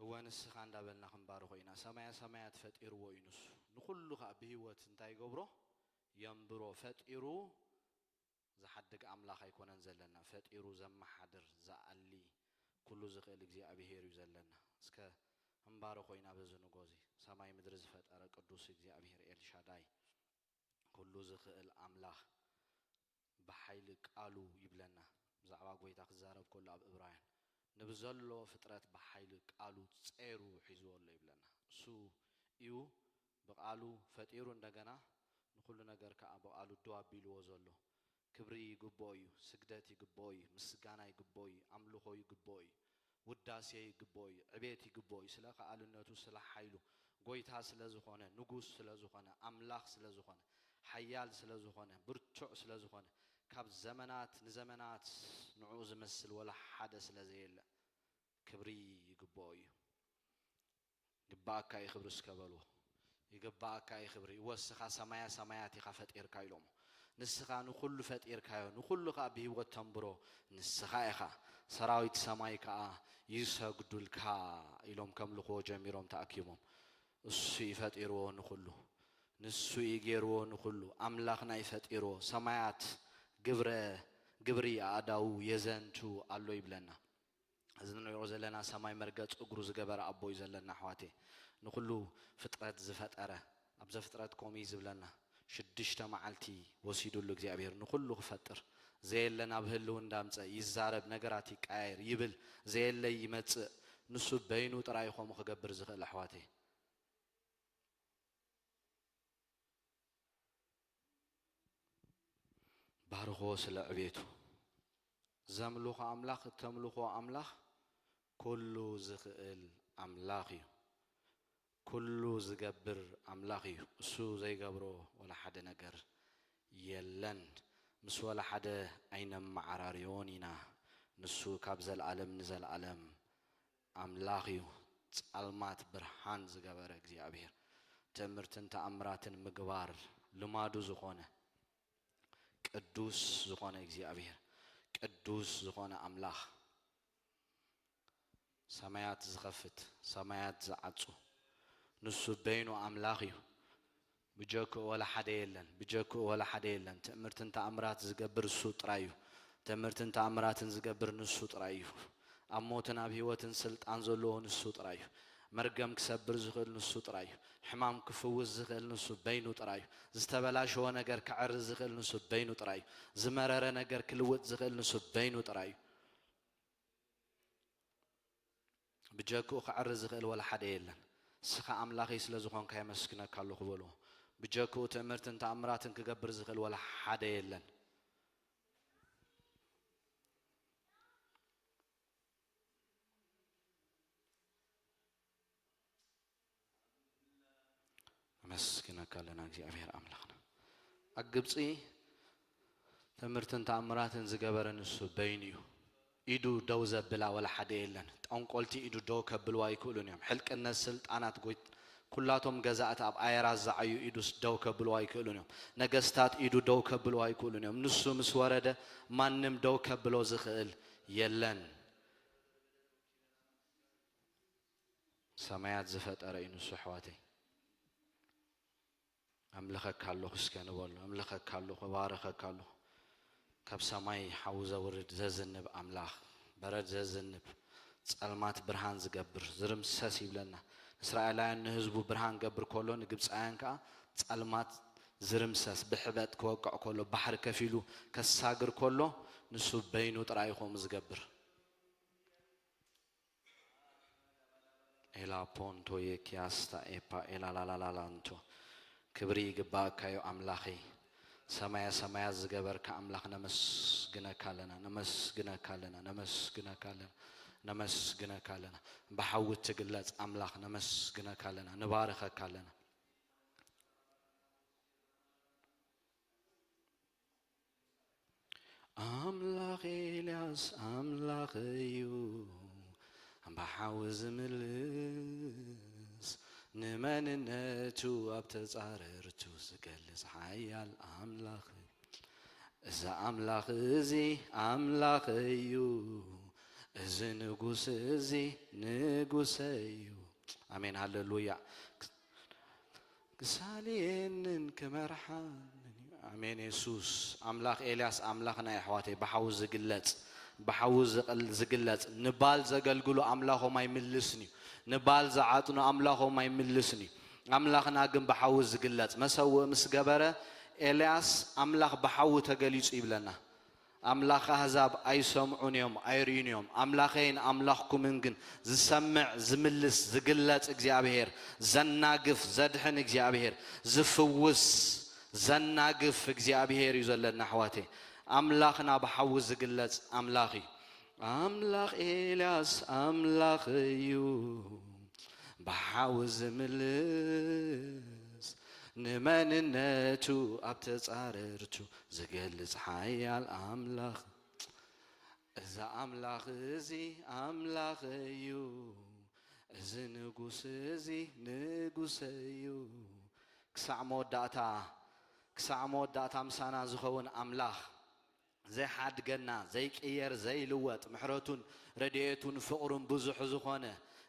እወ ንስኻ እንዳበልና ክንባርኾ ኢና። ሰማያ ሰማያት ፈጢርዎ እዩ ንሱ። ንኹሉ ኸኣ ብህይወት እንታይ ይገብሮ? የንብሮ። ፈጢሩ ዝሓድግ ኣምላኽ ኣይኮነን ዘለና። ፈጢሩ ዘመሓድር፣ ዝኣሊ፣ ኩሉ ዝኽእል እግዚኣብሄር እዩ ዘለና። እስከ ክንባርኾ ኢና በዚ ንጎዚ። ሰማይ ምድሪ ዝፈጠረ ቅዱስ እግዚኣብሄር ኤልሻዳይ፣ ኩሉ ዝኽእል ኣምላኽ ብሓይሊ ቃሉ ይብለና። ብዛዕባ ጎይታ ክዛረብ ከሎ ኣብ እብራውያን፣ ንብዘሎ ፍጥረት ብሓይሊ ቃሉ ጼሩ ሒዝዎ ኣሎ ይብለና። እሱ እዩ ብቃሉ ፈጢሩ፣ እንደገና ንኹሉ ነገር ከኣ ብቃሉ ደው ኣቢልዎ ዘሎ። ክብሪ ይግብኦ እዩ፣ ስግደት ይግብኦ እዩ፣ ምስጋና ይግብኦ እዩ፣ ኣምልኾ ይግብኦ እዩ፣ ውዳሴ ይግብኦ እዩ፣ ዕቤት ይግብኦ እዩ። ስለ ከኣልነቱ፣ ስለ ሓይሉ፣ ጎይታ ስለ ዝኾነ፣ ንጉስ ስለ ዝኾነ፣ ኣምላኽ ስለ ዝኾነ፣ ሓያል ስለ ዝኾነ፣ ብርቱዕ ስለ ዝኾነ፣ ካብ ዘመናት ንዘመናት ንዕኡ ዝመስል ወላ ሓደ ስለ ዘየለ፣ ክብሪ ይግብኦ እዩ። ይግባኣካ እዩ ክብሪ እስከ በልዎ። ይግባኣካ እዩ ክብሪ። እወ፣ ንስኻ ሰማያ ሰማያት ኢኻ ፈጢርካ ኢሎሞ። ንስኻ ንኹሉ ፈጢርካዮ፣ ንኹሉ ኸኣ ብህይወት ተንብሮ ንስኻ ኢኻ። ሰራዊት ሰማይ ከኣ ይሰግዱልካ ኢሎም ከምልኽዎ ጀሚሮም ተኣኪቦም። እሱ እዩ ፈጢርዎ ንኹሉ። ንሱ እዩ ገይርዎ ንኹሉ። ኣምላኽና እዩ ፈጢርዎ። ሰማያት ግብረ፣ ግብሪ ኣእዳዉ የዘንቱ ኣሎ ይብለና። እዚ ንሪኦ ዘለና ሰማይ መርገጽ እግሩ ዝገበረ ኣቦ እዩ ዘለና ኣሕዋተይ። ንኹሉ ፍጥረት ዝፈጠረ፣ ኣብ ዘፍጥረት ከምኡ እዩ ዝብለና። ሽዱሽተ መዓልቲ ወሲዱሉ እግዚኣብሔር ንኹሉ ክፈጥር። ዘየለ ናብ ህልው እንዳምጸ ይዛረብ፣ ነገራት ይቀያየር፣ ይብል፣ ዘየለ ይመጽእ። ንሱ በይኑ ጥራይ እዩ ከምኡ ክገብር ዝኽእል ኣሕዋተይ። ባርኾ ስለ ዕቤቱ። ዘምልኾ ኣምላኽ፣ እተምልኾ ኣምላኽ ኩሉ ዝኽእል ኣምላኽ እዩ። ኩሉ ዝገብር ኣምላኽ እዩ። እሱ ዘይገብሮ ወላ ሓደ ነገር የለን። ምስ ወላ ሓደ ኣይነመዓራርዮን ኢና። ንሱ ካብ ዘለኣለም ንዘለኣለም ኣምላኽ እዩ። ጸልማት ብርሃን ዝገበረ እግዚኣብሔር፣ ትእምርትን ተኣምራትን ምግባር ልማዱ ዝኾነ፣ ቅዱስ ዝኾነ እግዚኣብሔር፣ ቅዱስ ዝኾነ ኣምላኽ፣ ሰማያት ዝኸፍት፣ ሰማያት ዝዓጹ፣ ንሱ በይኑ ኣምላኽ እዩ። ብጀክኡ ወላ ሓደ የለን፣ ብጀክኡ ወላ ሓደ የለን። ትእምርትን ተኣምራት ዝገብር እሱ ጥራይ እዩ። ትእምርትን ተኣምራትን ዝገብር ንሱ ጥራይ እዩ። ኣብ ሞትን ኣብ ህይወትን ስልጣን ዘለዎ ንሱ ጥራይ እዩ። መርገም ክሰብር ዝኽእል ንሱ ጥራይ እዩ። ሕማም ክፍውስ ዝኽእል ንሱ በይኑ ጥራይ እዩ። ዝተበላሸወ ነገር ክዕሪ ዝኽእል ንሱ በይኑ ጥራይ እዩ። ዝመረረ ነገር ክልውጥ ዝኽእል ንሱ በይኑ ጥራይ እዩ። ብጀክኡ ክዕሪ ዝኽእል ወላ ሓደ የለን። ንስኻ ኣምላኸይ ስለ ዝኾንካ የመስግነካ ኣለኹ በልዎ። ብጀክኡ ትእምርትን ተኣምራትን ክገብር ዝኽእል ወላ ሓደ የለን። ነመስግነካ ኣለና እግዚኣብሔር ኣምላኽና። ኣብ ግብፂ ትምህርትን ተኣምራትን ዝገበረ ንሱ በይኑ እዩ። ኢዱ ደው ዘብላ ወላ ሓደ የለን። ጠንቆልቲ ኢዱ ደው ከብልዎ ኣይክእሉን እዮም። ሕልቅነት ስልጣናት ጎይ-፣ ኩላቶም ገዛእቲ ኣብ ኣየራት ዝዓዩ ኢዱስ ደው ከብልዎ ኣይክእሉን እዮም። ነገስታት ኢዱ ደው ከብልዎ ኣይክእሉን እዮም። ንሱ ምስ ወረደ ማንም ደው ከብሎ ዝኽእል የለን። ሰማያት ዝፈጠረ እዩ ንሱ ኣሕዋተይ። ኣምልኸካ ኣለኹ እስከ ንበሎ። ኣምልኸካ ኣለኹ፣ እባርኸካ ኣለኹ። ካብ ሰማይ ሓዊ ዘውርድ ዘዝንብ ኣምላኽ፣ በረድ ዘዝንብ፣ ጸልማት ብርሃን ዝገብር፣ ዝርምሰስ ይብለና። እስራኤላውያን ንህዝቡ ብርሃን ገብር ከሎ፣ ንግብፃውያን ከኣ ጸልማት ዝርምሰስ፣ ብሕበጥ ክወቅዕ ከሎ፣ ባሕሪ ከፊሉ ከሳግር ከሎ፣ ንሱ በይኑ ጥራይ እዩ ከምኡ ዝገብር። ኤላ ፖንቶ የኪያስታ ኤፓ ኤላ ላላላላንቶ። ክብሪ ይግባእካ እዩ ኣምላኸይ። ሰማያ ሰማያት ዝገበርካ ኣምላኽ ነመስግነካ ኣለና፣ ነመስግነካ ኣለና፣ ነመስግነካ ኣለና፣ ነመስግነካ ኣለና። ብሓዊ ትግለጽ ኣምላኽ ነመስግነካ ኣለና፣ ንባርኸካ ኣለና። ኣምላኽ ኤልያስ ኣምላኽ እዩ፣ ብሓዊ ዝምልስ፣ ንመንነቱ ኣብ ተጻረርቱ ዝገልጽ ሓያል ኣምላኽ እዩ። እዚ ኣምላኽ እዚ ኣምላኽ እዩ፣ እዚ ንጉስ እዚ ንጉሰይ እዩ። ኣሜን፣ ሃሌሉያ። ክሳልየንን ክመርሓንን እዩ። ኣሜን። የሱስ ኣምላኽ ኤልያስ ኣምላኽና እዩ፣ ኣሕዋተይ። ብሓዊ ዝግለጽ፣ ብሓዊ ዝቕል-፣ ዝግለጽ፣ ንባል ዘገልግሉ ኣምላኾም ኣይምልስን እዩ። ንባል ዝዓጥኑ ኣምላኾም ኣይምልስን እዩ። ኣምላኽና ግን ብሓዊ ዝግለጽ። መሰውእ ምስ ገበረ፣ ኤልያስ ኣምላኽ ብሓዊ ተገሊጹ ይብለና። ኣምላኽ ኣህዛብ ኣይሰምዑን እዮም፣ ኣይርእዩን እዮም። ኣምላኸይን ኣምላኽኩምን ግን ዝሰምዕ፣ ዝምልስ፣ ዝግለጽ እግዚኣብሄር፣ ዘናግፍ፣ ዘድሕን እግዚኣብሄር፣ ዝፍውስ፣ ዘናግፍ እግዚኣብሄር እዩ ዘለና፣ ኣሕዋተይ። ኣምላኽና ብሓዊ ዝግለጽ ኣምላኽ እዩ። ኣምላኽ ኤልያስ ኣምላኽ እዩ፣ ብሓዊ ዝምልስ፣ ንመንነቱ ኣብ ተጻረርቱ ዝገልጽ ሓያል ኣምላኽ። እዚ ኣምላኽ እዚ ኣምላኽ እዩ፣ እዚ ንጉስ እዚ ንጉሰ እዩ። ክሳዕ መወዳእታ፣ ክሳዕ መወዳእታ ምሳና ዝኸውን ኣምላኽ፣ ዘይሓድገና፣ ዘይቅየር፣ ዘይልወጥ፣ ምሕረቱን ረድኤቱን ፍቕሩን ብዙሕ ዝኾነ፣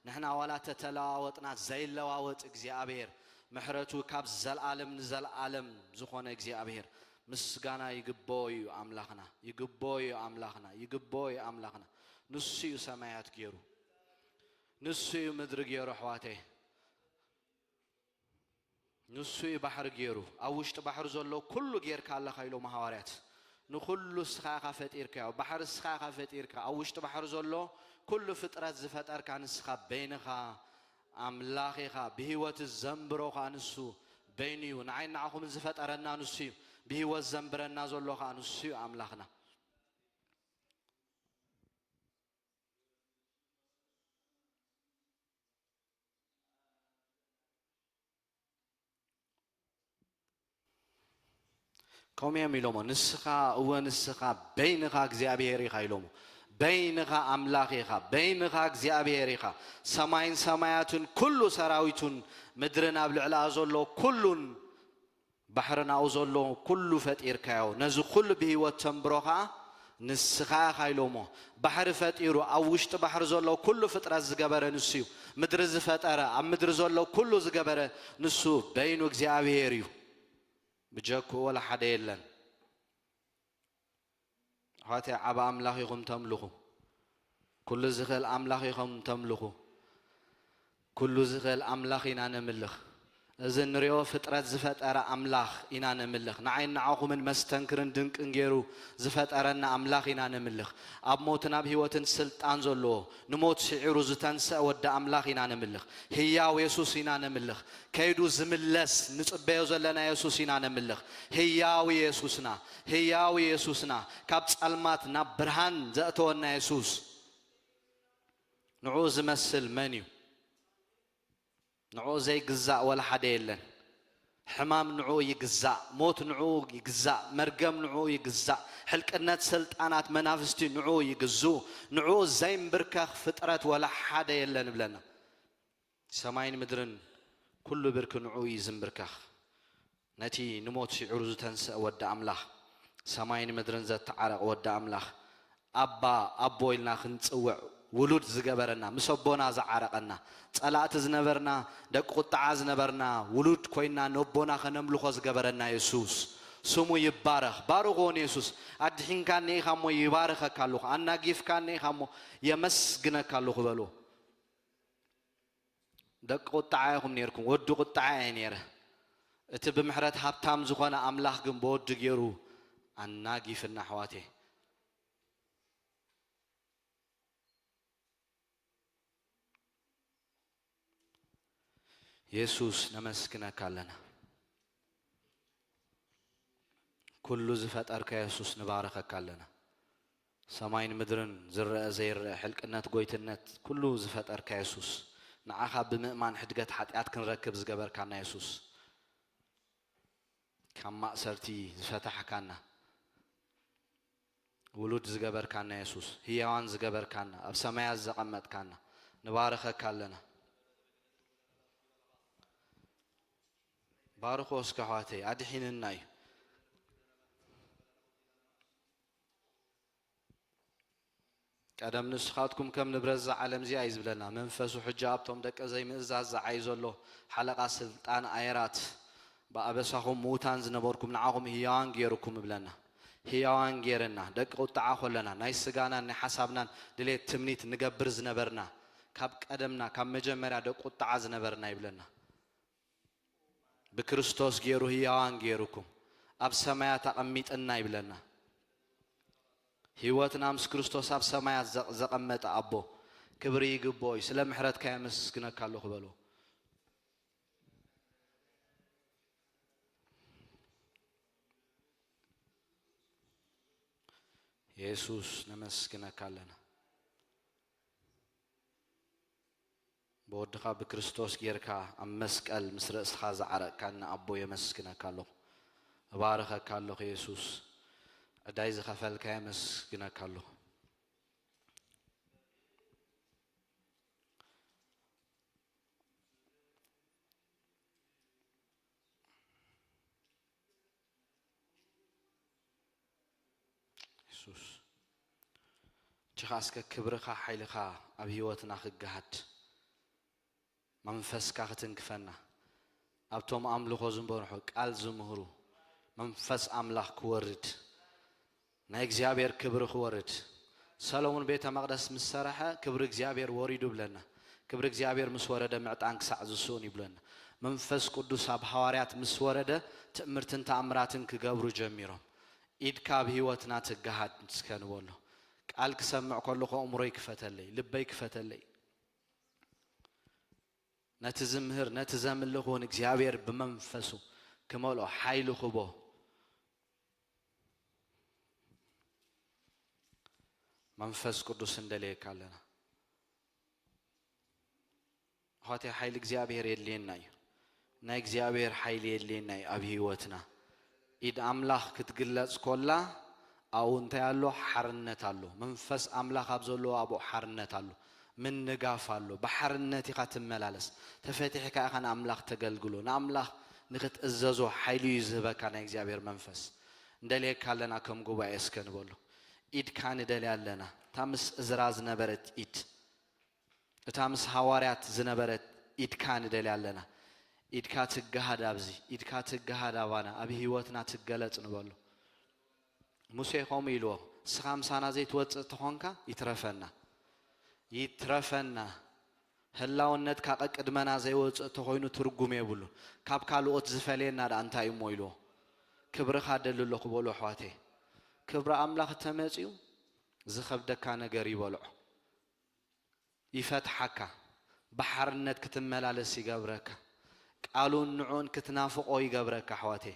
ንሕና ዋላ ተተለዋወጥና ዘይለዋወጥ እግዚኣብሔር፣ ምሕረቱ ካብ ዘልኣለም ንዘልኣለም ዝኾነ እግዚኣብሔር፣ ምስጋና ይግብኦ እዩ ኣምላኽና፣ ይግብኦ እዩ ኣምላኽና፣ ይግብኦ እዩ ኣምላኽና። ንሱ እዩ ሰማያት ገይሩ፣ ንሱ እዩ ምድሪ ገይሩ፣ ኣሕዋተይ። ንሱ እዩ ባሕሪ ገይሩ። ኣብ ውሽጢ ባሕሪ ዘሎ ኩሉ ጌርካ ኣለኻ ኢሎም ሃዋርያት። ንኹሉ እስኻ ኢኻ ፈጢርካዮ። ባሕሪ እስኻ ኢኻ ፈጢርካ። ኣብ ውሽጢ ባሕሪ ዘሎ ኩሉ ፍጥረት ዝፈጠርካ ንስኻ በይንኻ ኣምላኽ ኢኻ። ብህይወት ዘንብሮ ኸኣ ንሱ በይኑ እዩ። ንዓይ ንዓኹምን ዝፈጠረና ንሱ እዩ። ብህይወት ዘንብረና ዘሎ ኸኣ ንሱ እዩ ኣምላኽና። ከምኡ እዮም ኢሎሞ። ንስኻ፣ እወ፣ ንስኻ በይንኻ እግዚኣብሔር ኢኻ ኢሎሞ። በይንኻ ኣምላኽ ኢኻ፣ በይንኻ እግዚኣብሔር ኢኻ። ሰማይን ሰማያትን ኩሉ ሰራዊቱን፣ ምድርን ኣብ ልዕሊኣ ዘሎ ኩሉን፣ ባሕርን ኣብኡ ዘሎ ኩሉ ፈጢርካዮ። ነዚ ኩሉ ብህይወት ተንብሮ ኸኣ ንስኻ ኢኻ ኢሎሞ። ባሕሪ ፈጢሩ፣ ኣብ ውሽጢ ባሕሪ ዘሎ ኩሉ ፍጥረት ዝገበረ ንሱ እዩ። ምድሪ ዝፈጠረ፣ ኣብ ምድሪ ዘሎ ኩሉ ዝገበረ ንሱ በይኑ እግዚኣብሔር እዩ። ብጀክኡ ወላ ሓደ የለን። ኣሕዋተይ፣ ዓቢ ኣምላኽ ኢኹም ተምልኹ። ኩሉ ዝኽእል ኣምላኽ ኢኹም ተምልኹ። ኩሉ ዝኽእል ኣምላኽ ኢና ነምልኽ። እዚ እንሪኦ ፍጥረት ዝፈጠረ ኣምላኽ ኢና ነምልኽ። ንዓይን ንዓኹምን መስተንክርን ድንቅን ገይሩ ዝፈጠረና ኣምላኽ ኢና ነምልኽ። ኣብ ሞትን ኣብ ህይወትን ስልጣን ዘለዎ፣ ንሞት ስዒሩ ዝተንስአ ወዲ ኣምላኽ ኢና ነምልኽ። ህያው የሱስ ኢና ነምልኽ። ከይዱ ዝምለስ ንጽበዮ ዘለና የሱስ ኢና ነምልኽ። ህያው የሱስና፣ ህያው የሱስና፣ ካብ ጸልማት ናብ ብርሃን ዘእተወና የሱስ። ንዕኡ ዝመስል መን እዩ? ንዕኡ ዘይግዛእ ወላ ሓደ የለን። ሕማም ንዕኡ ይግዛእ፣ ሞት ንዕኡ ይግዛእ፣ መርገም ንዕኡ ይግዛእ፣ ሕልቅነት፣ ስልጣናት፣ መናፍስቲ ንዕኡ ይግዝኡ። ንዕኡ ዘይምብርከኽ ፍጥረት ወላ ሓደ የለን እብለና። ሰማይን ምድርን ኩሉ ብርኪ ንዕኡ እዩ ዝምብርከኽ። ነቲ ንሞት ስዒሩ ዝተንስአ ወዲ ኣምላኽ፣ ሰማይን ምድርን ዘተዓረቐ ወዲ ኣምላኽ፣ ኣባ፣ ኣቦ ኢልና ክንጽውዕ ውሉድ ዝገበረና፣ ምስ ኣቦና ዝዓረቐና፣ ጸላእቲ ዝነበርና፣ ደቂ ቁጥዓ ዝነበርና፣ ውሉድ ኮይና ነቦና ከነምልኾ ዝገበረና የሱስ ስሙ ይባረኽ። ባርኽዎ ንየሱስ። ኣድሒንካኒ ኢኻ እሞ ይባርኸካ ኣለኹ። ኣናጊፍካኒ ኢኻ እሞ የመስግነካ ኣለኹ በልዎ። ደቂ ቁጥዓ ኢኹም ኔርኩም፣ ወዲ ቁጥዓ እየ ኔረ። እቲ ብምሕረት ሃብታም ዝኾነ ኣምላኽ ግን ብወዱ ገይሩ ኣናጊፍና፣ ኣሕዋተይ። የሱስ፣ ነመስግነካ ኣለና። ኩሉ ዝፈጠርካ የሱስ፣ ንባረኸካ ኣለና። ሰማይን ምድርን፣ ዝረአ ዘይረአ፣ ሕልቅነት፣ ጎይትነት፣ ኩሉ ዝፈጠርካ የሱስ፣ ንዓኻ ብምእማን ሕድገት ሓጢኣት ክንረክብ ዝገበርካና የሱስ፣ ካብ ማእሰርቲ ዝፈታሕካና፣ ውሉድ ዝገበርካና የሱስ፣ ህያዋን ዝገበርካና፣ ኣብ ሰማያት ዘቐመጥካና፣ ንባረኸካ ኣለና። ባርኾ እስከ ኣሕዋተይ፣ ኣድሒንና እዩ። ቀደም ንስኻትኩም ከም ንብረት እዛ ዓለም እዚኣ እዩ ዝብለና። መንፈሱ ሕጂ ኣብቶም ደቀ ዘይምእዛዝ ዝዓይ ዘሎ ሓለቓ ስልጣን ኣየራት፣ ብኣበሳኹም ምዉታን ዝነበርኩም ንዓኹም ህያዋን ገይሩኩም ይብለና። ህያዋን ገይረና፣ ደቂ ቁጥዓ ኮለና፣ ናይ ስጋናን ናይ ሓሳብናን ድሌት ትምኒት ንገብር ዝነበርና፣ ካብ ቀደምና፣ ካብ መጀመርያ ደቂ ቁጥዓ ዝነበርና ይብለና። ብክርስቶስ ገይሩ ህያዋን ገይሩኩም፣ ኣብ ሰማያት ኣቐሚጥና ይብለና። ህይወትና ምስ ክርስቶስ ኣብ ሰማያት ዘ-፣ ዘቐመጠ ኣቦ፣ ክብሪ ይግብኦ እዩ። ስለ ምሕረትካ የመስግነካ ኣለኹ በልዎ። የሱስ ነመስግነካ ኣለና። ብወድኻ ብክርስቶስ ጌርካ ኣብ መስቀል ምስ ርእስኻ ዝዓረቕካኒ ኣቦ የመስግነካ ኣለኹ። እባርኸካ ኣለኹ የሱስ። ዕዳይ ዝኸፈልካ የመስግነካ ኣለኹ። የሱስ፣ እቺኻ እስከ ክብርኻ፣ ሓይልኻ ኣብ ህይወትና ክገሃድ፣ መንፈስካ ክትንክፈና፣ ኣብቶም ኣምልኾ ዝመርሑ፣ ቃል ዝምህሩ፣ መንፈስ ኣምላኽ ክወርድ፣ ናይ እግዚኣብሔር ክብሪ ክወርድ። ሰሎሞን ቤተ መቕደስ ምስ ሰረሐ፣ ክብሪ እግዚኣብሔር ወሪዱ ብለና። ክብሪ እግዚኣብሔር ምስ ወረደ፣ ምዕጣን ክሳዕ ዝስኡን ይብለና። መንፈስ ቅዱስ ኣብ ሃዋርያት ምስ ወረደ፣ ትእምርትን ተኣምራትን ክገብሩ ጀሚሮም። ኢድካ ኣብ ህይወትና ትገሃድ እስከ ንበሎ። ቃል ክሰምዕ ከለኹ፣ ኣእምሮይ ክፈተለይ፣ ልበይ ክፈተለይ። ነቲ ዝምህር፣ ነቲ ዘምልኽ እውን እግዚኣብሔር ብመንፈሱ ክመልኦ፣ ሓይሊ ክቦ። መንፈስ ቅዱስ እንደልየካ ኣለና። ኣሕዋተይ፣ ሓይሊ እግዚኣብሔር የድልየና እዩ። ናይ እግዚኣብሔር ሓይሊ የድልየና እዩ ኣብ ህይወትና። ኢድ ኣምላኽ ክትግለጽ ኮላ፣ ኣብኡ እንታይ ኣሎ? ሓርነት ኣሎ። መንፈስ ኣምላኽ ኣብ ዘለዎ ኣብኡ ሓርነት ኣሎ። ምንጋፍ ኣሎ። ብሓርነት ኢኻ ትመላለስ። ተፈቲሕካ ኢኻ ንኣምላኽ ተገልግሎ። ንኣምላኽ ንኽትእዘዞ ሓይሊ እዩ ዝህበካ ናይ እግዚኣብሔር መንፈስ። እንደልየካ ኣለና ከም ጉባኤ እስከ ንበሎ። ኢድካ ንደልያ ኣለና። እታ ምስ እዝራ ዝነበረት ኢድ፣ እታ ምስ ሃዋርያት ዝነበረት ኢድካ ንደልያ ኣለና። ኢድካ ትገሃድ ኣብዚ፣ ኢድካ ትገሃድ ኣባና፣ ኣብ ህይወትና ትገለጽ ንበሎ። ሙሴ ከምኡ ኢልዎ፣ "ንስኻ ምሳና ዘይትወጽእ ተኾንካ ይትረፈና፣ ይትረፈና። ህላውነትካ ቀቅድመና ዘይወጽእ ተኾይኑ ትርጉም የብሉን። ካብ ካልኦት ዝፈልየና ደኣ እንታይ እሞ?" ኢልዎ። ክብርኻ ደሊ ኣለኹ በሉ ኣሕዋተይ። ክብሪ ኣምላኽ ተመጺኡ ዝኸብደካ ነገር ይበልዖ። ይፈትሓካ፣ ብሓርነት ክትመላለስ ይገብረካ፣ ቃሉን ንዑን ክትናፍቖ ይገብረካ። ኣሕዋተይ፣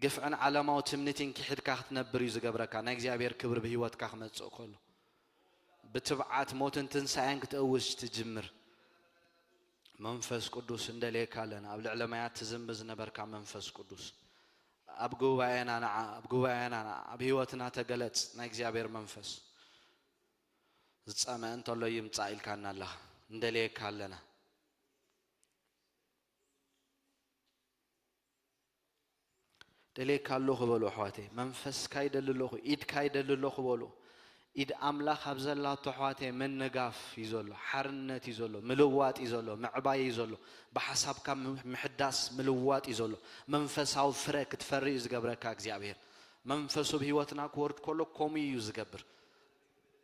ግፍዕን ዓለማዊ ትምኒትን ክሒድካ ክትነብር እዩ ዝገብረካ። ናይ እግዚኣብሔር ክብሪ ብህይወትካ ክመጽእ ከሎ፣ ብትብዓት ሞትን ትንሳኤን ክትእውጅ ትጅምር። መንፈስ ቅዱስ እንደልየካ ኣለና። ኣብ ልዕሊ ማያት ትዝንቢ ዝነበርካ መንፈስ ቅዱስ፣ ኣብ ጉባኤና ንዓ፣ ኣብ ጉባኤና ንዓ፣ ኣብ ህይወትና ተገለጽ ናይ እግዚኣብሔር መንፈስ። ዝጸመአ እንተሎ ይምጻእ ኢልካና ኣለኻ። እንደልየካ ኣለና። ደልየካ ኣለኹ በሉ ኣሕዋተይ። መንፈስካ ይደሊ ኣለኹ፣ ኢድካ ይደሊ ኣለኹ በሉ። ኢድ ኣምላኽ ኣብ ዘላቶ ኣሕዋተይ ምንጋፍ እዩ ዘሎ፣ ሓርነት እዩ ዘሎ፣ ምልዋጥ እዩ ዘሎ፣ ምዕባይ እዩ ዘሎ። ብሓሳብካ ም-፣ ምሕዳስ ምልዋጥ እዩ ዘሎ። መንፈሳዊ ፍረ ክትፈሪ እዩ ዝገብረካ እግዚኣብሔር። መንፈሱ ብህይወትና ክወርድ ከሎ ከምኡ እዩ ዝገብር።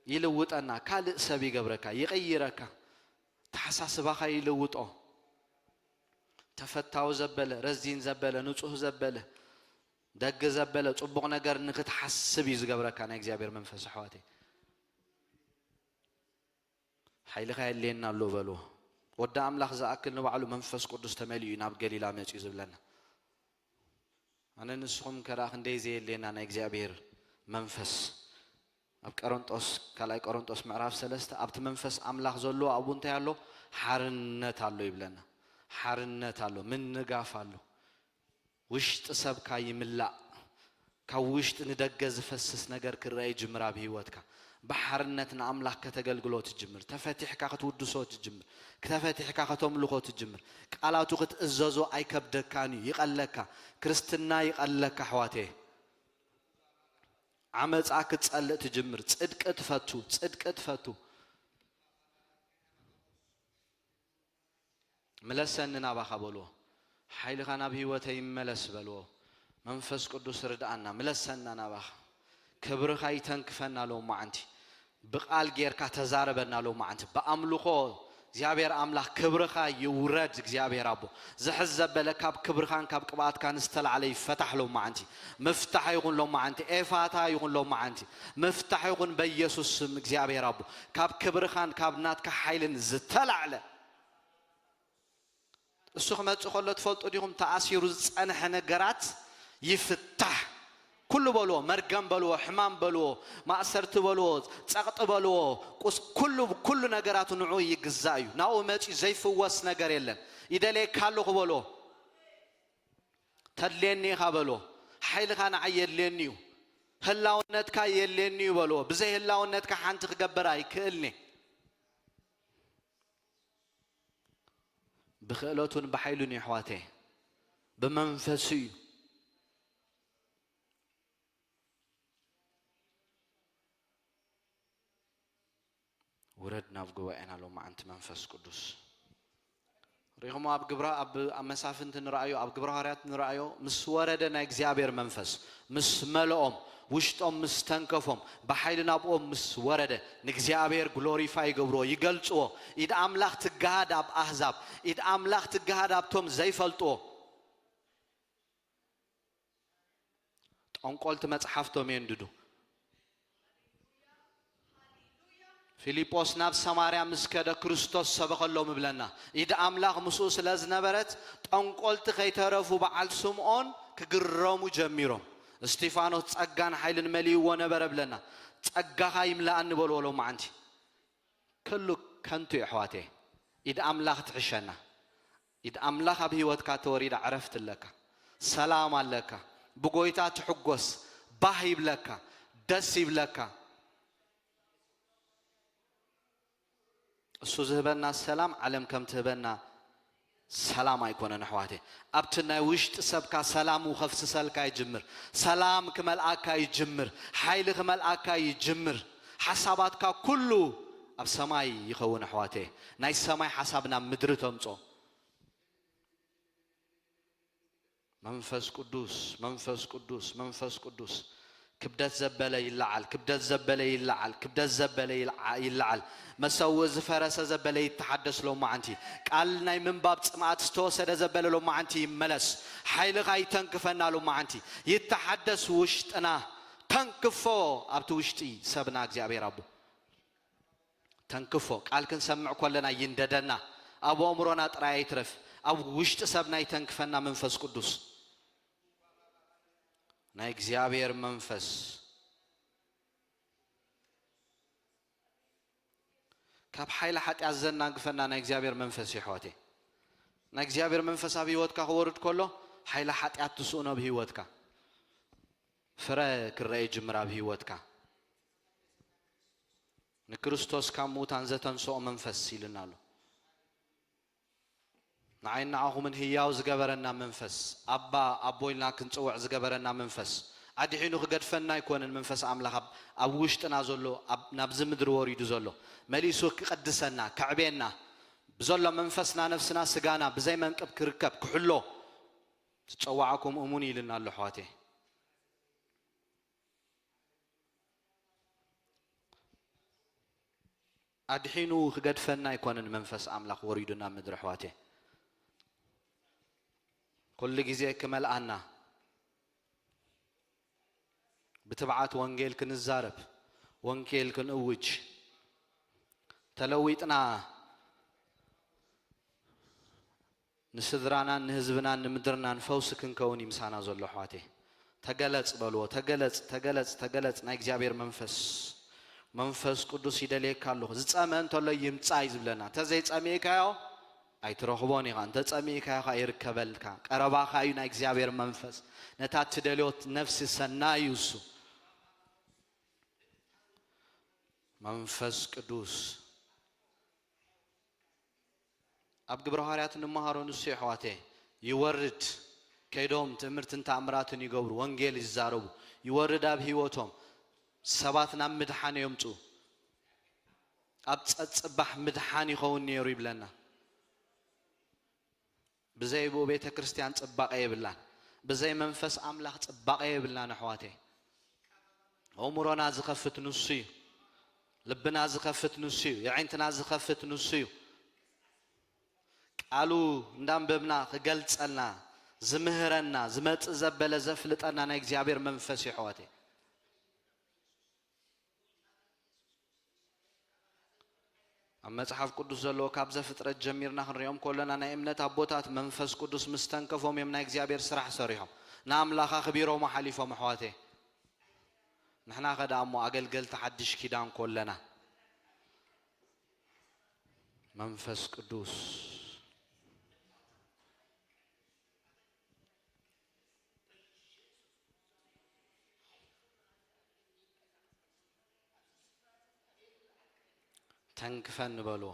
ይልውጠና፣ ካልእ ሰብ ይገብረካ፣ ይቕይረካ። ተሓሳስባኻ ይልውጦ። ተፈታዊ ዘበለ፣ ረዚን ዘበለ፣ ንጹህ ዘበለ፣ ደግ ዘበለ፣ ጽቡቕ ነገር ንኽትሓስብ እዩ ዝገብረካ ናይ እግዚኣብሔር መንፈስ ኣሕዋተይ። ሓይልኻ የድልየና ኣሎ በልዎ። ወዲ ኣምላኽ ዝኣክል ንባዕሉ መንፈስ ቅዱስ ተመሊኡ እዩ ናብ ገሊላ መጺኡ ዝብለና። ኣነ ንስኹም ከ ደኣ ክንደይ ዘየድልየና ናይ እግዚኣብሔር መንፈስ። ኣብ ቆሮንጦስ፣ ካልኣይ ቆሮንጦስ ምዕራፍ ሰለስተ፣ ኣብቲ መንፈስ ኣምላኽ ዘሎ ኣብኡ እንታይ ኣሎ? ሓርነት ኣሎ ይብለና። ሓርነት ኣሎ፣ ምንጋፍ ኣሎ። ውሽጢ ሰብካ ይምላእ። ካብ ውሽጢ ንደገ ዝፈስስ ነገር ክረአ ይጅምር ኣብ ህይወትካ። ብሓርነት ንኣምላኽ ከተገልግሎ ትጅምር። ተፈቲሕካ ክትውድሶ ትጅምር። ተፈቲሕካ ከተምልኾ ትጅምር። ቃላቱ ክትእዘዞ ኣይከብደካን እዩ፣ ይቐለካ። ክርስትና ይቐለካ ኣሕዋተይ። ዓመፃ ክትጸልእ ትጅምር። ጽድቂ ትፈቱ፣ ጽድቂ ትፈቱ። ምለሰኒ ናባኻ በልዎ። ሓይልኻ ናብ ህይወተይ ይመለስ በልዎ። መንፈስ ቅዱስ ርድኣና፣ ምለሰና ናባኻ። ክብርኻ ይተንክፈና ሎማዓንቲ። ብቓል ጌርካ ተዛረበና ሎማዓንቲ። ብኣምልኾ እግዚኣብሔር ኣምላኽ ክብርኻ ይውረድ። እግዚኣብሔር ኣቦ፣ ዝሕዝ ዘበለ ካብ ክብርኻን ካብ ቅብኣትካን ዝተላዕለ ይፈታሕ ሎማዓንቲ። ምፍታሕ ይኹን ሎማዓንቲ። ኤፋታ ይኹን ሎማዓንቲ። ምፍታሕ ይኹን በኢየሱስ ስም እግዚኣብሔር ኣቦ። ካብ ክብርኻን ካብ ናትካ ሓይልን ዝተላዕለ እሱ ክመጽእ ከሎ ትፈልጡ ዲኹም? ተኣሲሩ ዝጸንሐ ነገራት ይፍታሕ። ኩሉ በልዎ፣ መርገም በልዎ፣ ሕማም በልዎ፣ ማእሰርቲ በልዎ፣ ጸቕጢ በልዎ፣ ቁስ-፣ ኩሉ፣ ኩሉ ነገራቱ ንዑ ይግዛእ እዩ። ናብኡ መጺኡ ዘይፍወስ ነገር የለን። ይደልየካ ኣለኹ በልዎ። ተድልየኒ ኢኻ በልዎ። ሓይልኻ ንዓይ የድልየኒ እዩ። ህላውነትካ የድልየኒ እዩ በልዎ። ብዘይ ህላውነትካ ሓንቲ ክገብር ኣይክእልኒ። ብክእለቱን ብሓይሉን እዩ ኣሕዋተይ፣ ብመንፈሱ እዩ። ውረድ ናብ ጉባኤና ሎማዓንቲ መንፈስ ቅዱስ። ሪኹሞ ኣብ ግብራ-፣ ኣብ፣ ኣብ መሳፍንቲ ንረኣዮ፣ ኣብ ግብረ ሃዋርያት ንረኣዮ፣ ምስ ወረደ ናይ እግዚኣብሔር መንፈስ፣ ምስ መለኦም፣ ውሽጦም ምስ ተንከፎም፣ ብሓይሊ ናብኦም ምስ ወረደ፣ ንእግዚኣብሔር ግሎሪፋይ ይገብርዎ፣ ይገልጽዎ። ኢድ ኣምላኽ ትገሃድ ኣብ ኣህዛብ፣ ኢድ ኣምላኽ ትገሃድ ኣብቶም ዘይፈልጥዎ። ጠንቆልቲ መጽሓፍቶም የንድዱ። ፊልጶስ ናብ ሰማርያ ምስ ከደ ክርስቶስ ሰበኸሎም እብለና። ኢድ ኣምላኽ ምስኡ ስለ ዝነበረት፣ ጠንቆልቲ ከይተረፉ በዓል ስምዖን ክግረሙ ጀሚሮም። እስጢፋኖስ ጸጋን ሓይልን መሊእዎ ነበረ እብለና። ጸጋኻ ይምላኣኒ በልዎ ሎማዓንቲ። ኩሉ ከንቱ እዩ ኣሕዋተይ። ኢድ ኣምላኽ ትሕሸና። ኢድ ኣምላኽ ኣብ ህይወትካ ተወሪዳ ዕረፍቲ ኣለካ። ሰላም ኣለካ። ብጎይታ ትሕጎስ። ባህ ይብለካ። ደስ ይብለካ። እሱ ዝህበና ሰላም ዓለም ከም ትህበና ሰላም ኣይኮነን ኣሕዋተይ። ኣብቲ ናይ ውሽጢ ሰብካ ሰላም ከፍስሰልካ ይጅምር። ሰላም ክመልኣካ ይጅምር። ሓይሊ ክመልኣካ ይጅምር። ሓሳባትካ ኩሉ ኣብ ሰማይ ይኸውን ኣሕዋተይ። ናይ ሰማይ ሓሳብ ናብ ምድሪ ተምጾ። መንፈስ ቅዱስ፣ መንፈስ ቅዱስ፣ መንፈስ ቅዱስ። ክብደት ዘበለ ይለዓል፣ ክብደት ዘበለ ይለዓል፣ ክብደት ዘበለ ይልዓ-፣ ይለዓል። መሰውእ ዝፈረሰ ዘበለ ይተሓደስ ሎማዓንቲ። ቃል ናይ ምንባብ ጽምኣት ዝተወሰደ ዘበለ ሎማዓንቲ ይመለስ። ሓይልኻ ይተንክፈና ሎማዓንቲ። ይተሓደስ ውሽጥና። ተንክፎ ኣብቲ ውሽጢ ሰብና እግዚኣብሔር ኣቦ። ተንክፎ። ቃል ክንሰምዕ ከለና ይንደደና። ኣብ ኣእምሮና ጥራይ ኣይትረፍ። ኣብ ውሽጢ ሰብና ይተንክፈና መንፈስ ቅዱስ። ናይ እግዚኣብሔር መንፈስ ካብ ሓይሊ ሓጢኣት ዘናግፈና ናይ እግዚኣብሔር መንፈስ እዩ ኣሕዋተይ። ናይ እግዚኣብሔር መንፈስ ኣብ ህይወትካ ክወርድ ከሎ ሓይሊ ሓጢኣት ትስእኖ ኣብ ህይወትካ። ፍረ ክረአ ይጅምር ኣብ ህይወትካ። ንክርስቶስ ካብ ምዉታን ዘተንስኦ መንፈስ ኢልና ኣሎ። ንዓይን ንዓኹምን ህያው ዝገበረና መንፈስ፣ ኣባ፣ ኣቦ ኢልና ክንጽውዕ ዝገበረና መንፈስ፣ ኣድሒኑ ክገድፈና ኣይኮነን። መንፈስ ኣምላኽ ኣብ፣ ኣብ ውሽጥና ዘሎ፣ ኣብ፣ ናብዚ ምድሪ ወሪዱ ዘሎ፣ መሊሱ ክቐድሰና፣ ከዕቤና፣ ብዘሎ መንፈስና፣ ነፍስና፣ ስጋና ብዘይ መንቅብ ክርከብ፣ ክሕሎ፣ ዝጸዋዓኩም እሙን ኢልና ኣሎ ኣሕዋተይ። ኣድሒኑ ክገድፈና ኣይኮነን መንፈስ ኣምላኽ ወሪዱ ናብ ምድሪ ኣሕዋተይ። ኩሉ ግዜ ክመልኣና፣ ብትብዓት ወንጌል ክንዛረብ፣ ወንጌል ክንእውጅ፣ ተለዊጥና ንስድራናን ንህዝብናን ንምድርናን ፈውሲ ክንከውን እዩ ምሳና ዘሎ ኣሕዋተይ። ተገለጽ በልዎ፣ ተገለጽ፣ ተገለጽ፣ ተገለጽ። ናይ እግዚኣብሔር መንፈስ፣ መንፈስ ቅዱስ ይደልየካ ኣለኹ። ዝጸምአ እንተሎ ይምጻእ እዩ ዝብለና። እንተዘይጸሚእካዮ ኣይትረኽቦን ኢኻ። እንተጸሚእካዮ ኸኣ ይርከበልካ። ቀረባኻ እዩ ናይ እግዚኣብሔር መንፈስ። ነታ እትደልዮ ነፍሲ ሰናይ እዩ እሱ። መንፈስ ቅዱስ ኣብ ግብረ ሃዋርያት እንመሃሮ ንሱ እዩ ኣሕዋተይ። ይወርድ፣ ከይዶም ትእምርትን ተኣምራትን ይገብሩ፣ ወንጌል ይዛረቡ፣ ይወርድ ኣብ ህይወቶም። ሰባት ናብ ምድሓን የምፁ። ኣብ ጸጽባሕ ምድሓን ይኸውን ነይሩ ይብለና። ብዘይ ብኡ ቤተ ክርስቲያን ጽባቐ የብላን። ብዘይ መንፈስ ኣምላኽ ጽባቐ የብላን ኣሕዋተይ። ኣእምሮና ዝኸፍት ንሱ እዩ። ልብና ዝኸፍት ንሱ እዩ። የዒንትና ዝኸፍት ንሱ እዩ። ቃሉ እንዳንበብና ክገልጸልና፣ ዝምህረና፣ ዝመጽእ ዘበለ ዘፍልጠና ናይ እግዚኣብሔር መንፈስ እዩ ኣሕዋተይ። ኣብ መጽሓፍ ቅዱስ ዘለዎ ካብ ዘፍጥረት ጀሚርና ክንሪኦም ከለና ናይ እምነት ኣቦታት መንፈስ ቅዱስ ምስ ተንከፎም እዮም ናይ እግዚኣብሔር ስራሕ ሰሪሖም ንኣምላኽ ኣኽቢሮም ሓሊፎም ኣሕዋተይ። ንሕና ከ ደኣ እሞ ኣገልገልቲ ሓድሽ ኪዳን ኮለና መንፈስ ቅዱስ ተንክፈኒ በልዎ።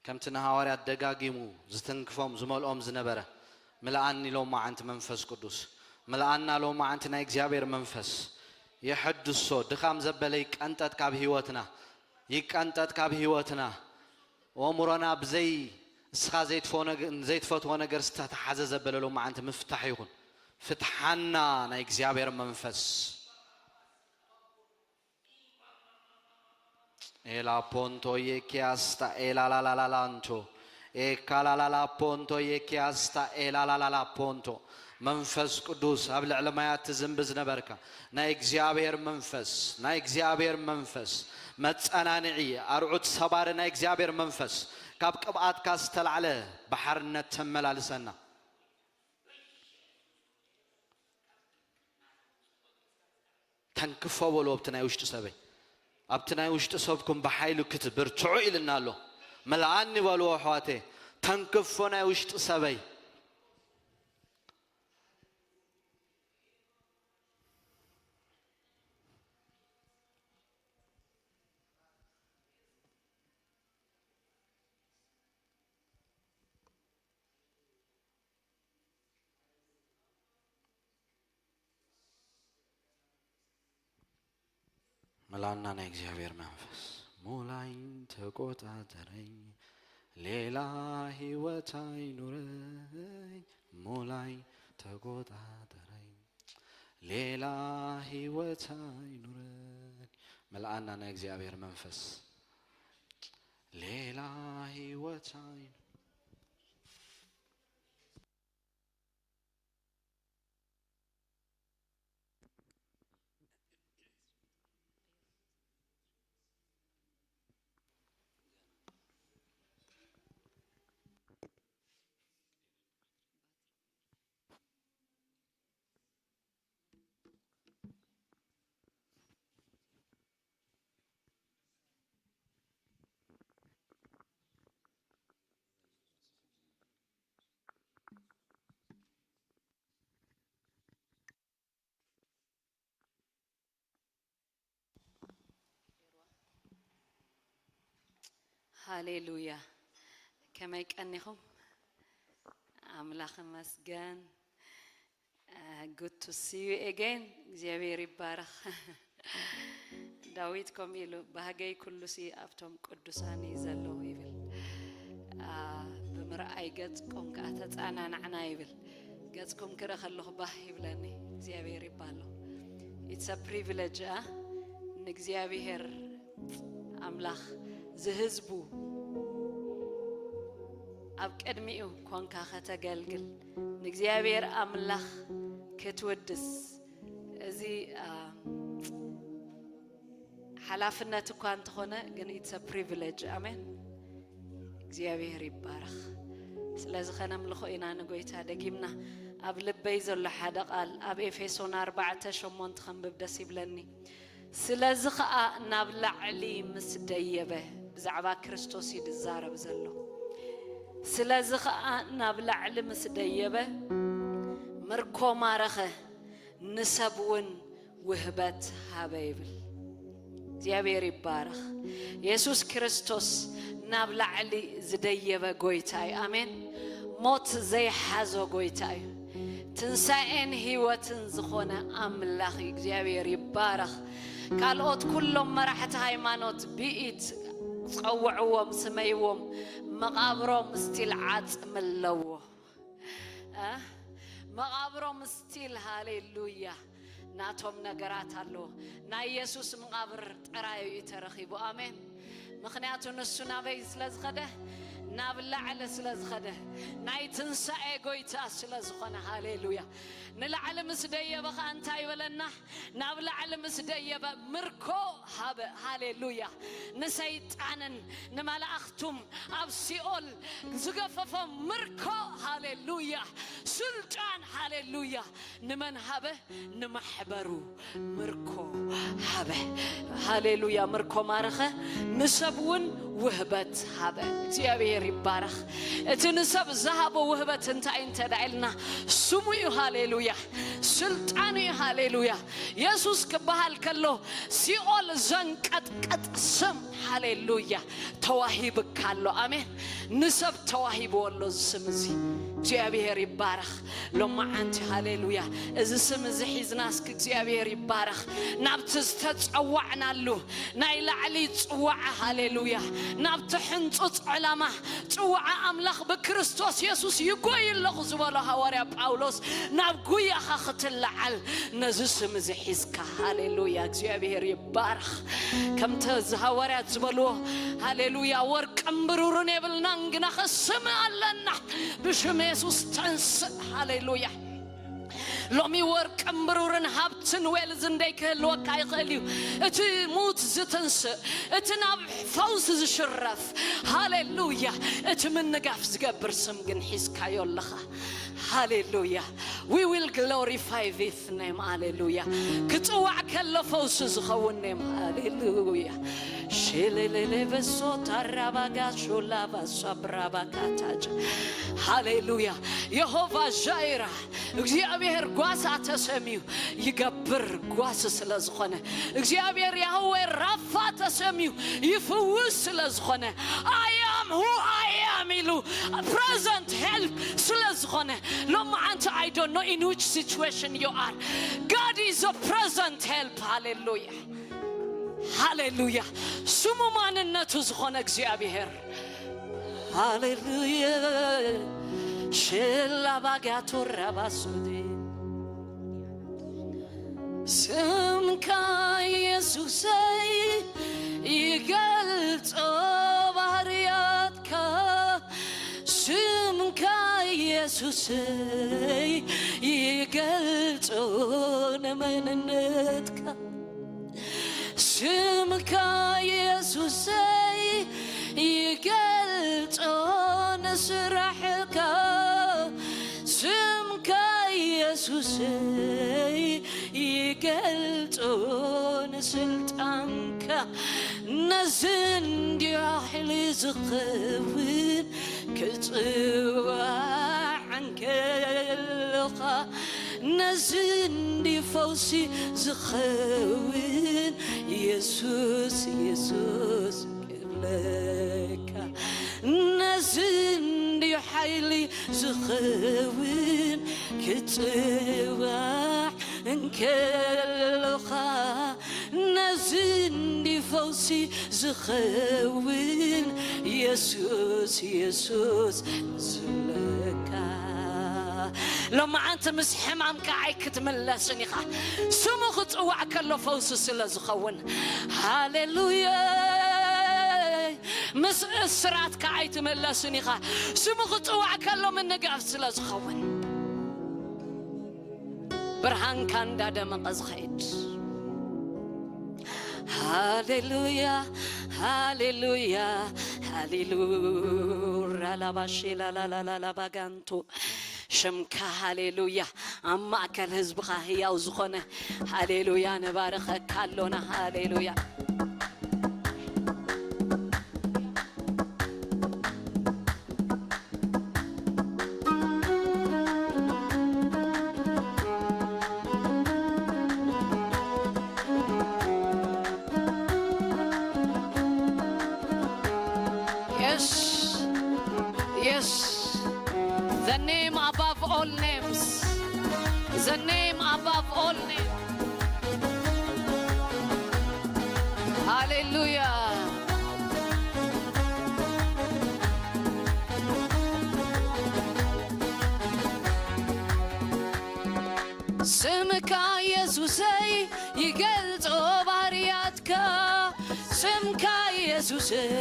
ከምቲ ንሃዋርያት ደጋጊሙ ዝትንክፎም ዝመልኦም ዝነበረ፣ ምልኣኒ ሎማዓንቲ መንፈስ ቅዱስ፣ ምልኣና ሎማዓንቲ ናይ እግዚኣብሔር መንፈስ። የሐድሶ ድኻም ዘበለ ይቀንጠጥ ካብ ህይወትና፣ ይቀንጠጥ ካብ ህይወትና። ወእምሮና ብዘይ እስኻ ዘይትፈትዎ ነገ-፣ ዘይትፈትዎ ነገር ዝተተሓዘ ዘበለ ሎማዓንቲ ምፍታሕ ይኹን። ፍትሓና ናይ እግዚኣብሔር መንፈስ። ኤላ ፖንቶ የኪያስታ ኤላላላላላንቶ ኤካላላላ ፖንቶ የኪያስታ ኤላላላላ ፖንቶ። መንፈስ ቅዱስ ኣብ ልዕሊ ማያት ትዝንቢ ዝነበርካ ናይ እግዚኣብሔር መንፈስ፣ ናይ እግዚኣብሔር መንፈስ፣ መጸናንዒ ኣርዑት ሰባሪ ናይ እግዚኣብሔር መንፈስ ካብ ቅብኣትካ ዝተላዕለ ብሓርነት ተመላልሰና። ተንክፎ በሉ ኣብቲ ናይ ውሽጢ ሰበይ። ኣብቲ ናይ ውሽጢ ሰብኩም ብሓይሉ ክትብርትዑ ኢልና ኣሎ። መልኣኒ በልዎ ኣሕዋተይ። ተንክፎ ናይ ውሽጢ ሰበይ። መላና ናይ እግዚኣብሔር መንፈስ። ሙላኝ ተቆጣጠረኝ፣ ሌላ ህይወት አይኑረኝ። ሙላኝ ተቆጣጠረኝ፣ ሌላ ህይወት አይኑረኝ። መልኣና ናይ እግዚኣብሔር መንፈስ። ሌላ ህይወት አይኑ ሃሌሉያ። ከመይ ቀኒኹም? ኣምላኽ ይመስገን። Uh, good to see you again። እግዚኣብሔር ይባረኽ። ዳዊት ከምኡ ኢሉ፣ ባህገይ ኩሉሲ ኣብቶም ቅዱሳን እዩ ዘለዉ ይብል። Uh, ብምርኣይ ገጽኩም ከዓ ተጻናናዕና ይብል። ገጽኩም ክርኢ ከለኹ ባህ ይብለኒ። እግዚኣብሔር ይባሎ። It's a privilege፣ uh፣ ንእግዚኣብሔር ኣምላኽ ዝህዝቡ ኣብ ቅድሚኡ ኮንካ ከተገልግል፣ ንእግዚኣብሔር ኣምላኽ ክትውድስ፣ እዚ፣ አ፣ ሓላፍነት እኳ እንተኾነ፣ ግን it's a privilege። ኣሜን። እግዚኣብሔር ይባረኽ። ስለዚ ከነምልኾ ኢና ንጎይታ። ደጊምና ኣብ ልበይ ዘሎ ሓደ ቃል ኣብ ኤፌሶን ኣርባዕተ ሸሞንተ ከንብብ ደስ ይብለኒ። ስለዚ ኸኣ ናብ ላዕሊ ምስ ደየበ፣ ብዛዕባ ክርስቶስ እዩ ዝዛረብ ዘሎ። ስለዚ ኸኣ ናብ ላዕሊ ምስ ደየበ፣ ምርኮ ማረኸ፣ ንሰብ እውን ውህበት ሃበ ይብል። እግዚኣብሔር ይባረኽ። የሱስ ክርስቶስ ናብ ላዕሊ ዝደየበ ጎይታ እዩ። ኣሜን። ሞት ዘይሓዞ ጎይታ እዩ። ትንሳኤን ህይወትን ዝኾነ ኣምላኽ እዩ። እግዚኣብሔር ይባረኽ። ካልኦት ኩሎም መራሕቲ ሃይማኖት ብኢድ ጸውዕዎም፣ ስመይዎም፣ መቓብሮም ስቲል ዓጽሚ ኣለዎ። እ? መቓብሮም ስቲል፣ ሃሌሉያ፣ ናቶም ነገራት ኣለዎ። ናይ የሱስ መቓብር ጥራይ እዩ ተረኺቡ። ኣሜን። ምኽንያቱ ንሱ ናበይ ስለ ዝኸደ? ናብ ላዕሊ ስለ ዝኸደ፣ ናይ ትንሳኤ ጎይታ ስለ ዝኾነ። ሃሌሉያ። ንላዕሊ ምስ ደየበ ኸኣ እንታይ ይበለና? ናብ ላዕሊ ምስ ደየበ ምርኮ ሃበ። ሃሌሉያ። ንሰይጣንን ንመላእኽቱም ኣብ ሲኦል ዝገፈፎም ምርኮ፣ ሃሌሉያ፣ ስልጣን፣ ሃሌሉያ፣ ንመን ሃበ? ንማሕበሩ ምርኮ ሃበ። ሃሌሉያ። ምርኮ ማረኸ፣ ንሰብ እውን ውህበት ሃበ። እግዚኣብሔር ይባረኽ። እቲ ንሰብ ዝሃቦ ውህበት እንታይ እንተ ደኣ ኢልና፣ ስሙ እዩ። ሃሌሉያ። ስልጣኑ እዩ። ሃሌሉያ። የሱስ ክበሃል ከሎ፣ ሲኦል ዘንቀጥቅጥ ስም፣ ሃሌሉያ፣ ተዋሂብካ ኣሎ። ኣሜን። ንሰብ ተዋሂብዎ ኣሎ እዚ ስም እዚ። እግዚኣብሔር ይባረኽ። ሎማዓንቲ፣ ሃሌሉያ፣ እዚ ስም እዚ ሒዝና እስኪ እግዚኣብሔር ይባረኽ። ናብቲ ዝተጸዋዕናሉ ናይ ላዕሊ ጽዋዓ፣ ሃሌሉያ፣ ናብቲ ሕንጹጽ ዕላማ፣ ጽዋዓ ኣምላኽ ብክርስቶስ የሱስ ይጎይ ኣለኹ ዝበሎ ሃዋርያ ጳውሎስ፣ ናብ ጉያኻ ክትለዓል ነዚ ስም እዚ ሒዝካ። ሃሌሉያ፣ እግዚኣብሔር ይባረኽ። ከምቲ እዚ ሃዋርያት ዝበልዎ፣ ሃሌሉያ፣ ወርቅን ብሩርን የብልናን፣ ግናኸ ስም ኣለና። ብሽም የሱስ ተንስእ። ሃሌሉያ። ሎሚ ወርቅን ብሩርን ሃብትን ዌልዝን ደይክህልወካ ይኽእል እዩ። እቲ ሙት ዝትንስእ፣ እቲ ናብ ፈውስ ዝሽረፍ፣ ሃሌሉያ፣ እቲ ምንጋፍ ዝገብር ስም ግን ሒዝካዮ ኣለኻ። ሃሌሉያ። We will glorify this name. ሃሌሉያ። ክጽዋዕ ከሎ ፈውሲ ዝኸውን ኔም። ሃሌሉያ። ሽልልልብሶ ታራባጋ ሹላባ ሳብራባ ካታጅ። ሃሌሉያ። የሆቫ ጃይራ፣ እግዚኣብሔር ጓሳ ተሰምዩ ይገብር፣ ጓስ ስለ ዝኾነ። እግዚኣብሔር ያህዌ ራፋ ተሰምዩ ይፍውስ ስለ ዝኾነ። I am who I am ኢሉ present help ስለ ዝኾነ። ሎማዓንቲ፣ I don't know in which situation you are, God is a present help. ሃሌሉያ፣ ሃሌሉያ። ስሙ ማንነቱ ዝኾነ እግዚኣብሔር። ሃሌሉያ። ሸላባጋቶ ረባሱዲ። ስምካ ኢየሱሰይ ይገልጾ ባህርያትካ። ስምካ ኢየሱሰይ ይገልጾ ንመንነትካ። ስምካ ኢየሱሰይ ይገልጾ ንስራሕካ። ስምካ ኢየሱሰይ ይገልጾ ንስልጣንካ። ነዚ እንዲዮ ሕሊ ዝኸውን ክጽዋዕ እንከለኻ፣ ነዚ እንዲ ፈውሲ ዝኸውን የሱስ፣ የሱስ ክብለካ። ነዚ እንዲ ሓይሊ ዝኸውን ክጽዋዕ እንከለኻ፣ ነዚ እንዲ ፈውሲ ዝኸውን የሱስ፣ የሱስ ዝብለካ። ሎማዓንቲ ምስ ሕማምካ ኣይክትምለስን ኢኻ። ስሙ ክጽዋዕ ከሎ ፈውሲ ስለ ዝኸውን። ሃሌሉያ። ምስ እስራትካ ኣይትምለስን ኢኻ። ስሙ ክጽዋዕ ከሎ ምንጋፍ ስለ ዝኸውን። ብርሃንካ እንዳደመቐ ዝኸይድ። ሃሌሉያ፣ ሃሌሉያ፣ ሃሌሉያ። ራላባሼ ላላላላላ ባጋንቶ። ሽምካ ሃሌሉያ። ኣብ ማእከል ህዝብኻ ህያው ዝኾነ ሃሌሉያ ንባርኸካ ኣሎና። ሃሌሉያ። Yes. Yes. The name above all names. The name above all names. ሃሌሉያ። ስምካ የሱሰይ ይገልጾ ባህርያትካ፣ ስምካ የሱሰይ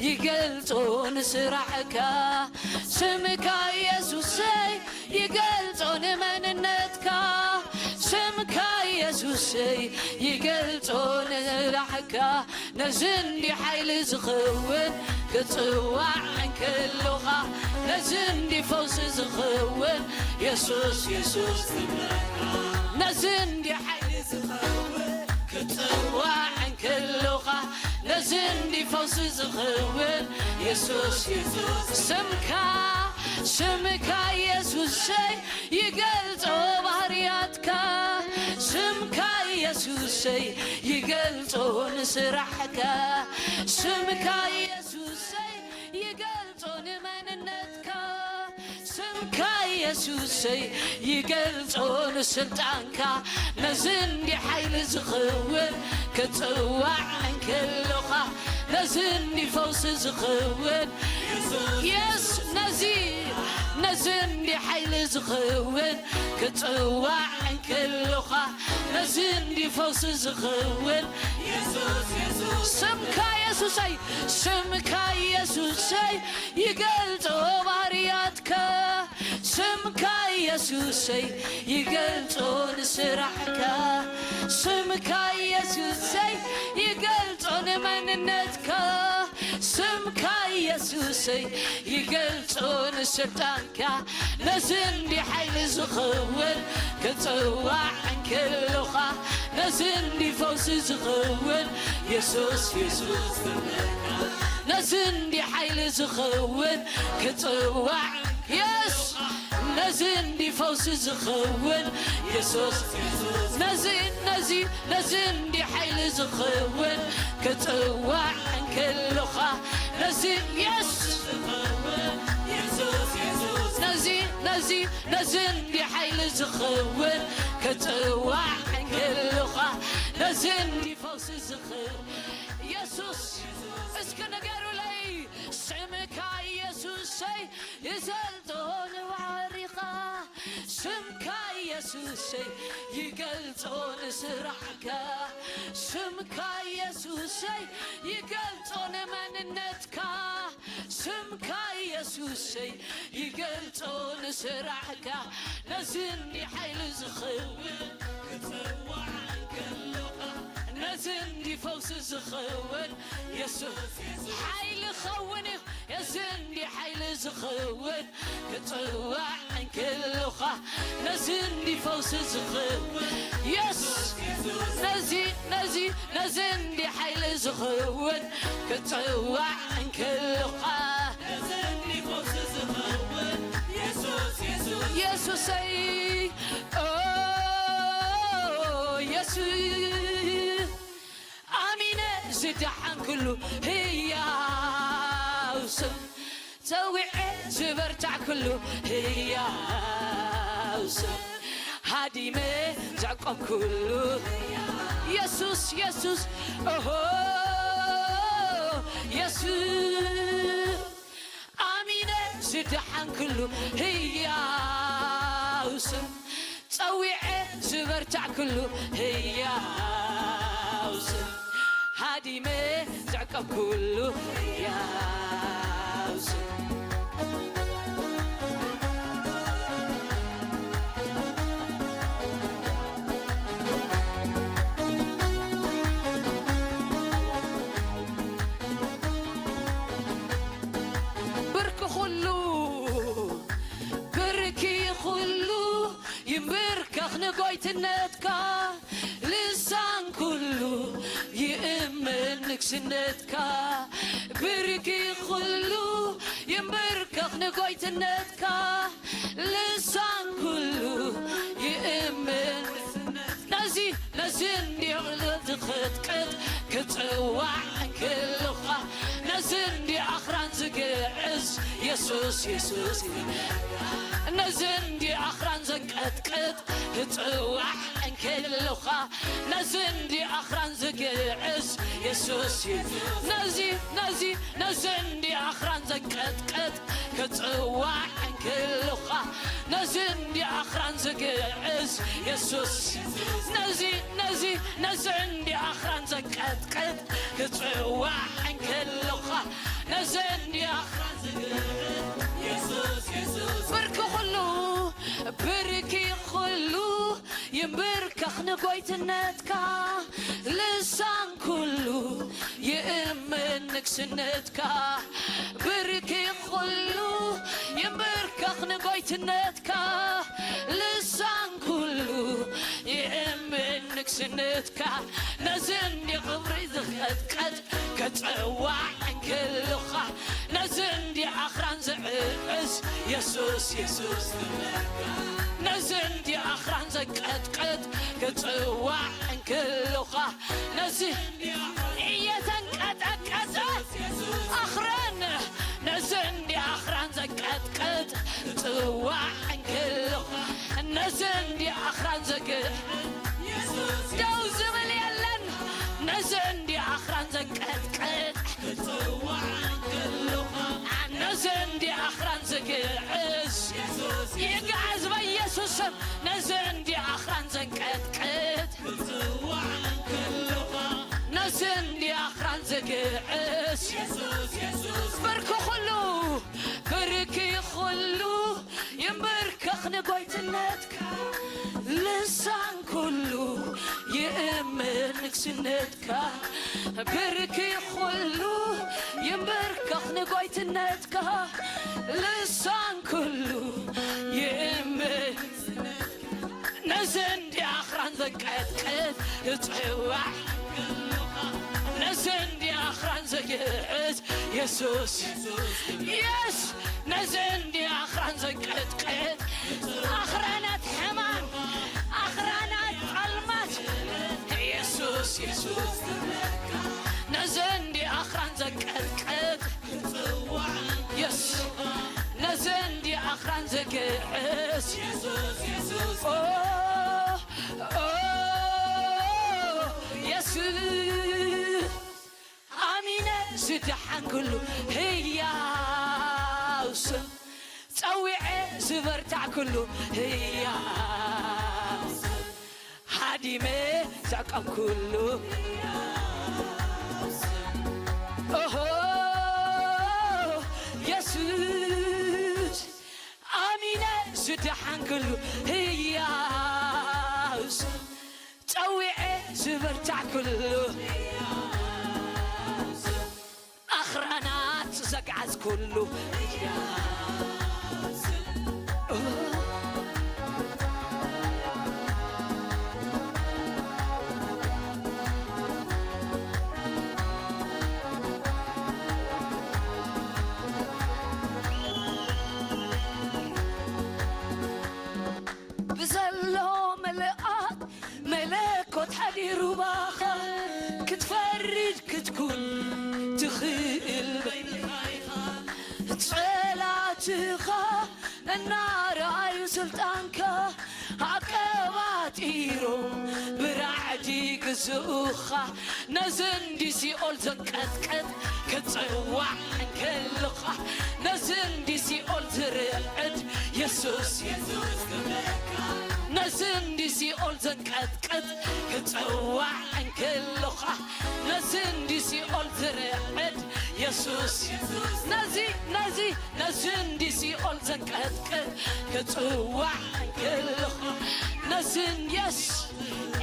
ይገልጾ ንስራሕካ፣ ስምካ የሱሰይ ይገልጾ ንመንነትካ፣ ስምካ የሱሰይ ይገልጾ ንስራሕካ። ነዚ እንዲ ሓይሊ ዝኸውን ክጽዋዕ እንከሎኻ፣ ነዚ እንዲ ፈውሲ ዝኸውን የሱስ፣ የሱስ ክብለካ። ነዚ እንዲ ሓይሊ ዝኸውን ክጽዋዕ እንከሎኻ፣ ነዚ እንዲ ፈውሲ ዝኸውን የሱስ፣ የሱስ ስምካ፣ ስምካ የሱሰይ ይገልጾ ባህርያትካ፣ ስምካ የሱሰይ ይገልጾ ንስራሕካ፣ ስምካ የሱሰይ ይገልጾ ንመንነትካ፣ ስምካ የሱሰይ ይገልጾ ንስልጣንካ። ነዚ እንዲ ሓይሊ ዝኸውን ክጽዋዕ እንከሎኻ፣ ነዚ እንዲ ፈውሲ ዝኸውን የስ፣ ነዚ፣ ነዚ እንዲ ሓይሊ ዝኸውን ክጽዋዕ እንከሎኻ፣ ነዚ እንዲ ፈውሲ ዝኸውን ስምካ የሱሰይ፣ ስምካ የሱሰይ ይገልጾ ባህርያትካ፣ ስምካ የሱሰይ ይገልጾ ንስራሕካ፣ ስምካ የሱሰይ ይገልጾ ንመንነትካ፣ ስምካ የሱሰይ ይገልጾ ንስልጣንካ። ነዚ እንዲ ሓይሊ ዝኸውን ክጽዋዕ እንከሎኻ፣ ነዚ እንዲ ፈውሲ ዝኸውን የሱስ፣ የሱስ ነዚ እንዲ ሓይሊ ዝኸውን ክጽዋዕ የስ፣ ነዚ እንዲ ፈውሲ ዝኸውን የሱስ፣ ነዚ፣ ነዚ፣ ነዚ እንዲ ሓይሊ ዝኸውን ክጽዋዕ እንከሎኻ፣ ነዚ የስ፣ ነዚ፣ ነዚ፣ ነዚ እንዲ ሓይሊ ዝኸውን ክጽዋዕ እንከሎኻ፣ ነዚ እንዲ ፈውሲ ዝኸውን የሱስ፣ እስኪ ንገሩለይ፣ ስምካ የሱሰይ ይዘልጦ ንባህሪኻ፣ ስምካ የሱሰይ ይገልጾ ንስራሕካ፣ ስምካ የሱሰይ ይገልጾ ንመንነትካ፣ ስምካ የሱሰይ ይገልጾ ንስራሕካ፣ ነዚ እንዲ ሓይሊ ዝኸውን ክጽዋዕ እንከሎኻ፣ ነዚ እንዲ ፈውሲ ዝኸውን የሱስ ሓይሊ ኸውን እዩ። ነዚ እንዲ ሓይሊ ዝኸውን ክጽዋዕ እንከሎኻ፣ ነዚ እንዲ ፈውሲ ዝኸውን የስ፣ ነዚ፣ ነዚ፣ ነዚ እንዲ ሓይሊ ዝኸውን ክጽዋዕ እንከሎኻ፣ ነዚ እንዲ ፈውሲ ዝኸውን የሱስ፣ የሱስ የሱሰይ፣ ኦ፣ የሱስ ኣሚነ ዝደሓንኩሉ ህያው ስም፣ ጸዊዐ ዝበርታዕኩሉ ህያው ስም፣ ሃዲመ ዘዕቆብኩሉ የሱስ፣ የሱስ፣ ኦሆ፣ የሱስ ኣሚነ ዝደሓንኩሉ ህያው ስም፣ ጸዊዐ ዝበርታዕኩሉ ህያው ስም፣ ሃዲመ ዘዕቀብኩሉ ህያው ስም። ብርኪ ኩሉ፣ ብርኪ ኩሉ ይንብርከኽ ንጎይትነትካ፣ ልሳን ኩሉ ይእምን ንግስነትካ። ብርኪ ኩሉ ይንብርከኽ ንጎይትነትካ፣ ልሳን ኩሉ ይእምን። ነዚ፣ ነዚ እንዲ ዕለት ዝኽትቅት ክጽዋዕ እንክልኻ፣ ነዚ እንዲ ኣኽራን ዝግዕዝ የሱ የሱስ፣ የሱስ፣ ነዚ እንዲ ኣኽራን ዘንቀጥቅጥ ክጽዋዕ እንከለኻ፣ ነዚ እንዲ ኣኽራን ዝግዕዝ የሱስ፣ ነዚ፣ ነዚ፣ ነዚ እንዲ ኣኽራን ዘንቀጥቅጥ ክጽዋዕ እንከለኻ፣ ነዚ እንዲ ኣኽራን ዝግዕዝ የሱስ፣ ነዚ፣ ነዚ፣ ነዚ እንዲ ኣኽራን ዘንቀጥቅጥ ክጽዋዕ እንከለኻ፣ ነዚ እንዲ ኣኽራን ዝግዕዝ የሱስ፣ የሱስ። ብርኪ ኩሉ፣ ብርኪ ኩሉ ይንብርከኽ ንጎይትነትካ፣ ልሳን ኩሉ ይእምን ንግስነትካ። ብርኪ ኩሉ ይንብርከኽ ንጎይትነትካ፣ ልሳን ኩሉ ይእምን ንግስነትካ። ነዚ እንዲ ክብሪ ዝቐጥቀጥ ክጽዋዕ እንከለኻ፣ ነዚ እንዲ ኣኽራን ዝዕዕስ የሱስ፣ የሱስ። ነዚ እንዲ ኣኽራን ዘንቀጥቅጥ ክጽዋዕ እንከለኻ፣ ነዚ እየተንቀጠቀጠ ኣኽራን፣ ነዚ እንዲ ኣኽራን ዘንቀጥቅጥ ክጽዋዕ እንከለኻ፣ ነዚ እንዲ ኣኽራን ዘግ-፣ ደው ዝብል የለን። ነዚ እንዲ ኣኽራን ዘንቀጥቅጥ ክጽዋዕ እንከለኻ፣ ነዚ እንዲ ኣኽራን ዝግዕዝ ይግዓዝ በኢየሱስ ስም። ነዚ እንዲ ኣኽራን ዘንቀጥቅጥ ክጽዋዕ እንከለኻ፣ ነዚ እንዲ ኣኽራን ዝግዕዝ የሱስ፣ የሱስ። ብርኪ ኩሉ፣ ብርኪ ኩሉ ይንብርከኽ ንጎይትነትካ፣ ልሳን ኩሉ ይእምን ንግስነትካ። ብርኪ ኩሉ ይንብርከኽ ንጎይትነትካ፣ ልሳን ኩሉ ይእምን። ነዚ እንዲ ኣኽራን ዘንቀጥቅጥ ክጽዋዕ፣ ነዚ እንዲ ኣኽራን ዘግዕዝ የሱስ፣ የስ፣ ነዚ እንዲ ኣኽራን ዘንቀጥቅጥ፣ ኣኽራናት ሕማም፣ ኣኽራናት ጸልማት፣ የሱስ፣ የሱስ፣ ነዚ እንዲ ኣኽራን ዘንቀጥቅጥ፣ የስ፣ ነዚ እንዲ ኣኽራን ዘግዕዝ፣ ኦ፣ ኦ፣ የሱስ፣ ኣሚነ ዝደሓንኩሉ ህያው ስም፣ ጸዊዐ ዝበርታዕኩሉ ህያው ስም፣ ሃዲመ ዘዕቀብኩሉ፣ ኦሆ፣ የሱስ፣ ኣሚነ ዝደሓንኩሉ ህያው ስም፣ ጸዊዐ ዝበርታዕኩሉ፣ ኣኽራናት ዘግዓዝኩሉ፣ ብዘሎ ምልኣት መለኮት ሓዲሩ ባኻ፣ ክትፈርድ ክትኩን ትኽእል በይንኻ ኢኻ። ጸላትኻ እናረኣዩ ስልጣንካ ኣቀባጢሮም ብራዕዲ ግዝኡኻ። ነዚ እንዲ ሲኦል ዘንቀጥቅጥ ክጽዋዕ እንከለኻ፣ ነዚ እንዲ ሲኦል ዝርዕድ የሱስ፣ ነዚ እንዲ ሲኦል ዘንቀጥቅጥ ክጽዋዕ እንከለኻ፣ ነዚ እንዲ ሲኦል ዝርዕድ የሱስ፣ ነዚ፣ ነዚ፣ ነዚ እንዲ ሲኦል ዘንቀጥቅጥ ክጽዋዕ እንከለኻ፣ ነዚ፣ የስ፣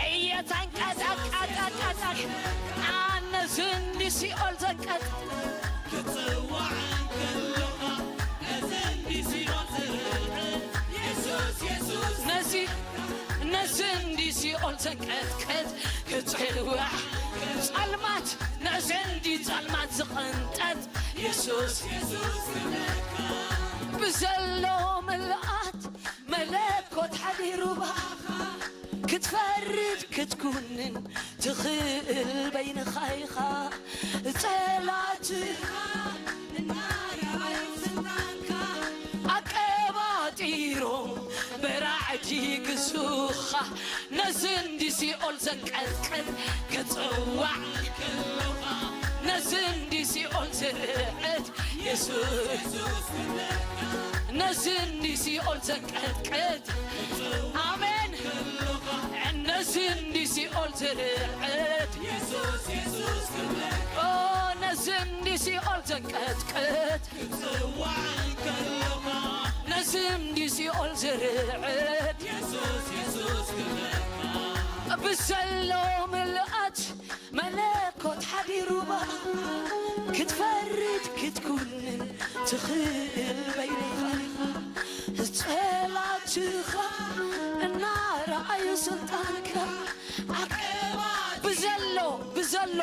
እየተንቀጠቀጠ፣ ነዚ እንዲ ሲኦል ዘንቀጥቅጥ፣ ነዚ፣ ነዚ እንዲ ሲኦል ዘንቀጥቅጥ ክጽዋዕ፣ ጸልማት፣ ነዚ እንዲ ጸልማት ዝቕንጠጥ የሱስ፣ ብዘሎ ምልኣት መለኮት ሓዲሩ ባኻ፣ ክትፈርድ ክትኩንን ትኽእል በይንኻ ኢኻ። ጸላትኻ እናረኣዩ ስልጣንካ ሱኻ ነዚ እንዲ ሲኦል ዘንቀጥቅጥ ክጽዋዕ፣ ነዚ እንዲ ሲኦል ዝርዕድ የሱስ፣ ነዚ እንዲ ሲኦል ዘንቀጥቅጥ፣ ኣሜን፣ ነዚ እንዲ ሲኦል ዝርዕድ፣ ኦ፣ ነዚ እንዲ ሲኦል ዘንቀጥቅጥ፣ ነዚ እንዲ ሲኦል ዝርዕድ፣ ብዘሎ ምልኣት መለኮት ሓዲሩባ፣ ክትፈርድ ክትኩንን ትኽእል በይንኻ ኢኻ። ጸላትኻ እናረኣዩ ስልጣንካ ዓቀባ፣ ብዘሎ፣ ብዘሎ፣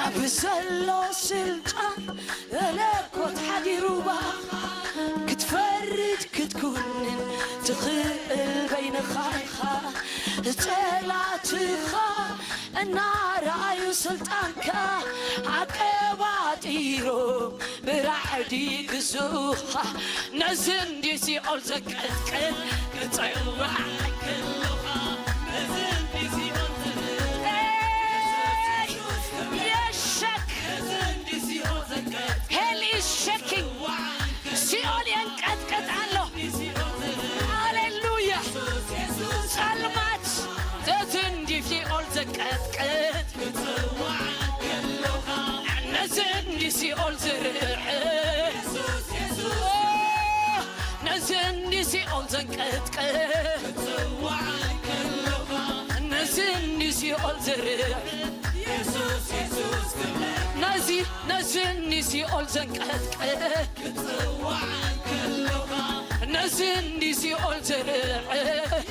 ኣብ ዘሎ ስልጣን መለኮት ሓዲሩባ፣ ክትፈርድ ክትኩንን ትኽእል በይንኻ ኢኻ። ጸላትኻ እናረኣዩ ስልጣንካ ዓቀባጢሮም ብራዕዲ ግዙኻ፣ ነዚ እንዲ ሲኦል ዘንቀጥቅጥ ክጽዋዕ ከለኻ፣ ነዚ እንዲ ሲኦል ዘንቀጥቅጥ፣ የሸክ፣ ነዚ እንዲ ሲኦል ዘንቀጥቅጥ፣ hell is shaking፣ ሲኦል የንቀጥቅጥ ኣሎ። ሃሌሉያ። ጸልማት፣ ነዚ እንዲ ሲኦል ዘንቀጥቅጥ፣ ነዚ እንዲ ሲኦል ዝርዕድ፣ ነዚ እንዲ ሲኦል ዘንቀጥቅጥ፣ ነዚ እንዲ ሲኦል ዝርዕድ፣ ነዚ፣ ነዚ እንዲ ሲኦል ዘንቀጥቅጥ፣ ነዚ እንዲ ሲኦል ዝርዕድ፣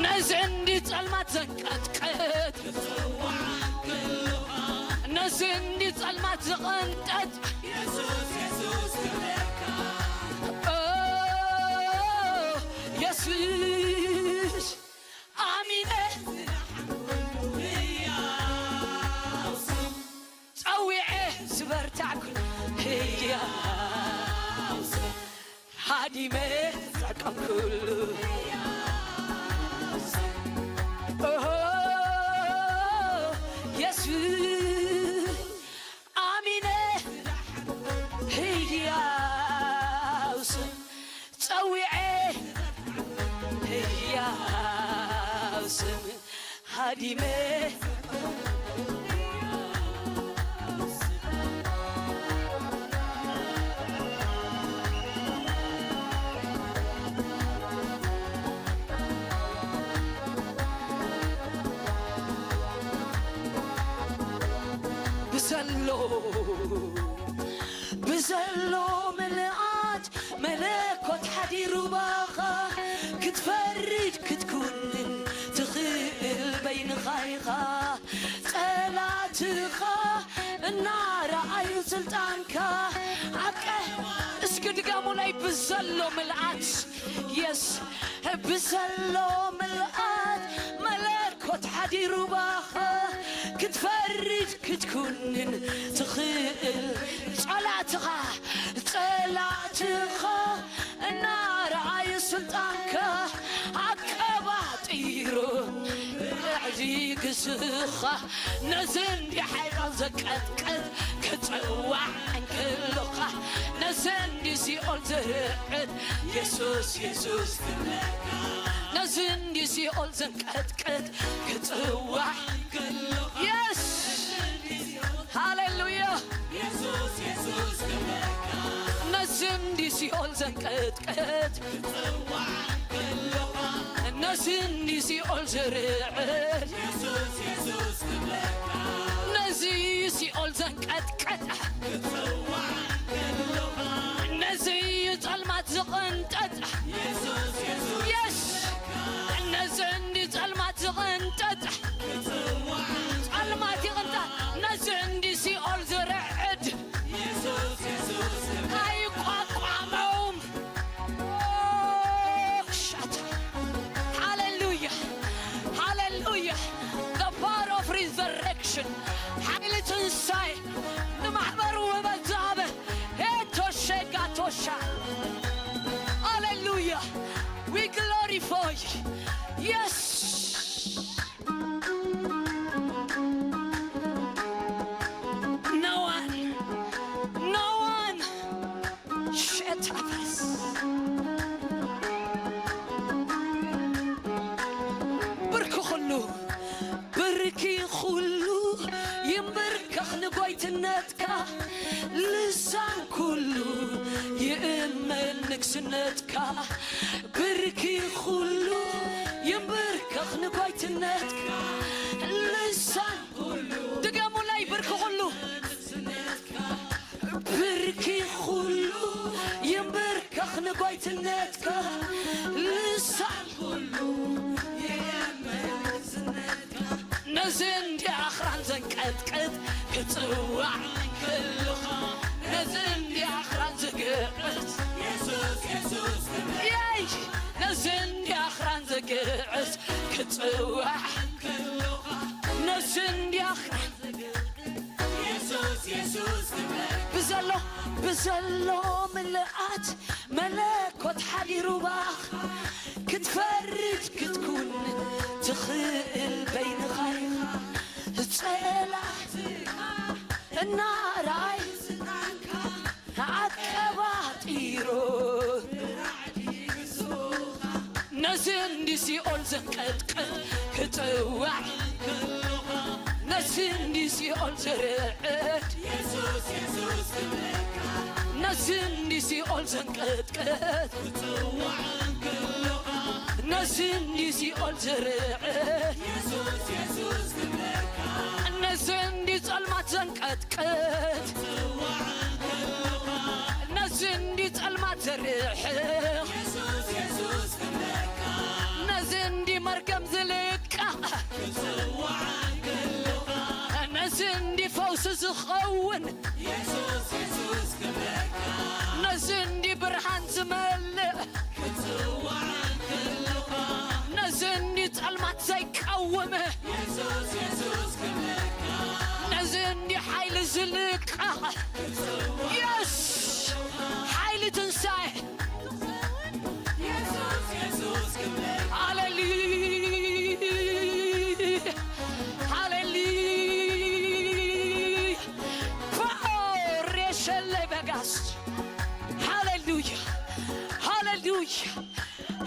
ነዚ እንዲ ጸልማት ዘንቀጥቅጥ፣ ነዚ እንዲ ጸልማት ዝቕንጠጥ፣ ኦ፣ የሱስ ኣሚነ ጸዊዐ ዝበርታዕኩ ህያው ሃዲመ ዘቀምኩሉ ኦሆ፣ የሱስ ኣሚነ ህያው ስም ጸዊዐ ህያው ስም ሃዲመ ብዘሎ ብዘሎ ምልኣት መለኮት ሓዲሩ ባኻ ክትፈርድ ክትኩንን ትኽእል በይንኻ ኢኻ። ጸላትኻ እናረኣዩ ስልጣንካ ዓቀ እስኪ ድገሙለይ ብዘሎ ምልኣት የስ ብዘሎ ምልኣት መለኮት ሓዲሩ ባኻ ክትፈርድ ክትኩንን ትኽእል ጸላትኻ ጸላትኻ እናረኣዩ ስልጣንካ ኣቀባጢሩ ብዕዚ ግዝኻ ነዚ እንዲ ሓይቓ ዘቀጥቅጥ ክጽዋዕ እንክልኻ ነዚ እንዲ ሲኦል ዝርዕድ የሱስ የሱስ ነዚ እንዲ ሲኦል ዘንቀጥቅጥ ክጽዋዕ የስ ሃሌሉያ ነዚ እንዲ ሲኦል ዘንቀጥቅጥ ነዚ እንዲ ሲኦል ዝርዕድ ነዚ ሲኦል ዘንቀጥቅጥ ነዚ ጸልማት ዝቕንጠጥ የስ ነዚ እንዲ ጸልማት ዝቕንጠጥ ጸልማት ይቕንጠጥ ነዚ እንዲ ሲኦል ዝርዕድ ኣይቋቋመውም ሻታ ሃሌሉያ ሃሌሉያ the power of resurrection ሓይሊ ትንሳኤ ንማሕበሩ ህበዛበ ሄቶሸጋቶሻ ብርከኽ ንጎይትነትካ፣ ልሳን ኩሉ ይእመን ንግስነትካ። ብርኪ ኩሉ ይንብርከኽ ንጎይትነትካ፣ ልሳን ኩሉ፣ ድገሙለይ፣ ብርኪ ኩሉ፣ ብርኪ ኩሉ ይንብርከኽ ንጎይትነትካ፣ ልሳን ኩሉ ይእመን ንግስነትካ። ነዚ እንዲ ኣኽራን ዘንቀጥቅጥ ክጽዋዕ ከለኻ፣ ነዚ እንዲ ኣኽራን ዝግዕዝ የይ፣ ነዚ እንዲ ኣኽራን ዝግዕዝ ክጽዋዕ፣ ነዚ እንዲ ኣኽራን ብዘሎ፣ ብዘሎ ምልኣት መለኮት ሓዲሩ ባኻ፣ ክትፈርድ ክትኩን ትኽእል በይንኻ ኢኻ። ጸላእትኻ እናርኣየ ኣቀባጢሩ፣ ነዚ እንዲ ሲኦል ዘንቀጥቅጥ ክጽዋዕ፣ ነዚ እንዲ ሲኦል ዝርዕድ፣ ነዚ እንዲ ሲኦል ዘንቀጥቅጥ፣ ነዚ እንዲ ሲኦል ዝርዕድ፣ ነዚ እንዲ ጸልማት ዘንቀጥቅጥ፣ ነዚ እንዲ ጸልማት ዘርሕቕ፣ ነዚ እንዲ መርገም ዝልቃሕ፣ ነዚ እንዲ ፈውሲ ዝኸውን፣ ነዚ እንዲ ብርሃን ዝመልእ፣ ነዚ እንዲ ጸልማት ዘይቀውም፣ ነዚ እንዲ ሓይሊ ዝልቃሕ፣ የስ፣ ሓይሊ ትንሳኤ። ሃሌሉያ፣ ሃሌሉያ። ፓሬሸለ በጋስ። ሃሌሉያ፣ ሃሌሉያ፣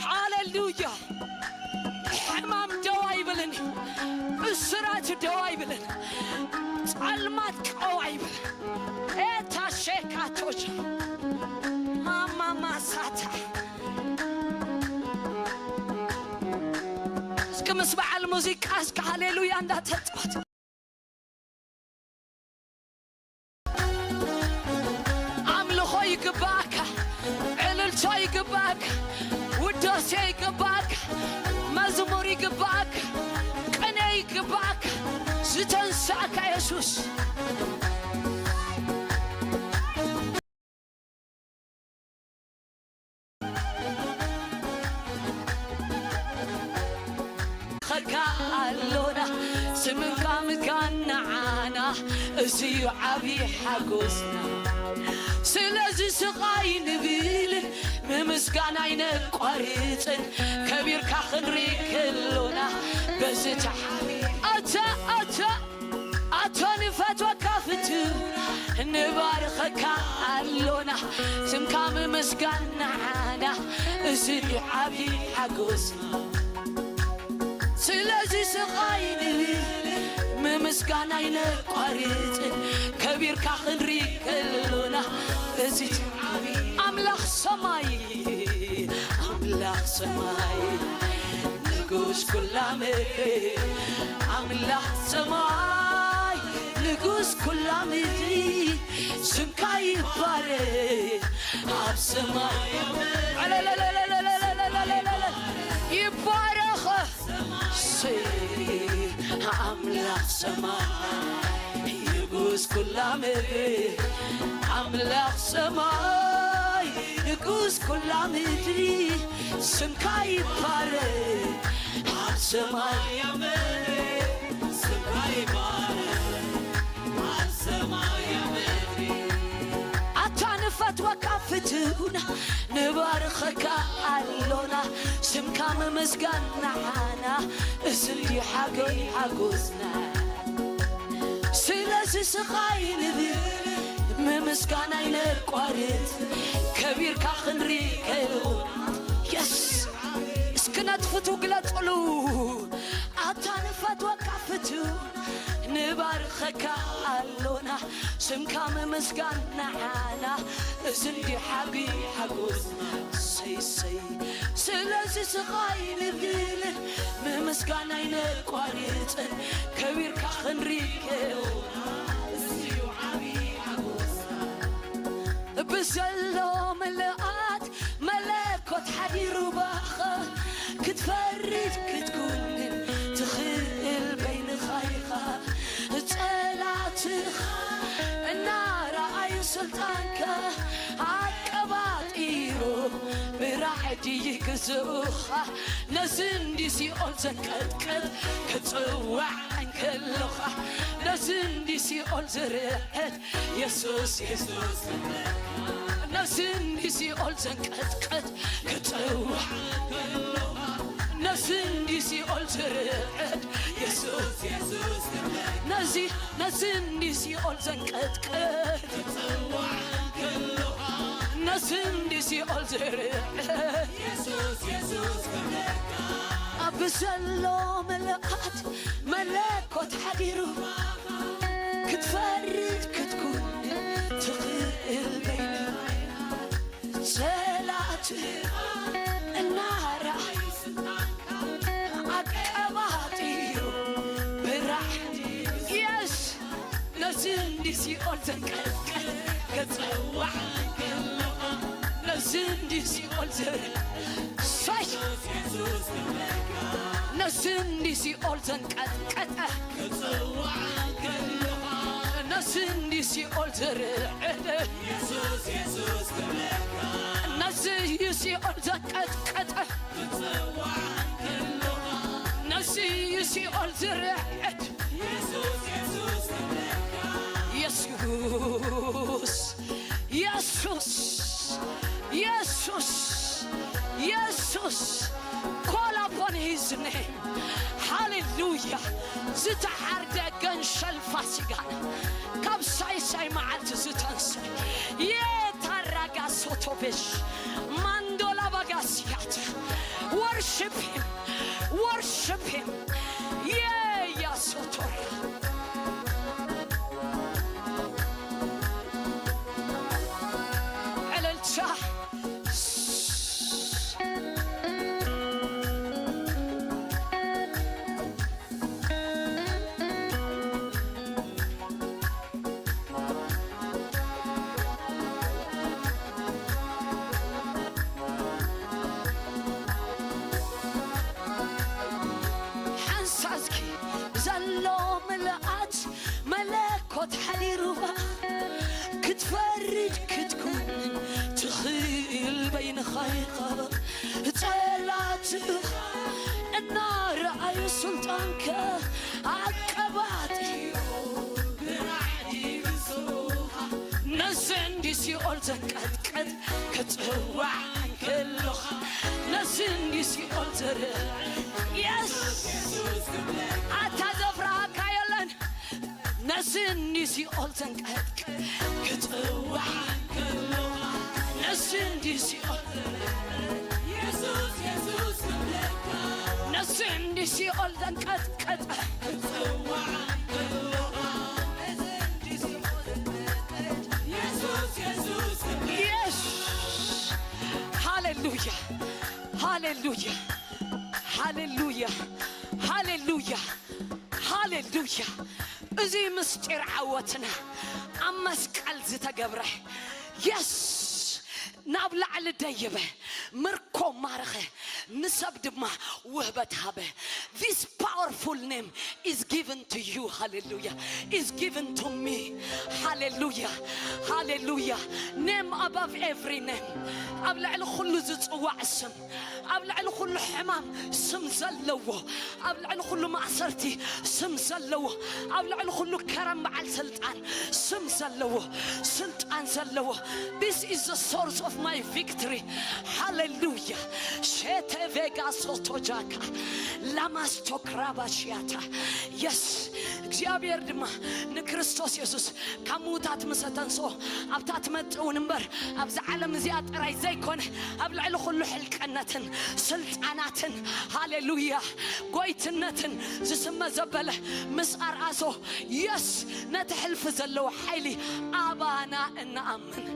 ሃሌሉያ። ሕማም ደው ኣይብልን እዩ። እስራት ደው ኣይብልን። ጸልማት ቀው ኣይብልን። ኤታ ሼካቶች ማማማሳታ። እስኪ ምስ በዓል ሙዚቃ እስኪ ሃሌሉያ እንዳተጫወት። ኣምልኾ ይግባእካ፣ ዕልልቶ ይግባእካ፣ ውዳሴ ይግባእካ፣ መዝሙር ይግባእካ፣ ቅኔ ይግባእካ። ዝተንሳእካ የሱስ። ኸካ ኣሎና ስምካ ምካን ንዓና፣ እዚ እዩ ዓብዪ ሓጎስና። ስለዚ ስቓይ ንብልን ምምስጋን ኣይነቋርጽን፣ ከቢርካ ክንርኢ ከሎና በዚ ተሓ-፣ ኣታ፣ ኣታ፣ ኣታ ንፈትወካ ፍትው፣ ንባርኸካ ኣሎና፣ ስምካ ምምስጋን ንዓና፣ እዚ ዓብዪ ሓጎስና። ስለዚ ስቓይ ንብል፣ ምምስጋን ኣይነቋርጽን፣ ከቢርካ ክንርኢ ከሎና፣ እዚ ኣምላኽ ሰማይ፣ ኣምላኽ ሰማይ፣ ንጉስ ኩላ ምድሪ፣ ኣምላኽ ሰማይ፣ ንጉስ ኩላ ምድሪ፣ ስምካ ይባረክ ኣብ ሰማይ። ይባረኽ። ኣምላኽ ሰማይ ንጉስ ኩላ ምድሪ፣ ኣምላኽ ሰማይ ንጉስ ኩላ ምድሪ፣ ስምካ ይባረክ ኣብ ሰማይ ኣብ ምድሪ፣ ስምካ ይባረክ ኣብ ሰማይ ኣብ ምድሪ። ኣታ ንፈትወካ ፍትውና፣ ንባርኸካ ኣሎና፣ ስምካ ምምስጋን ንዓና፣ እዚ እንዲ ሓገይ ሓጎስና። ስለዚ ስቓይ ንብል፣ ምምስጋን ኣይነቋርጽ፣ ከቢርካ ክንርኢ ከሎ። የስ! እስኪ ነቲ ፍትው ግለጽሉ። ኣታ ንፈትወካ ፍትው፣ ንባርኸካ ኣሎና፣ ስምካ ምምስጋን ንዓና፣ እዚ እንዲ ሓቢ ሓጎስ። ሰይ ሰይ። ስለዚ ስቓይ ንብል፣ ምምስጋን ኣይነቋርጽን፣ ከቢርካ ክንሪኦ። እዚ እዩ ዓቢ ሓጎስ። ብዘሎ ምልኣት መለኮት ሓዲሩ ባኻ፣ ክትፈርድ ክትኩንን ትኽእል በይንኻ ኢኻ። ጸላትኻ እናረኣዩ ስልጣንካ ኣቀባጢሩ፣ ብራዕዲ ይግዝኡኻ። ነዚ እንዲ ሲኦል ዘንቀጥቅጥ ክጽዋዕ እንከለኻ፣ ነዚ እንዲ ሲኦል ዝርዕድ የሱስ፣ የሱስ፣ ነዚ እንዲ ሲኦል ዘንቀጥቅጥ ክጽዋዕ፣ ነዚ እንዲ ሲኦል ዝርዕድ የሱስ፣ የሱስ፣ ነዚ፣ ነዚ እንዲ ሲኦል ዘንቀጥቅጥ፣ ነዚ እንዲ ሲኦል ዝርዕድ፣ ኣብ ዘሎ ምልኣት መለኮት ሓዲሩ ክትፈርድ ክትኩን ትኽእል በይንኻ። ጸላእቲ እናረኣዩ ኣቀባጢሩ ብራሕ። የስ፣ ነዚ እንዲ ሲኦል ዘንቀጥቅጥ ክጽዋዕ፣ ነዚ እንዲ ሲኦል ዘር-፣ ሰይ፣ ነዚ እንዲ ሲኦል ዘንቀጥቅጥ፣ ነዚ እንዲ ሲኦል ዘርዕድ፣ ነዚ እዩ ሲኦል ዘንቀጥቅጥ፣ ነዚ እዩ ሲኦል ዝርዕድ። የሱስ፣ የሱስ፣ የሱስ፣ የሱስ፣ call upon his name። ሃሌሉያ። ዝተሓርደ ገንሸል ፋሲጋና ካብ ሳይሳይ መዓልቲ ዝተንስእ፣ የታራጋ ሶቶቤሽ ማንዶላ ባጋስያት። Worship him, worship him። የያሶቶር ዕልልታ። ሓንሳዝኪ ዘሎ ምልኣት መለኮት ሓዲሩኻ ክትፈርድ ክትኩን ትኽእል በይንኻ ኢኻ። ጸላእትኻ እናረኣዩ ስልጣንካ ኣቀባጢ ነዚ እንዲ ሲኦል ዘንቀጥቅጥ ክጽዋዕ እንከለኻ፣ ነዚ እንዲ ሲኦል ዘረ-፣ የስ! ኣታ ዘፍርሃካ የለን። ነዚ እንዲ ሲኦል ዘንቀጥቅጥ ክጽዋዕ እንከለኻ፣ ነዚ እንዲ ሲኦል ዘረ-፣ ነዚ እንዲ ሲኦል ዘንቀጥቅጥ የስ! ሃሌሉያ፣ ሃሌሉያ፣ ሃሌሉያ፣ ሃሌሉያ፣ ሃሌሉያ። እዚ ምስጢር ዓወትና ኣብ መስቀል ዝተገብረ። የስ! ናብ ላዕሊ ደይበ፣ ምርኮ ማረኸ፣ ንሰብ ድማ ውህበት ሃበ። This powerful name is given to you. ሃሌሉያ። Is given to me. ሃሌሉያ። ሃሌሉያ። Name above every name. ኣብ ልዕሊ ኩሉ ዝጽዋዕ ስም፣ ኣብ ልዕሊ ኩሉ ሕማም ስም ዘለዎ፣ ኣብ ልዕሊ ኩሉ ማእሰርቲ ስም ዘለዎ፣ ኣብ ልዕሊ ኩሉ ከረን በዓል ስልጣን ስም ዘለዎ፣ ስልጣን ዘለዎ። This is the source of my victory. ሃሌሉያ። ሼተ ቬጋ ሶቶጃካ ላማስቶክራባሽያታ። የስ፣ እግዚኣብሔር ድማ ንክርስቶስ የሱስ ካብ ምዉታት ምስ ኣተንስኦ ኣብታ ትመጽእ እውን እምበር ኣብዛ ዓለም እዚኣ ጥራይ ዘይኮነ ኣብ ልዕሊ ኩሉ ሕልቀነትን ስልጣናትን ሃሌሉያ ጎይትነትን ዝስመ ዘበለ ምስ ኣርኣሶ የስ ነቲ ሕልፊ ዘለዎ ሓይሊ ኣባና እንኣምን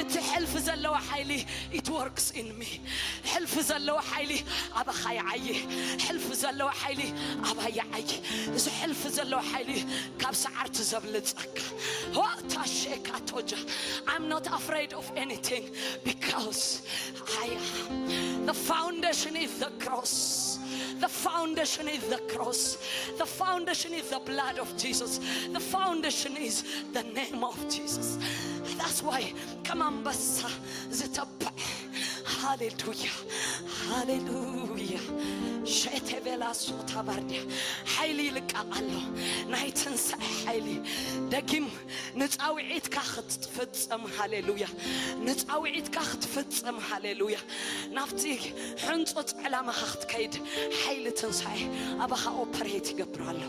እቲ ሕልፊ ዘለዎ ሓይሊ it works in me ሕልፊ ዘለዎ ሓይሊ ኣባኻ ይዓዪ ሕልፊ ዘለዎ ሓይሊ ኣባይ ይዓዪ እዚ ሕልፊ ዘለዎ ሓይሊ ካብ ሰዓርቲ ዘብልጸካ ሆታሼካቶጃ I'm not afraid of anything because I am the foundation is the cross the foundation is the cross the foundation is the blood of Jesus the foundation is the name of Jesus that's why ከም ኣንበሳ ዝተብዕ ሃሌሉያ ሃሌሉያ ሸቴቤላ ሶታ ባርዲያ ሓይሊ ይልቀቕ ኣሎ ናይ ትንሳኤ ሓይሊ ደጊም ንጻውዒትካ ክትፍጽም ሃሌሉያ ንጻውዒትካ ክትፍጽም ሃሌሉያ ናብቲ ሕንጹጽ ዕላማኻ ክትከይድ ሓይሊ ትንሳኤ ኣባኻ ኦፐሬት ይገብር ኣሎ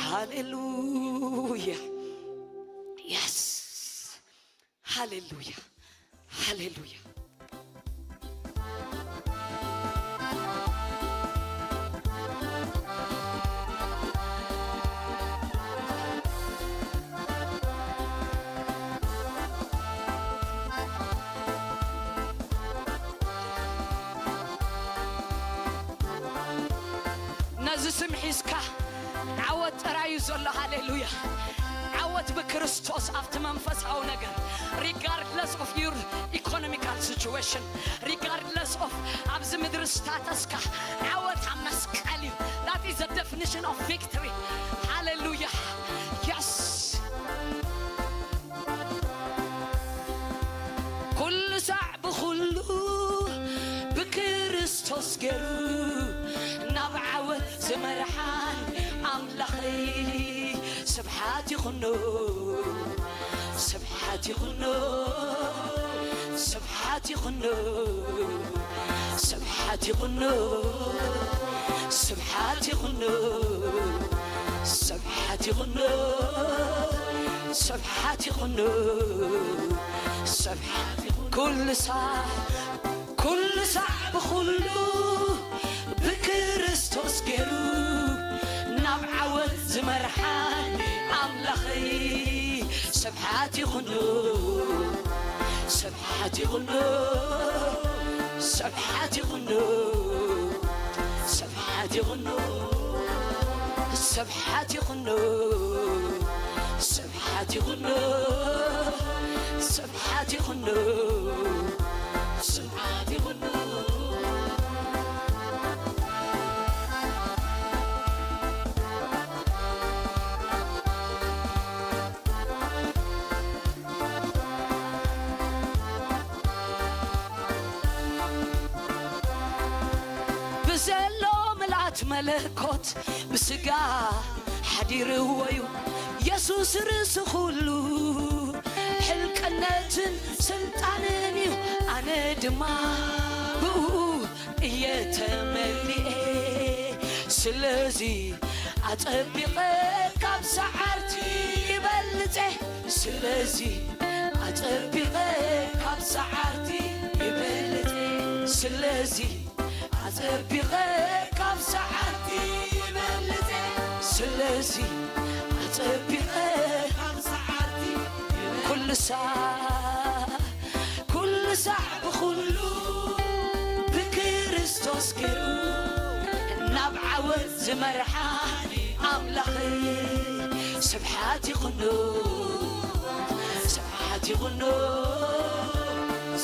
ሃሌሉያ የስ ሃሌሉያ ሃሌሉያ ነዚ ስም ሒዝካ ዓወት ጥራዩ ዘሎ ሃሌሉያ ዓወት ብክርስቶስ ኣብቲ መንፈሳዊ ነገር regardless of your economical situation regardless of ኣብዚ ምድሪ ስታተስካ ዓወት ኣብ መስቀል እዩ that is the definition of victory ሃሌሉያ yes ኩሉ ሳዕ ብኹሉ ብክርስቶስ ገይሩ ናብ ዓወት ዝመርሓን ኣምላኸይ ስብሓት ይኹኖ ስብሓት ይኹኖ ስብሓት ይኹኖ ስብሓት ይኹኖ ስብሓት ይኹኖ ስብሓት ይኹኖ ስብሓት ይኹኖ ስብሓት ኩሉ ሳዕ ኩሉ ሳዕ ብኹሉ ብክርስቶስ ገይሩ ናብ ዓወት ዝመርሓን ኣምላኸይ ስብሓት ይኹኖ ስብሓት ይኹኖ ስብሓት ይኹኖ ስብሓት ይኹኖ ስብሓት ይኹኖ ስብሓት ይኹኖ ስብሓት ይኹኖ ስብሓት ይኹኖ ብዘሎ ምልኣት መለኮት ብስጋ ሓዲርዎ እዩ የሱስ ርእሲ ኩሉ ሕልቅነትን ስልጣንን እዩ ኣነ ድማ ብኡ እየ ተመሊኤ ስለዚ ኣጸቢቐ ካብ ሰዓርቲ ይበልጸ ስለዚ ኣጸቢቐ ካብ ሰዓርቲ ይበልጸ ስለዚ ኣጸቢቐ ካብ ሰዓርቲ ይበልጸ ስለዚ ኣጸቢቐ ካብ ሰዓርቲ ኩሉ ሳዕ ኩሉ ሳዕ ብኹሉ ብክርስቶስ ገይሩ ናብ ዓወት ዝመርሓኒ ኣምላኸይ ስብሓት ይኹኖ ስብሓት ይኹኖ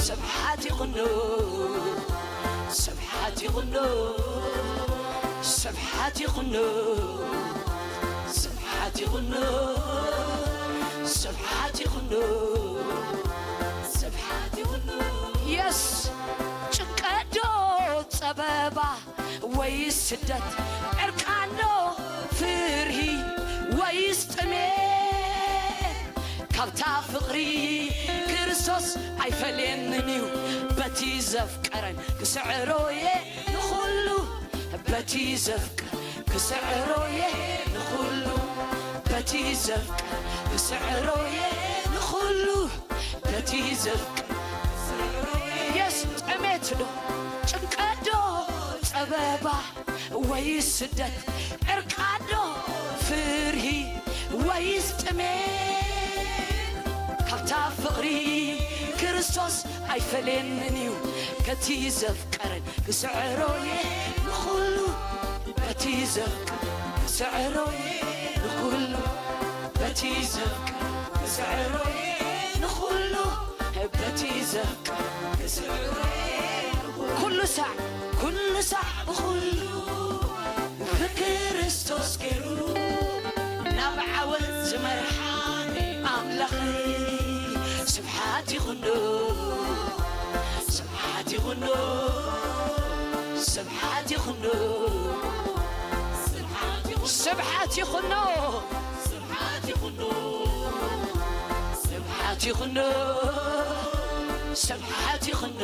ስብሓት ይኹኖ ስብሓት ይኹኖ ስብሓት ይኹኖ ስብሓት ይኹኖ ስብሓት ይኹኖ ስብሓት ይኹኖ የስ ጭንቀት ዶ ጸበባ ወይስ ስደት ዕርቃን ዶ ፍርሂ ወይስ ጥሜት ካብታ ፍቕሪ ክርስቶስ ኣይፈልየንን እዩ በቲ ዘፍቀረን ክስዕሮየ ንኹሉ በቲ ዘፍቀር ክስዕሮየ ንኹሉ በቲ ዘፍቀር ክስዕሮየ ዘፍቅር። የስ ጥሜት ዶ ጭንቀት ዶ ጸበባ ወይስ ስደት፣ ዕርቃን ዶ ፍርሂ ወይስ ጥሜት፣ ካብታ ፍቕሪ ክርስቶስ ኣይፈለየንን እዩ። በቲ ዘፍቀረን ክስዕሮየ ንኹሉ፣ በቲ ዘፍቀረን ክስዕሮየ ንኹሉ፣ በቲ ዘፍቀረን ክስዕሮየ ንኹሉ፣ በቲ ዘፍቀረን ክስዕሮየ ንኹሉ። ኩሉ ሳዕ፣ ኩሉ ሳዕ ብኹሉ ብክርስቶስ ገይሩ ናብ ዓወት ዝመርሓኒ ኣምላኸይ ስብሓት ይኹኖ፣ ስብሓት ይኹኖ፣ ስብሓት ይኹኖ፣ ስብሓት ይኹኖ፣ ስብሓት ይኹኖ፣ ስብሓት ይኹኖ፣ ስብሓት ይኹኖ፣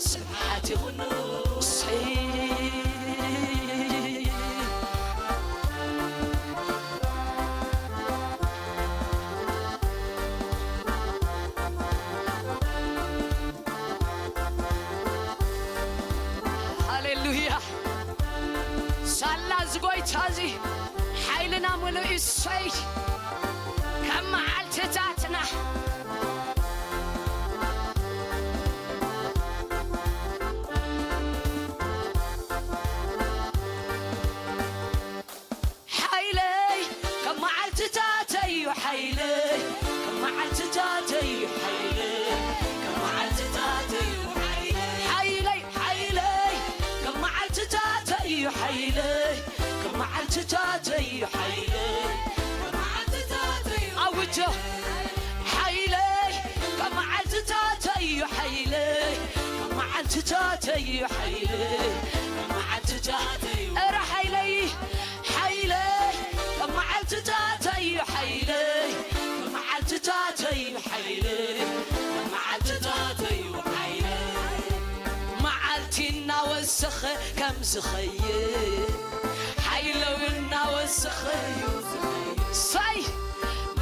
ስብሓት ይኹኖ። እሰይ። ሃሌሉያ። ሳላ እዚ ጎይታ እዚ ሓይልና ምሉእ እዩ። እሰይ። ከም መዓልትታትና ሓይለይ ከም መዓልትታተይ እዩ። ሓይለይ ከም መዓልትታተይ እዩ። ሓይለይ ከም መዓልትታተይ እዩ። ሓይለይ፣ ሓይለይ፣ ሓይለይ ከም መዓልትታተይ እዩ። ሓይለይ ከም መዓልትታተይ እዩ። ሓይለይ ከም መዓልትታተይ እዩ። ኣውጆ። ሓይለይ ከም መዓልትታተይ እዩ። ሓይለይ ከም መዓልትታተይ እዩ። ሓይለይ ከም መዓልትታተይ እዩ። እረ ሓይለይ፣ ሓይለይ ከም መዓልትታተይ እዩ። ሓይለይ ከም መዓልትታተይ እዩ። ሓይለይ ከም መዓልትታተይ እዩ። ሓይለይ መዓልቲ እናወሰኸ ከም ዝኸይድ፣ ሓይለይ እናወሰኸ እዩ ዝኸይድ። ሳይ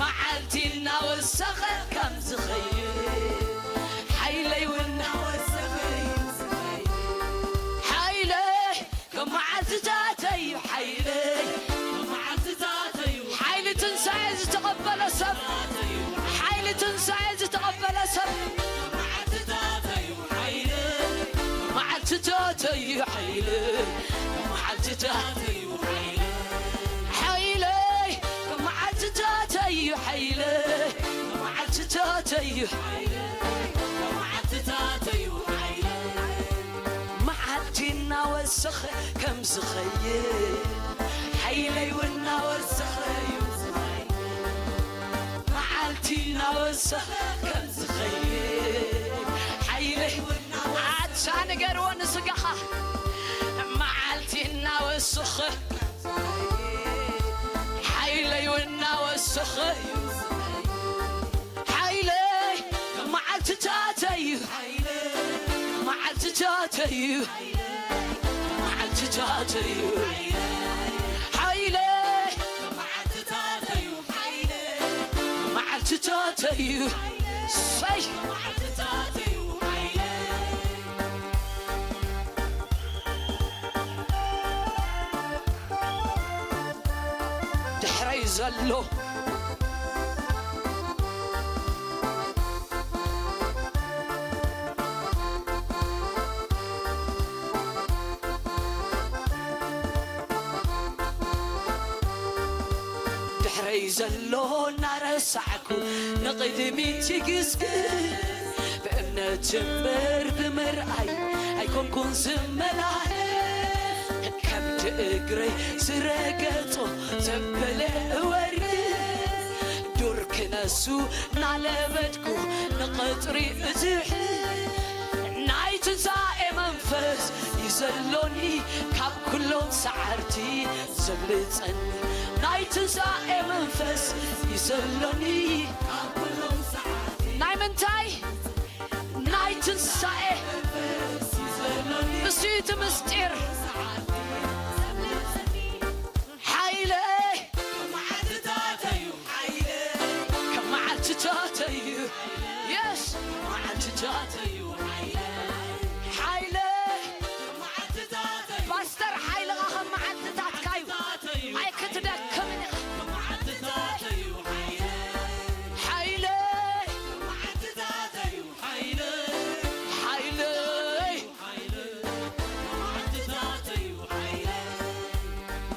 መዓልቲ እናወሰኸ ከም ዝኸይድ፣ ሓይለይ እናወሰኸ እዩ ዝኸይድ። ሓይለይ ከም መዓልትታተይ እዩ። ሓይለይ ከም መዓልትታተይ እዩ። ሓይሊ ትንሳኤ ዝተቐበለ ሰብ፣ ሓይሊ ትንሳኤ ዝተቐበለ ሰብ፣ መዓልትታተይ እዩ። ሓይሊ መዓልትታተይ እዩ። ሓይለይ መዓልትታተይ እዩ። ሓይለይ መዓልትታተይ እዩ። መዓልትታተይ እዩ። ሓይለይ መዓልቲ እናወሰኸ ከም ዝኸይድ፣ ሓይለይ እውን እናወሰኸ እዩ ዝኸይድ። መዓልቲ እናወሰኸ ከም ዝኸይድ፣ ሓይለይ እውን እናወሰኸ። ኣታ ንገርዎ ንስጋኻ፣ መዓልቲ እናወሰኸ፣ ሓይለይ እውን እናወሰኸ እዩ ዝኸይድ። ሓይለይ መዓልትታተይ እዩ። መዓልትታተይ እዩ። መዓልትታተይ እዩ። ሓይለይ መዓልትታተይ እዩ። ሰይ ድሕረይ ዘሎ ድሕረይ ዘሎ እናረሳዕኩ ንቕድሚት ይግስግስ። ብእምነት እምበር ብምርኣይ ኣይኮንኩን ዝመላለስ። ከብዲ እግረይ ዝረገጾ ዘበለ እወርድ። ዱር ክነሱ እናለበድኩ ንቐጽሪ እዝሕል። ናይ ትንሳኤ መንፈስ እዩ ዘሎኒ ካብ ኩሎም ሰዓርቲ ዘብልጸኒ። ናይ ትንሳኤ መንፈስ እዩ ዘሎኒ ካብ ኩሎም ሰዓርቲ። ናይ ምንታይ? ናይ ትንሳኤ። እሱ እዩ እቲ ምስጢር። ሓይለይ ከም መዓልትታተይ እዩ። መዓልትታተዩ ሓይለ ሓይለ መዓልትታተዩ ፓስተር ሓይልኻ ከም መዓልትታትካዩ ኣይክትደክምን ኢኻ መዓልትታተዩ ሓይለ ሓይለ መዓልትታተዩ ሓይለ ሓይለ መዓልትታተዩ ሓይለ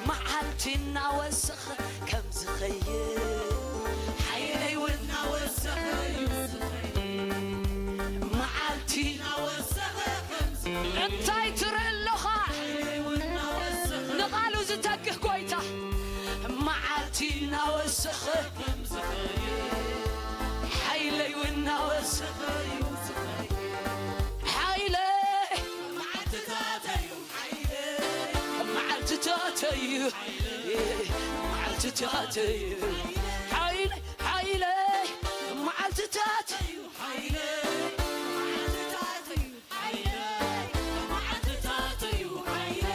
መዓልቲ እናወሰኸ ከም ዝኸይድ ሓይለይ እውን እናወሰኸ እዩ ዝኸይድ መዓልቲ እናወሰኸ ከም ዝኸይድ እንታይ ትርኢ ኣለኻ ሓይለይ እውን እናወሰኸ ንቓሉ ዝተግህ ጎይታ መዓልቲ እናወሰኸ ከም ዝኸይድ ሓይለይ እውን እናወሰኸ እዩ ዝኸይድ ሓይለይ መዓልትታተዩ መዓልትታተዩ መዓልትታተዩ ሓይለ ሓይለ መዓልትታተዩ ሓይለ መዓልትታተዩ ሓይለ መዓልትታተዩ ሓይለ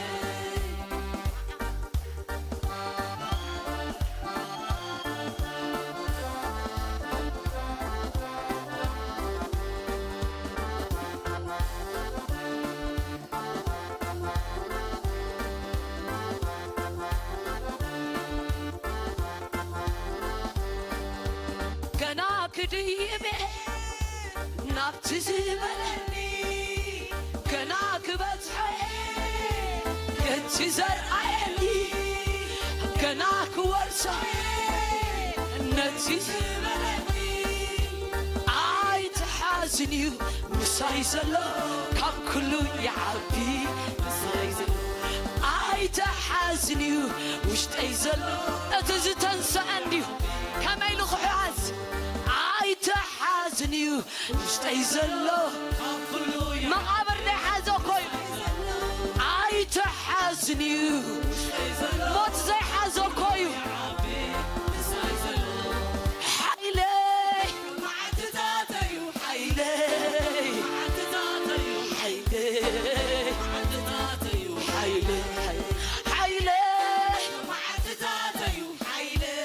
ገና ክድይብ እየ ናብቲ ዝበለኒ ገና ክበጽሖ እየ ነቲ ዘርኣየኒ ገና ክወርሶ እየ ነቲ ዝበለኒ ኣይትሓዝን እዩ ምሳይ ዘሎ ካብ ኩሉ ይዓቢ ምሳይ ዘሎ ኣይትሓዝን እዩ ውሽጠይ ዘሎ እቲ ዝተንሰአ እንድዩ ከመይ ኢሉ ክሕዝ ኣይትሓዝን እዩ ውሽጠይ ዘሎ መቓብር ዘይሓዞ እኮ እዩ ኣይትሓዝን እዩ ሞት ዘይሓዞ እኮ እዩ ሓይለይ ሓይለይ ሓይለይ ሓይለይ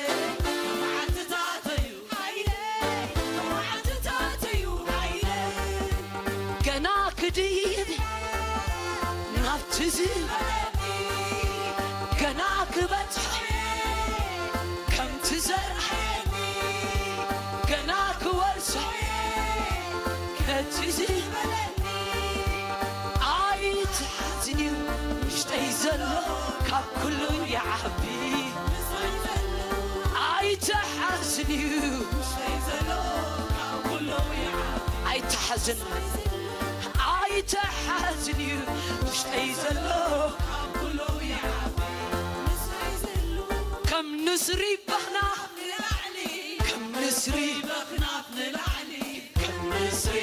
ገና ክድይብ ናብቲ ዝበለኒ ገና ክበጽሖ ከምቲ ዘርኣየኒ ገና ክወርሶ ነቲ ዝበለኒ ኣይትሓዝን እዩ ውሽጠይ ዘሎ ካብ ኩሉ ይዓቢ ኣይትሓዝን እዩ ኣይትሓዝን ኣይትሓዝን እዩ ውሽጠይ ዘሎ ከም ንስሪ በኽና ከም ንስሪ ከም ንስሪ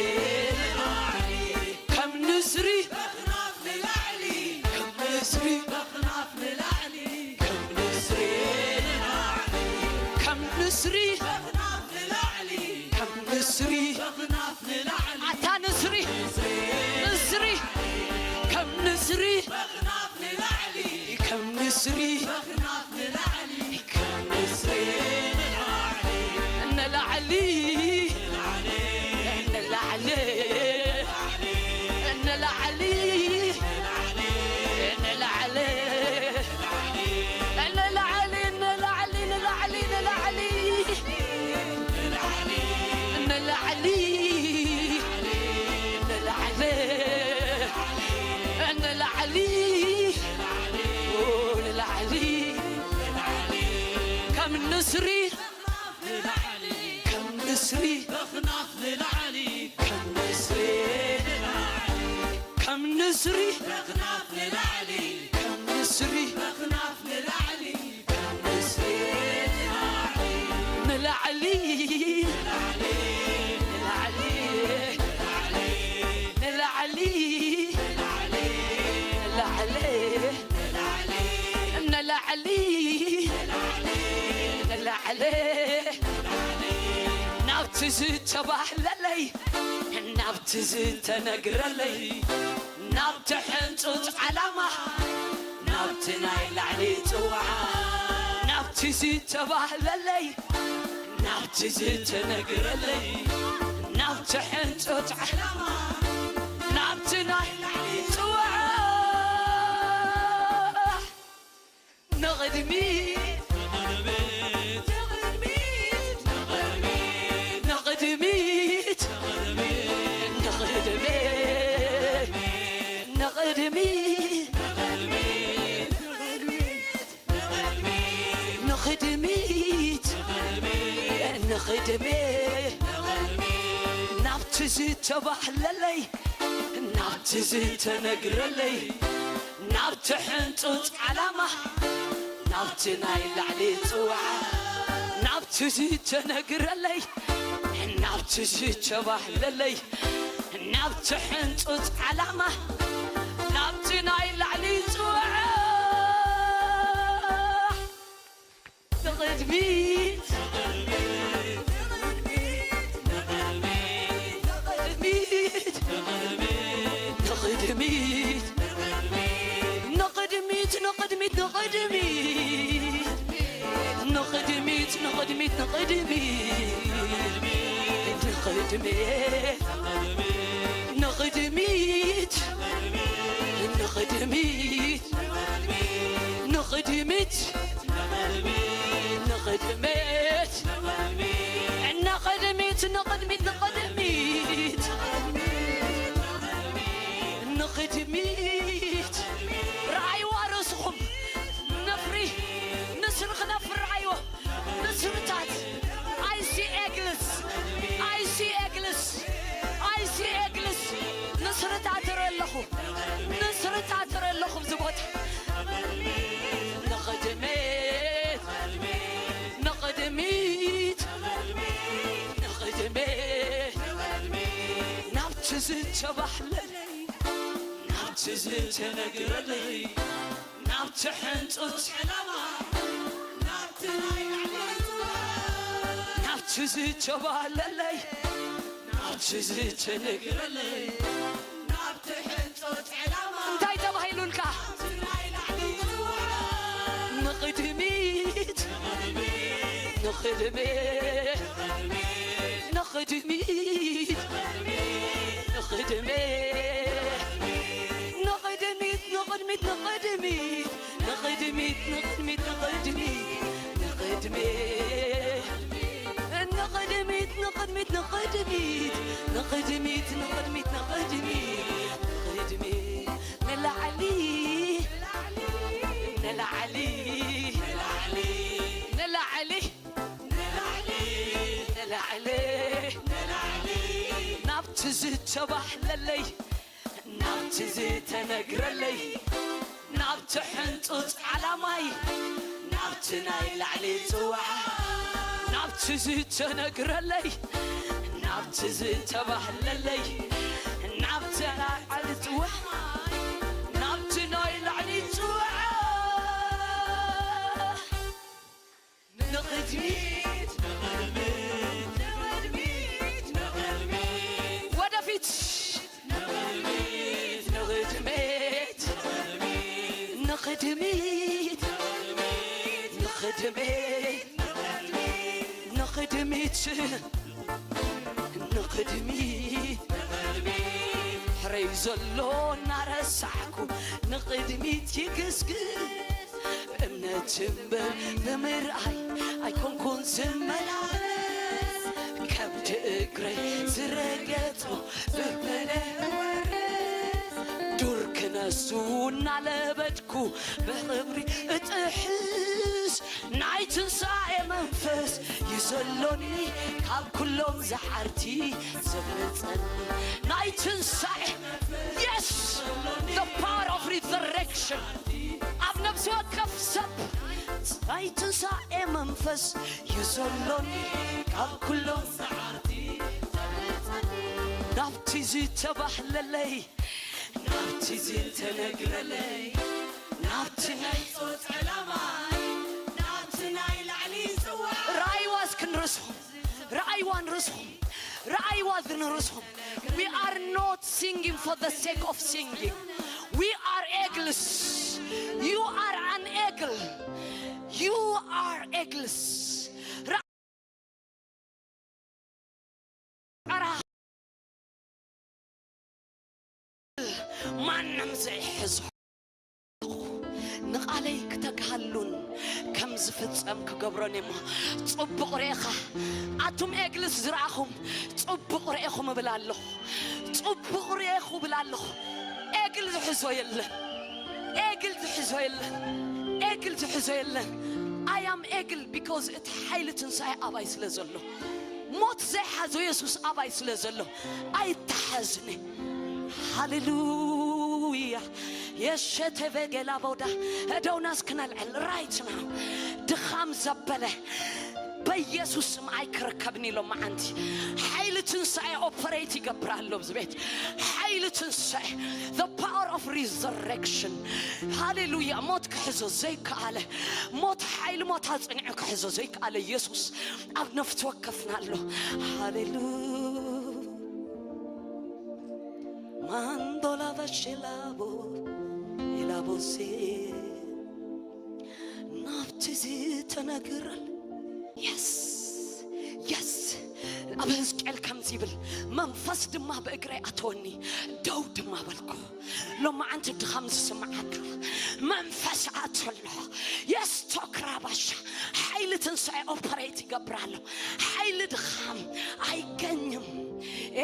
ከም ንስሪ ከም ንስሪ ከም ንስሪ ከም ንስሪ ከም ንስሪ ኣታ ንስሪ ንስሪ ከም ንስሪ ከም ንስሪ ንላዕሊ ንላዕሊ ንላዕሊ ንላዕሊ ንላዕሊ ንላዕሊ ንላዕሊ ንላዕሊ ንላዕሊ ንላዕሊ ንላዕሊ ንላዕሊ ከም ንስሪ ከም ንስሪ ከም ንስሪ ከም ንስሪ ከም ንስሪ ንላዕሊ ንላዕሊ ንላዕሊ ንላዕሊ ንላዕሊ ንላዕሊ ናብቲ ዝተባህለለይ ናብቲ ዝተነግረለይ ናብቲ ሕንጹጽ ዓላማ ናብቲ ናይ ላዕሊ ጽዋዓ ናብቲ ዝተባህለለይ ናብቲ ዝተነግረለይ ናብቲ ሕንጹጽ ዓላማ ናብቲ ናይ ላዕሊ ጽውዓ ንቕድሚት ንቕድሚት ንቕድሚት ንቕድሚት ንቕድሚት ንቕድሚት ንቕድሚት ናብቲ ዝተባህለለይ ናብቲ ዝተነግረለይ ናብቲ ሕንጹጽ ዓላማ ናብቲ ናይ ላዕሊ ጽውዓ ናብቲ ዝተነግረለይ ናብቲ ዝተባህለለይ ናብቲ ሕንጹጽ ዓላማ ናብቲ ናይ ላዕሊ ጽውዓ ንቕድሚት ንቕድሚት ንቕድሚት ንቕድሚት ንቕድሚት ንቕድሚት ንቕድሚት ንቕድሚት ንቕድሚት ንቕድሚት ንቕድሚት ንቕድሚት ንቕድሚት ንቕድሚት ንቕድሚት ንቕድሚት ንቕድሚት ንቕድሚት ረኣይዋ ርእስኹም ነፍሪ ንስሪ ክነፍር ረኣይዎ ንስርታት I see eagles I see eagles I see eagles ንስርታት እርኢ ኣለኹ ንስርታት እርኢ ኣለኹ ኣብዚ ቦታ ንቕድሚት ንቕድሚት ንቕድሚት ናብቲ ዝተባህለለይ ናብቲ ዝተነግረለይ ናብቲ ሕንጹጽ ዕላማ ናብቲ ናይ ላዕሊ ጽውዓ ናብቲ ዝተባህለለይ ናብቲ ዝተነግረለይ ናብቲ ሕንጹጽ ዕላማ እንታይ ተባሂሉልካ ናብቲ ናይ ላዕሊ ጽውዓ ንቕድሚት ንቕድሚት ንቕድሚት ንቕድሚት ንቕድሚት ንቕድሚት ንቕድሚት ንቕድሚት ንቕድሚት ንቕድሚት ንቕድሚት ንቕድሚት ንቕድሚት ንቕድሚት ንቕድሚት ንቕድሚት ንቕድሚት ንላዕሊ ንላዕሊ ንላዕሊ ንላዕሊ ንላዕሊ ንላዕሊ ናብቲ ዝተባህለለይ ናብቲ ዝተነግረለይ ናብቲ ሕንጹጽ ዓላማይ ናብቲ ናይ ላዕሊ ጽዋዓ ናብቲ ዝተነግረለይ ናብቲ ዝተባህለለይ ናብቲ ናይ ላዕሊ ጽዋዓ ናብቲ ናይ ላዕሊ ጽዋዓ ንቕድሚት ንቕድሚት ንቕድሚት ንቕድሚት ወደፊት ንቕድሚት ንቕድሚት ንቕድሚት ንቕድሚት ንቕድሚት ንቕድሚት ሕረይ ዘሎ እናረሳዕኩ ንቕድሚት ይግስግስ እምነት እምበር ብምርኣይ ኣይኮንኩን ዝመላለስ ከብዲ እግረይ ዝረገጾ ብበለ እወርስ ዱር ክነሱ እናለበድኩ ብኽብሪ እጥሕስ ናይ ትንሳኤ መንፈስ እዩ ዘሎኒ ካብ ኩሎም ዝሓርቲ ዘብልጸኒ ናይ ትንሳኤ Yes! The power of resurrection ኣብ ነፍሲ ወከፍ ሰብ ናይ ትንሳኤ መንፈስ እዩ ዘሎኒ ካብ ኩሎም ዝሓርቲ ናብቲ ዝተባህለለይ ናብቲ ዝተነግረለይ ናብቲ ናይ ጾት ዕላማይ ናብቲ ናይ ላዕሊ ጽዋዕ ረኣይዋ እስኪ ንርእስኹም ረኣይዋ ንርእስኹም ረኣይዋ ንርእስኹም We are not singing for the sake of singing We are eagles You are an eagle You are eagles ማንም ዘይሕዞ ንቓለይ ክተግሃሉን ከም ዝፍጸም ክገብሮን እሞ ጽቡቕ ርኢኻ። ኣቱም ኤግልስ ዝረኣኹም ጽቡቕ ርኢኹም እብል ኣለኹ። ጽቡቕ ርኢኹ እብል ኣለኹ። ኤግል ዝሕዞ የለን። ኤግል ዝሕዞ የለን። ኤግል ዝሕዞ የለን። ኣያም ኤግል because እቲ ሓይሊ ትንሳኤ ኣባይ ስለ ዘሎ፣ ሞት ዘይሓዞ የሱስ ኣባይ ስለ ዘሎ ኣይተሓዝኒ። ሃሌሉያ። የሸቴቬ ጌላቦዳ። እደውና እስክነልዕል right now። ድኻም ዘበለ በኢየሱስ ስም ኣይክርከብን ኢሎም መዓንቲ። ሓይሊ ትንሳኤ ኦፐሬት ይገብር ኣሎ ኣብዚ ቤት። ሓይሊ ትንሳኤ፣ the power of resurrection። ሃሌሉያ። ሞት ክሕዞ ዘይከኣለ፣ ሞት፣ ሓይሊ ሞት ኣጽኒዑ ክሕዞ ዘይከኣለ ኢየሱስ ኣብ ነፍሲ ወከፍና ኣሎ። ሃሌሉያ። ማንዶላ ቫሽላቦ ኢላቦሴ ናብቲ ዝተነግረል። የስ፣ የስ። ኣብ ህዝቅኤል ከምዚ ይብል፣ መንፈስ ድማ ብእግረይ ኣተወኒ፣ ደው ድማ በልኩ። ሎማዓንቲ ድኻም ዝስምዓካ መንፈስ ኣትሎ። የስ፣ ቶክራባሻ ሓይሊ ትንሳኤ ኦፐሬት ይገብር ኣሎ። ሓይሊ ድኻም ኣይገኝም።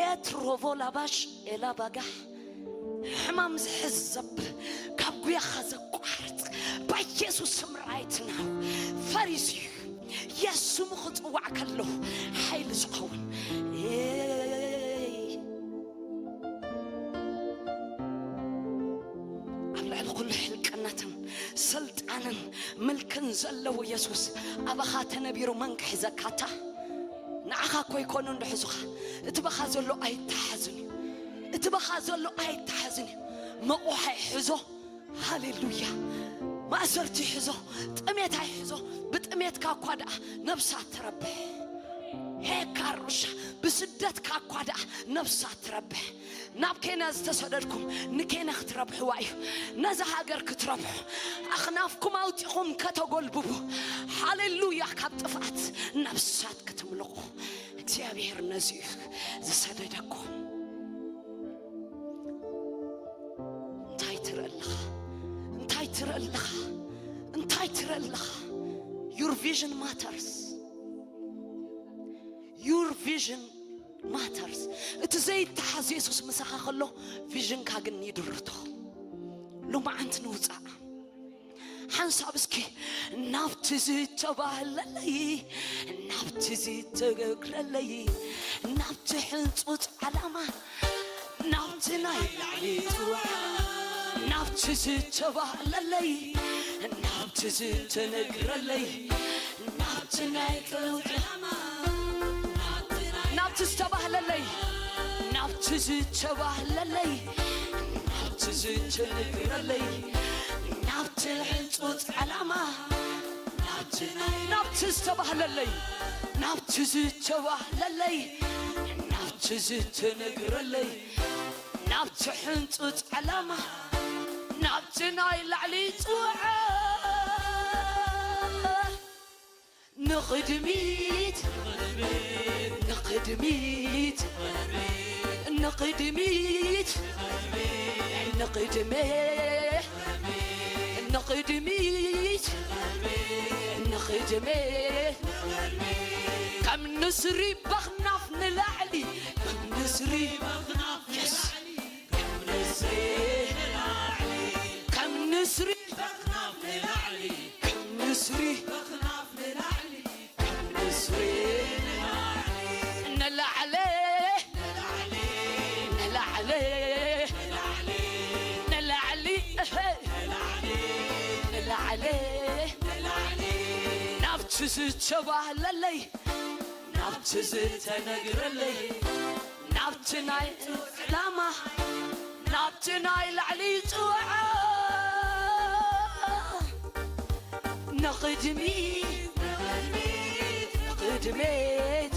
ኤትሮቮ ላባሽ ኤላባጋ ሕማም ዝሕዝ ዘብል ካብ ጉያኻ ዘቋርጽ በኢየሱስ ስም right now ፈሪሱ እዩ። የስ ስሙ ክጽዋዕ ከሎ ሓይሊ ዝኸውን ኤይ ኣብ ልዕሊ ኩሉ ሕልቅነትን ስልጣንን ምልክን ዘለዎ የሱስ ኣባኻ ተነቢሩ መን ክሕዘካታ? ንዓኻ እኮ ይኮኑ እንድሕዙኻ። እቲ በኻ ዘሎ ኣይተሓዝን እዩ። እቲ በኻ ዘሎ ኣይተሓዝን እዩ። መቑሕ ኣይሕዞ። ሃሌሉያ። ማእሰርቲ ይሕዞ። ጥሜት ኣይሕዞ። ብጥሜትካ እኳ ደኣ ነብሳ ትረብሕ። ሄካሩሻ። ብስደትካ እኳ ደኣ ነብሳ ትረብሕ። ናብ ኬንያ ዝተሰደድኩም ንኬንያ ክትረብሕዋ እዩ። ነዛ ሃገር ክትረብሑ ኣኽናፍኩም ኣውጢኹም ከተጎልብቡ። ሃሌሉያ። ካብ ጥፍኣት ነብሳት ክትምልቑ እግዚኣብሔር ነዚ እዩ ዝሰደደኩም። እንታይ ትርኢ ኣለኻ? እንታይ ትርኢ ኣለኻ? እንታይ ትርኢ ኣለኻ? Your vision matters. Your vision matters. እቲ ዘይተሓዝ የሱስ ምሳኻ ከሎ ቪዥንካ ግን ይድርቶ። ሎማዓንቲ ንውፃእ ሓንሳብ እስኪ ናብቲ ዝተባህለለይ ናብቲ ዝተገግረለይ ናብቲ ሕንፁፅ ዓላማ ናብቲ ናይ ላዕሊ ጽዋዕ ናብቲ ዝተባህለለይ ናብቲ ዝተነግረለይ ናብቲ ናይ ጥውጢ ናብቲ ዝተባህለለይ ናብቲ ዝተባህለለይ ናብቲ ዝተነግረለይ ናብቲ ሕንጹጽ ዓላማ ናብቲ ዝተባህለለይ ናብቲ ዝተባህለለይ ናብቲ ዝተነግረለይ ናብቲ ሕንጹጽ ዓላማ ናብቲ ናይ ላዕሊ ጽውዓ ንቕድሚት ንቕድሚት ንቕድሚት ንቕድሚት ንቕድሚት ንቕድሚት ከም ንስሪ በኽናፍ ንላዕሊ ከም ንስሪ በኽናፍ ንላዕሊ ከም ንስሪ ንላዕሊ ከም ንስሪ በኽናፍ ንላዕሊ ከም ንስሪ በኽናፍ ንላዕሊ ንላዕሊ ንላዕሊ ንላዕሊ ንላዕሊ ናብቲ ዝተባህለለይ ናብቲ ዝተነግረለይ ናብቲ ናይ ዕላማ ናብቲ ናይ ላዕሊ ጽውዓ ንቕድሚት ንቕድሚት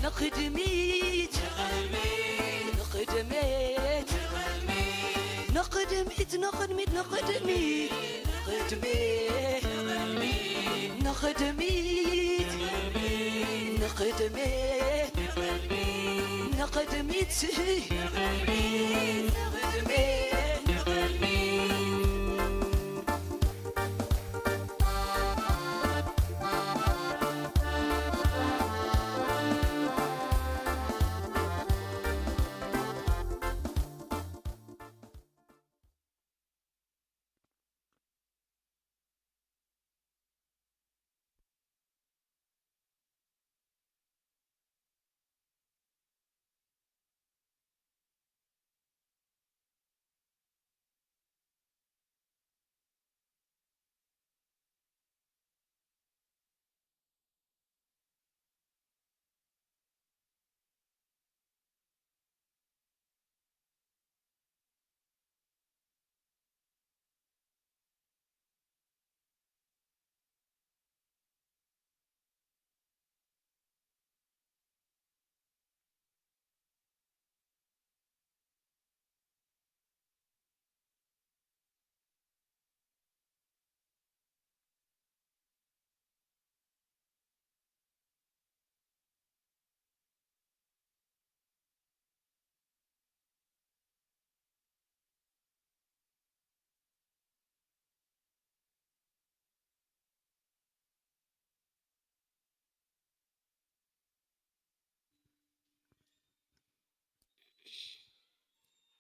ንቕድሚት ንቕድሚት ንቕድሚት ንቕድሚት ንቕድሚት ንቕድሚት ንቕድሚት ንቕድሚት ቅድሚት ንቕድሚት ንቕድሚት ንቕድሚት።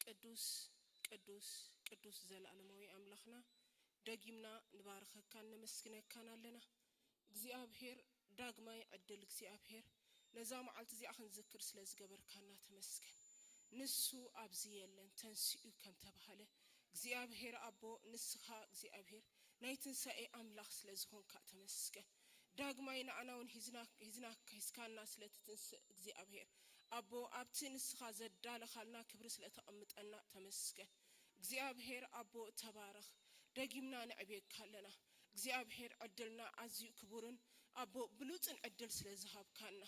ቅዱስ፣ ቅዱስ፣ ቅዱስ፣ ዘላለማዊ ኣምላኽና፣ ደጊምና ንባርኸካን ነመስግነካን ኣለና። እግዚኣብሔር፣ ዳግማይ ዕድል እግዚኣብሔር፣ ነዛ መዓልቲ እዚኣ ክንዝክር ስለ ዝገበርካና ተመስገን። ንሱ ኣብዚ የለን፣ ተንሲኡ ከም ተባህለ፣ እግዚኣብሔር ኣቦ፣ ንስኻ እግዚኣብሔር ናይ ትንሳኤ ኣምላኽ ስለ ዝኾንካ ተመስገን። ዳግማይ ንኣና እውን ሂዝና-፣ ሂዝና-፣ ሂዝካና ስለ ትትንስእ እግዚኣብሔር ኣቦ፣ ኣብቲ ንስኻ ዘዳለኻልና ክብሪ ስለ ተቐምጠና ተመስገን። እግዚኣብሔር ኣቦ፣ ተባረኽ። ደጊምና ነዕብየካ ኣለና። እግዚኣብሔር ዕድልና ኣዝዩ ክቡርን ኣቦ ብሉጽን ዕድል ስለ ዝሃብካና፣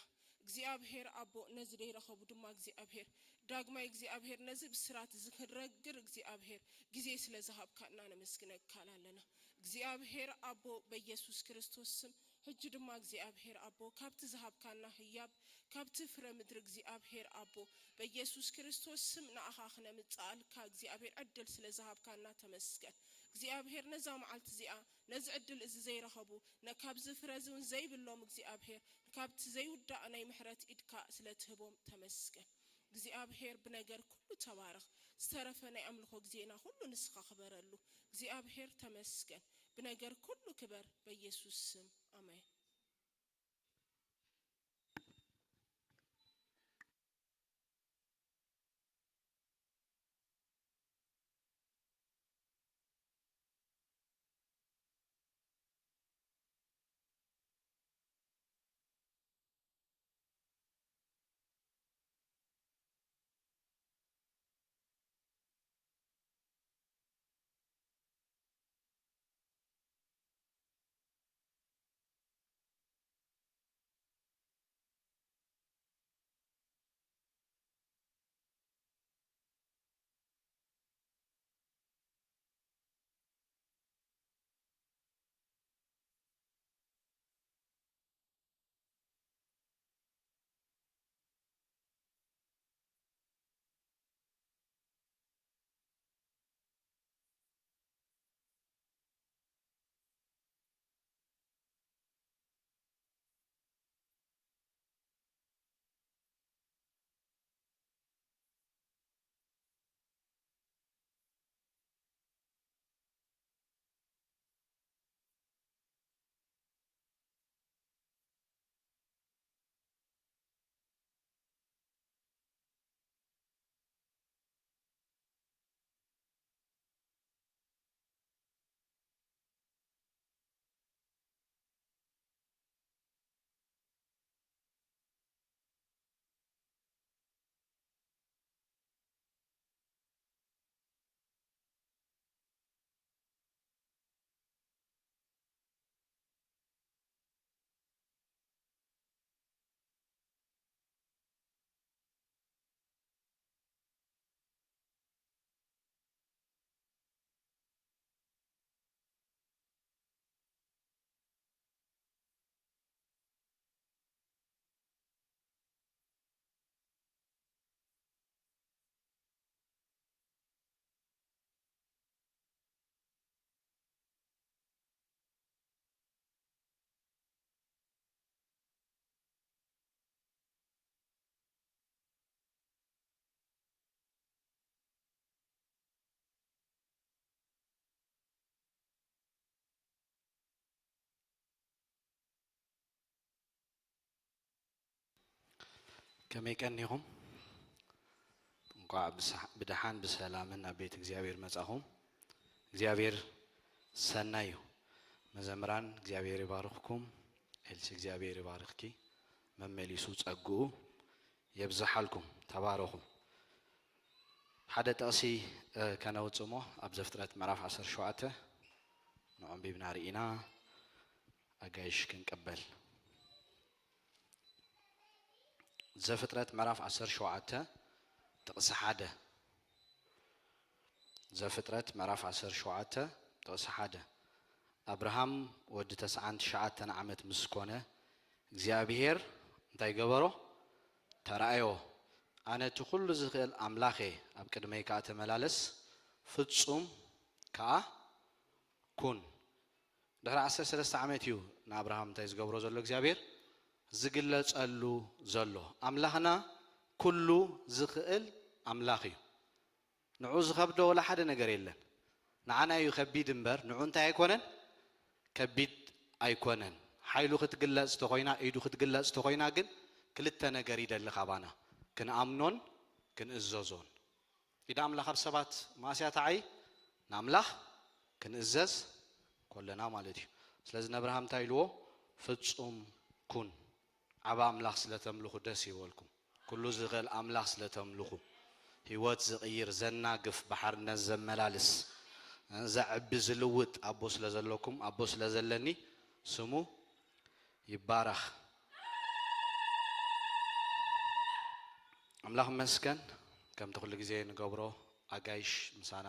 እግዚኣብሔር ኣቦ፣ ነዚ ደይረኸቡ ድማ እግዚኣብሔር ዳግማይ እግዚኣብሔር ነዚ ብስራት እዚ ክንረግር እግዚኣብሔር ግዜ ስለ ዝሃብካና ነመስግነካ ኣለና። እግዚኣብሔር ኣቦ፣ በኢየሱስ ክርስቶስ ስም ሕጂ ድማ እግዚኣብሔር ኣቦ፣ ካብቲ ዝሃብካና ህያብ፣ ካብቲ ፍረ ምድሪ እግዚኣብሔር ኣቦ፣ በኢየሱስ ክርስቶስ ስም ንኣኻ ክነምጽኣልካ እግዚኣብሔር ዕድል ስለ ዝሃብካና ተመስገን። እግዚኣብሔር ነዛ መዓልቲ እዚኣ ነዚ ዕድል እዚ ዘይረኸቡ፣ ነ-፣ ካብዚ ፍረ እዚ እውን ዘይብሎም እግዚኣብሔር፣ ካብቲ ዘይውዳእ ናይ ምሕረት ኢድካ ስለ ትህቦም ተመስገን። እግዚኣብሔር ብነገር ኩሉ ተባረኽ። ዝተረፈ ናይ ኣምልኾ ግዜና ኩሉ ንስኻ ክበረሉ። እግዚኣብሔር ተመስገን። ብነገር ኩሉ ክበር በኢየሱስ ስም። ኣሜን። ከመይ ቀኒኹም? እንኳዕ ብሰ-፣ ብደሓን ብሰላምን ኣብ ቤት እግዚኣብሔር መጻኹም። እግዚኣብሔር ሰናይ እዩ። መዘምራን እግዚኣብሔር ይባርኽኩም። ኤልሲ እግዚኣብሔር ይባርኽኪ። መመሊሱ ጸግኡ የብዝሓልኩም። ተባረኹ። ሓደ ጥቕሲ፣ እ፣ ከነውጽእ እሞ ኣብ ዘፍጥረት ምዕራፍ ዓሰርተ ሸውዓተ ንዑ ኣንቢብና ርኢና ኣጋይሽ ክንቅበል። ዘፍጥረት ምዕራፍ ዓሰርተ ሸውዓተ ጥቕሲ ሓደ። ዘፍጥረት ምዕራፍ ዓሰርተ ሸውዓተ ጥቕሲ ሓደ። ኣብርሃም ወዲ ተስዓን ትሽዓተን ዓመት ምስ ኮነ እግዚኣብሄር እንታይ ገበሮ? ተራእዮ። ኣነ እቲ ኩሉ ዝኽእል ኣምላኽ እየ፣ ኣብ ቅድመይ ከኣ ተመላለስ፣ ፍጹም ከኣ ኩን። ድሕሪ ዓሰርተ ሰለስተ ዓመት እዩ ንኣብርሃም እንታይ ዝገብሮ ዘሎ እግዚኣብሔር? ዝግለጸሉ ዘሎ። ኣምላኽና ኩሉ ዝኽእል ኣምላኽ እዩ። ንዑ ዝኸብዶ ወላ ሓደ ነገር የለን። ንዓና እዩ ከቢድ እምበር፣ ንዑ እንታይ ኣይኮነን? ከቢድ ኣይኮነን። ሓይሉ ክትግለጽ ተኾይና፣ ኢዱ ክትግለጽ ተኾይና ግን ክልተ ነገር ይደሊ ካባና፣ ክንኣምኖን ክንእዘዞን። ኢድ ኣምላኽ ኣብ ሰባት መኣስያ ተዓይ ንኣምላኽ ክንእዘዝ ከለና ማለት እዩ። ስለዚ ነብርሃም እንታይ ኢልዎ? ፍጹም ኩን። ዓባ ኣምላኽ ስለ ተምልኹ ደስ ይበልኩም። ኩሉ ዝኽእል ኣምላኽ ስለ ተምልኹ፣ ህይወት ዝቕይር፣ ዘናግፍ፣ ብሓርነት ዘመላልስ፣ ዘዕቢ፣ ዝልውጥ ኣቦ ስለ ዘለኩም፣ ኣቦ ስለ ዘለኒ ስሙ ይባረኽ። ኣምላኽ ይመስገን፣ ከምቲ ኩሉ ግዜ ንገብሮ ኣጋይሽ ምሳና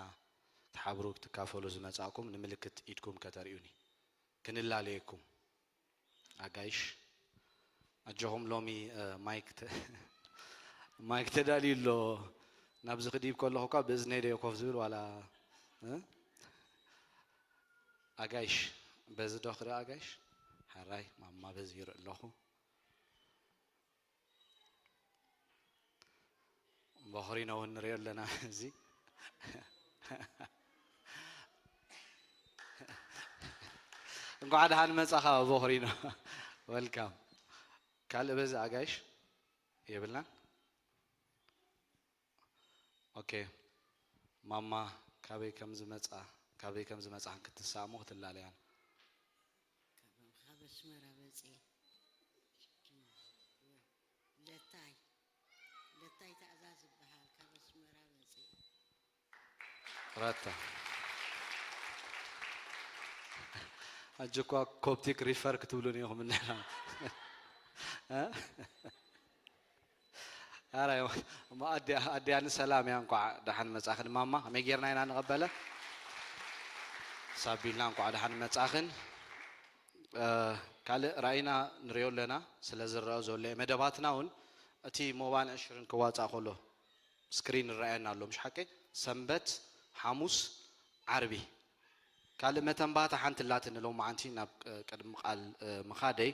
ክትሓብሩ ክትካፈሉ ዝመጻእኩም ንምልክት ኢድኩም ከተርእዩኒ ክንላለየኩም። ኣጋይሽ ኣጆኹም ሎሚ፣ እ፣ ማይክ ተ-፣ ማይክ ተዳልዩ ኣሎ። ናብዚ ክድይብ ከለኹ እኳ ብእዝነይ ዶ ኮፍ ዝብል ዋላ፣ እ? ኣጋይሽ በዚ ዶ ክርኢ ኣጋይሽ? ሓራይ ማማ በዚ ይርኢ ኣለኹ። ቦኽሪኖ እውን ንሪኦ ኣለና። እዚ እንኳዕ ደሓን መጻኻ ቦኽሪኖ። ወልካም። ካልእ በዚ ኣጋይሽ የብልናን። ኦኬ። ማማ ካበይ ከም ዝመጻ፣ ካበይ ከም ዝመጻ ክትሳእሞ ክትላለያን። ካብ ኣስመራ መጽየ። ለታይ፣ ለታይ ትእዛዝ ይበሃል። ካብ ኣስመራ መጽየ። ረታ። ኣጆኳ ኮፕቲክ ሪፈር ክትብሉን ኢኹም እንድሕና። እ? ኣረ፣ እሞ ኣዲያ፣ ኣዲያ ንሰላም እያ። እንኳዕ ደሓን መጻኽን ማማ። ከመይ ጌርና ኢና ንቐበለ? ሳቢልና እንኳዕ ደሓን መጻኽን። እ፣ ካልእ ራእይና ንሪኦ ኣለና፣ ስለ ዝረአ ዘሎ እዩ። መደባትና እውን እቲ ሞባይል ዕሽርን ክዋጻእ ከሎ ስክሪን ይረኣየና ኣሎ፣ ምሽ ሓቀይ? ሰንበት፣ ሓሙስ፣ ዓርቢ። ካልእ መተንባታ ሓንቲ ኣላትኒ ሎማዓንቲ ናብ፣ እ፣ ቅድሚ ቃል፣ እ፣ ምኻደይ።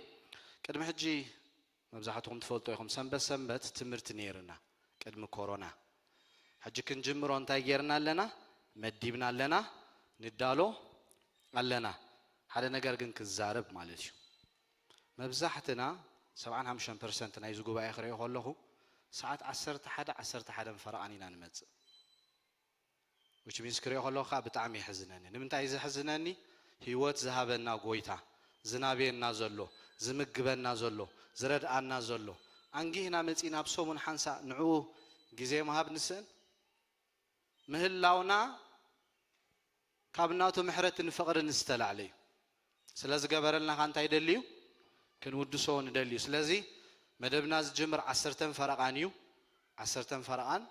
ቅድሚ ሕጂ መብዛሕትኹም ትፈልጡ ኢኹም፣ ሰንበት ሰንበት ትምህርቲ ነይርና ቅድሚ ኮሮና። ሕጂ ክንጅምሮ እንታይ ጌርና ኣለና? መዲብና ኣለና፣ ንዳሎ ኣለና። ሓደ ነገር ግን ክዛረብ ማለት እዩ። መብዛሕትና፣ ሰብዓን ሓሙሽተን ፐርሰንት ናይዚ ጉባኤ ክርእዮ ከለኹ፣ ሰዓት ዓሰርተ ሓደ፣ ዓሰርተ ሓደን ፈረቓን ኢና ንመጽእ። Which means ክሪኦ ከለኹ ከዓ ብጣዕሚ የሕዝነኒ። ንምንታይ እዩ ዘሕዝነኒ? ህይወት ዝሃበና ጎይታ፣ ዝናብየና ዘሎ፣ ዝምግበና ዘሎ፣ ዝረድኣና ዘሎ፣ ኣንጊህና መጺእና ኣብ ሰሙን ሓንሳእ ንዕኡ ግዜ ምሃብ ንስእን? ምህላውና ካብ ናቱ ምሕረትን ፍቕርን ዝተላዕለ እዩ። ስለ ዝገበረልና ኸ እንታይ ይደሊ እዩ? ክንውድሶ ንደሊ እዩ። ስለዚ መደብና ዝጅምር ዓሰርተን ፈረቓን እዩ። ዓሰርተን ፈረቓን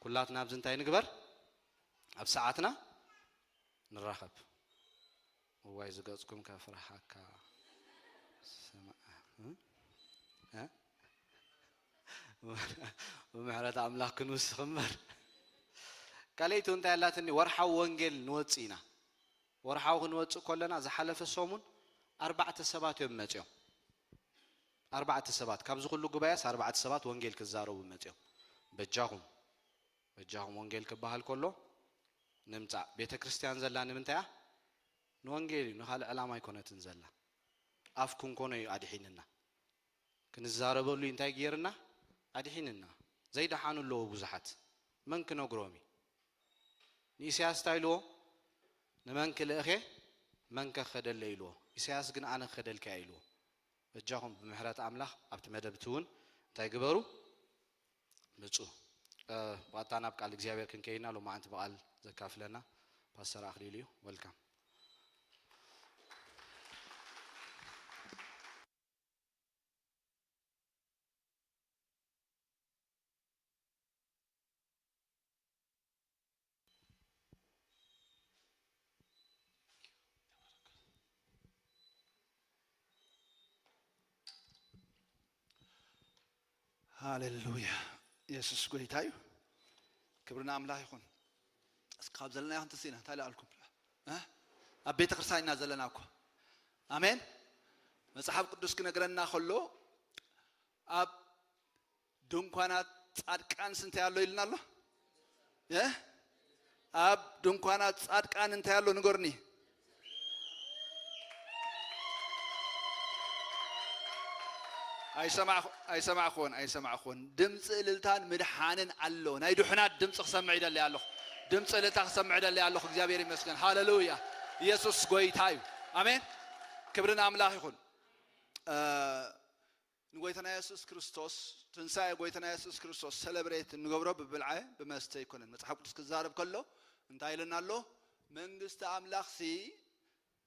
ኩላትና ኣብዚ እንታይ ንግበር? ኣብ ሰዓትና ንራኸብ። እዋይ ዝገጽኩም ከፍርሃካ። ስማ-፣ እ? እ? ብምሕረት ኣምላኽ ክንውስኽ እምበር። ካልኣይቲ እንታይ ኣላትኒ? ወርሓዊ ወንጌል ንወጽእ ኢና። ወርሓዊ ክንወጽእ ከለና ዝሓለፈ ሰሙን ኣርባዕተ ሰባት እዮም መጺኦም። ኣርባዕተ ሰባት፣ ካብዚ ኩሉ ጉባኤስ ኣርባዕተ ሰባት ወንጌል ክዛረቡ መጺኦም። በጃኹም፣ በጃኹም ወንጌል ክበሃል ከሎ ንምጻእ። ቤተ ክርስቲያን ዘላ ንምንታይ እያ? ንወንጌል እዩ፣ ንኻልእ ዕላማ ኣይኮነትን ዘላ። ኣፍ ክንኮኖ እዩ ኣድሒንና። ክንዛረበሉ እዩ እንታይ ገይርና? ኣድሒንና። ዘይደሓኑ ኣለዉ ብዙሓት። መን ክነግሮም እዩ? ንኢሳያስ እንታይ ኢልዎ? ንመን ክልእኽ እየ? መን ከ ክኸደለይ ኢልዎ። ኢሳያስ ግን ኣነ ክኸደልካ እየ ኢልዎ። በጃኹም ብምሕረት ኣምላኽ ኣብቲ መደብ እቲ እውን እንታይ ግበሩ? ምጹ። እ፣ ብቐጥታ ናብ ቃል እግዚኣብሔር ክንከይድና ሎማዓንቲ ብቓል ዘካፍለና ፓስተር ኣኽሊሉ እዩ። ወልካም። ሃሌሉያ። የሱስ ጎይታ እዩ። ክብሪ ንኣምላኽ ይኹን። እስኪ ካብ ዘለናዮ ክንትስ ኢና እንታይ ኢለ ኣልኩም? እ? ኣብ ቤተ ክርስቲያን ኢና ዘለና እኮ። ኣሜን። መጽሓፍ ቅዱስ ክነግረና ከሎ ኣብ ድንኳናት ጻድቃንስ እንታይ ኣሎ ኢልና ኣሎ? እ? ኣብ ድንኳናት ጻድቃን እንታይ ኣሎ ንገሩኒ? ኣይሰማዕኹ-፣ ኣይሰማዕኹን፣ ኣይሰማዕኹን። ድምፂ እልልታን ምድሓንን ኣሎ። ናይ ድሑናት ድምፂ ክሰምዕ ይደሊ ኣለኹ። ድምፂ እልልታ ክሰምዕ ይደሊ ኣለኹ። እግዚኣብሔር ይመስገን። ሃሌሉያ። ኢየሱስ ጎይታ እዩ። ኣሜን። ክብሪ ንኣምላኽ ይኹን። እ፣ ንጎይታና የሱስ ክርስቶስ፣ ትንሳኤ ጎይታና የሱስ ክርስቶስ ሰለብሬት እንገብሮ ብብልዐ ብመስተ ኣይኮነን። መጽሓፍ ቅዱስ ክዛረብ ከሎ እንታይ ኢለና ኣሎ? መንግስቲ ኣምላኽሲ፣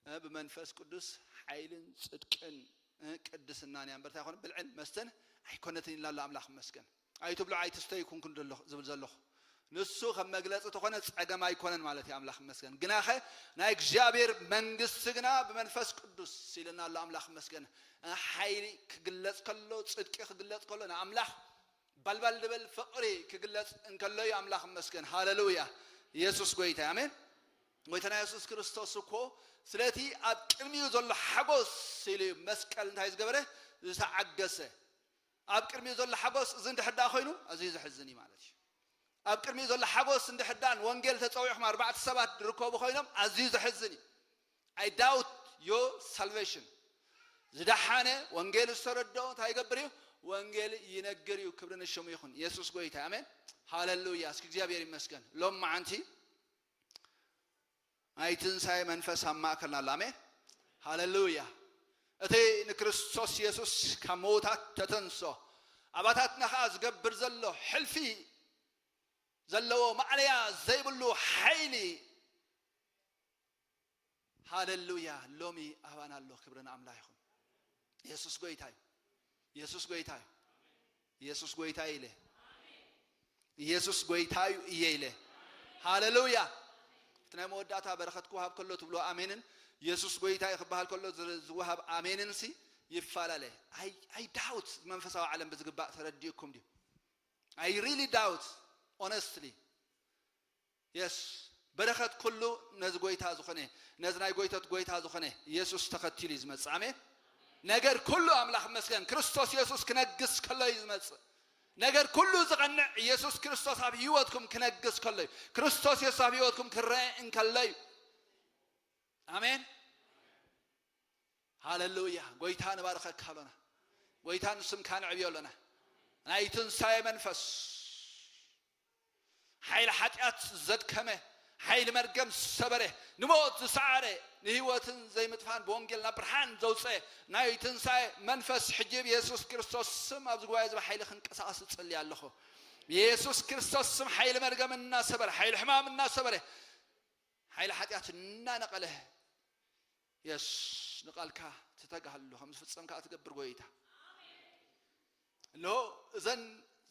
እ፣ ብመንፈስ ቅዱስ ሓይልን ጽድቅን፣ እ፣ ቅድስናን እያ እምበር እንታይ ኣይኮነ? ብልዕን መስተን ኣይኮነትን ኢልና ኣሎ። ኣምላኽ ይመስገን። ኣይትብልዑ ኣይትስተዩ ኩንኩን ዘለኹ፣ ዝብል ዘለኹ። ንሱ ከም መግለጺ ተኾነ ጸገም ኣይኮነን ማለት እዩ። ኣምላኽ ይመስገን። ግናኸ ናይ እግዚኣብሔር መንግስቲ ግና ብመንፈስ ቅዱስ ኢልና ኣሎ። ኣምላኽ ይመስገን። ሓይሊ ክግለጽ ከሎ፣ ጽድቂ ክግለጽ ከሎ፣ ንኣምላኽ ባልባል ድበል ፍቕሪ ክግለጽ እንከሎ እዩ። ኣምላኽ ይመስገን። ሃሌሉያ። ኢየሱስ ጎይታ እዩ። ኣሜን። ጎይታና የሱስ ክርስቶስ እኮ ስለቲ ኣብ ቅድሚኡ ዘሎ ሓጎስ ኢሉ እዩ መስቀል እንታይ ዝገበረ? ዝተዓገሰ። ኣብ ቅድሚኡ ዘሎ ሓጎስ እዚ እንድሕር ደኣ ኮይኑ፣ ኣዝዩ ዘሕዝን እዩ ማለት እዩ። ኣብ ቅድሚኡ ዘሎ ሓጎስ እንድሕር ደኣ ንወንጌል ተጸዊዕኹም ኣርባዕተ ሰባት ዝርከቡ ኮይኖም፣ ኣዝዩ ዘሕዝን እዩ። I doubt your salvation። ዝደሓነ ወንጌል ዝተረድኦ እንታይ ይገብር እዩ? ወንጌል ይነግር እዩ። ክብሪ ንሽሙ ይኹን። የሱስ ጎይታ። ኣሜን። ሃሌሉያ። እስኪ እግዚኣብሔር ይመስገን። ሎም መዓንቲ ናይ ትንሳኤ መንፈስ ኣብ ማእከልና ኣሎ። ኣሜን። ሃሌሉያ። እቲ ንክርስቶስ የሱስ ካብ ምዉታት ተተንሶ፣ ኣባታትና ኸኣ ዝገብር ዘሎ ሕልፊ ዘለዎ ማዕለያ ዘይብሉ ሓይሊ፣ ሃሌሉያ፣ ሎሚ ኣባና ኣሎ። ክብሪ ንኣምላኽ ይኹን። የሱስ ጎይታ እዩ። የሱስ ጎይታ እዩ። የሱስ ጎይታ እዩ ኢለ። የሱስ ጎይታ እዩ እየ ኢለ። ሃሌሉያ። እቲ ናይ መወዳእታ በረኸት ክወሃብ ከሎ ትብሎ ኣሜንን፣ የሱስ ጎይታ እዩ ክበሃል ከሎ ዝ-፣ ዝወሃብ ኣሜንን ሲ ይፈላለ። I, I doubt መንፈሳዊ ዓለም ብዝግባእ ተረዲእኩም ድዩ? I really doubt, honestly። የስ፣ በረኸት ኩሉ ነዚ ጎይታ ዝኾነ፣ ነዚ ናይ ጎይቶት ጎይታ ዝኾነ የሱስ ተኸቲሉ እዩ ዝመጽእ። ኣሜን። ነገር ኩሉ ኣምላኽ ይመስገን፣ ክርስቶስ የሱስ ክነግስ ከሎ እዩ ዝመጽእ። ነገር ኩሉ ዝቐንዕ የሱስ ክርስቶስ ኣብ ህይወትኩም ክነግስ ከሎ እዩ። ክርስቶስ የሱስ ኣብ ህይወትኩም ክረአ እንከሎ እዩ። ኣሜን። ሃሌሉያ። ጎይታ ንባርኸካ ኣሎና። ጎይታ ንስምካ ንዕብዮ ኣሎና። ናይ ትንሳኤ መንፈስ፣ ሓይሊ ሓጢኣት ዘድከመ፣ ሓይሊ መርገም ዝሰበረ፣ ንሞት ዝሰዓረ፣ ንህይወትን ዘይምጥፋን ብወንጌል ናብ ብርሃን ዘውፀ ናይ ትንሳኤ መንፈስ ሕጂ ብየሱስ ክርስቶስ ስም ኣብዚ ጉባኤ እዚ ብሓይሊ ክንቀሳቐስ እጽሊ ኣለኹ። ብየሱስ ክርስቶስ ስም ሓይሊ መርገም እናሰበረ፣ ሓይሊ ሕማም እናሰበረ፣ ሓይሊ ሓጢኣት እናነቐለ፣ የስ፣ ንቓልካ ትተግሃሉ፣ ከም ዝፍጸም ከኣ ትገብር ጎይታ። እንሆ፣ እዘን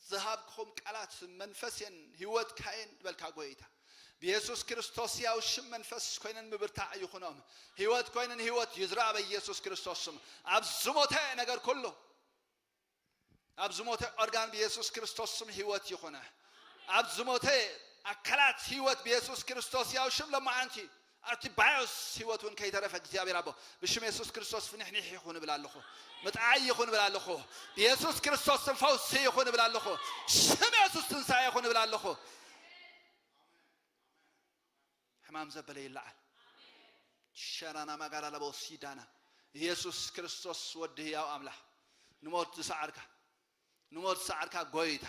ዝሃብክኹም ቃላት መንፈስ እየን፣ ህይወት ካየን ዝበልካ ጎይታ። ብየሱስ ክርስቶስ ያው ሽም መንፈስ ኮይነን ምብርታዕ ይኹኖም። ህይወት ኮይነን ህይወት ይዝራ በኢየሱስ ክርስቶስ ስም። ኣብ ዝሞተ ነገር ኩሉ፣ ኣብ ዝሞተ ኦርጋን ብየሱስ ክርስቶስ ስም ህይወት ይኹነ። ኣብ ዝሞተ ኣካላት ህይወት ብየሱስ ክርስቶስ ያው ሽም ለማዓንቲ ኣርቲባዮስ ህይወት እውን ከይተረፈ እግዚኣብሔር ኣቦ ብሽም የሱስ ክርስቶስ ፍንሕኒሕ ይኹን እብል ኣለኹ። ምጥዓይ ይኹን እብል ኣለኹ። ብየሱስ ክርስቶስ ስም ፈውሲ ይኹን እብል ኣለኹ። ሽም የሱስ ትንሳኤ ይኹን እብል ኣለኹ። ሕማም ዘበለ ይለዓል። ሸራና ማጋራ ለቦ ሲዳና ኢየሱስ ክርስቶስ ወዲ ህያው ኣምላኽ ንሞት ዝሰዓርካ ንሞት ዝሰዓርካ ጎይታ፣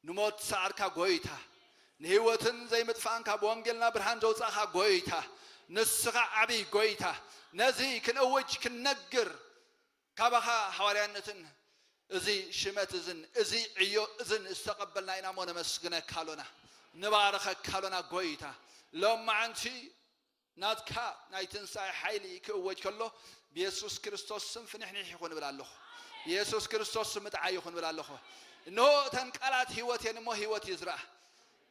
ንሞት ዝሰዓርካ ጎይታ፣ ንህይወትን ዘይምጥፋእን ካብ ወንጌልና ብርሃን ዘውጻእካ ጎይታ፣ ንስኻ ዓብይ ጎይታ፣ ነዚ ክንእውጅ ክንነግር ካባኻ ሓዋርያነትን እዚ ሽመት እዝን እዚ ዕዮ እዝን ዝተቐበልና ኢና እሞ ነመስግነካ ኣሎና፣ ንባርኸካ ኣሎና ጎይታ። ሎማዓንቲ ናትካ ናይ ትንሳኤ ሓይሊ ክእወጅ ከሎ ብየሱስ ክርስቶስ ስም ፍንሕንሕ ይኹን እብል ኣለኹ። ብየሱስ ክርስቶስ ስም ምጥዓይ ይኹን እብል ኣለኹ። እንሆ እተን ቃላት ህይወት እየን እሞ ህይወት ይዝርኣ።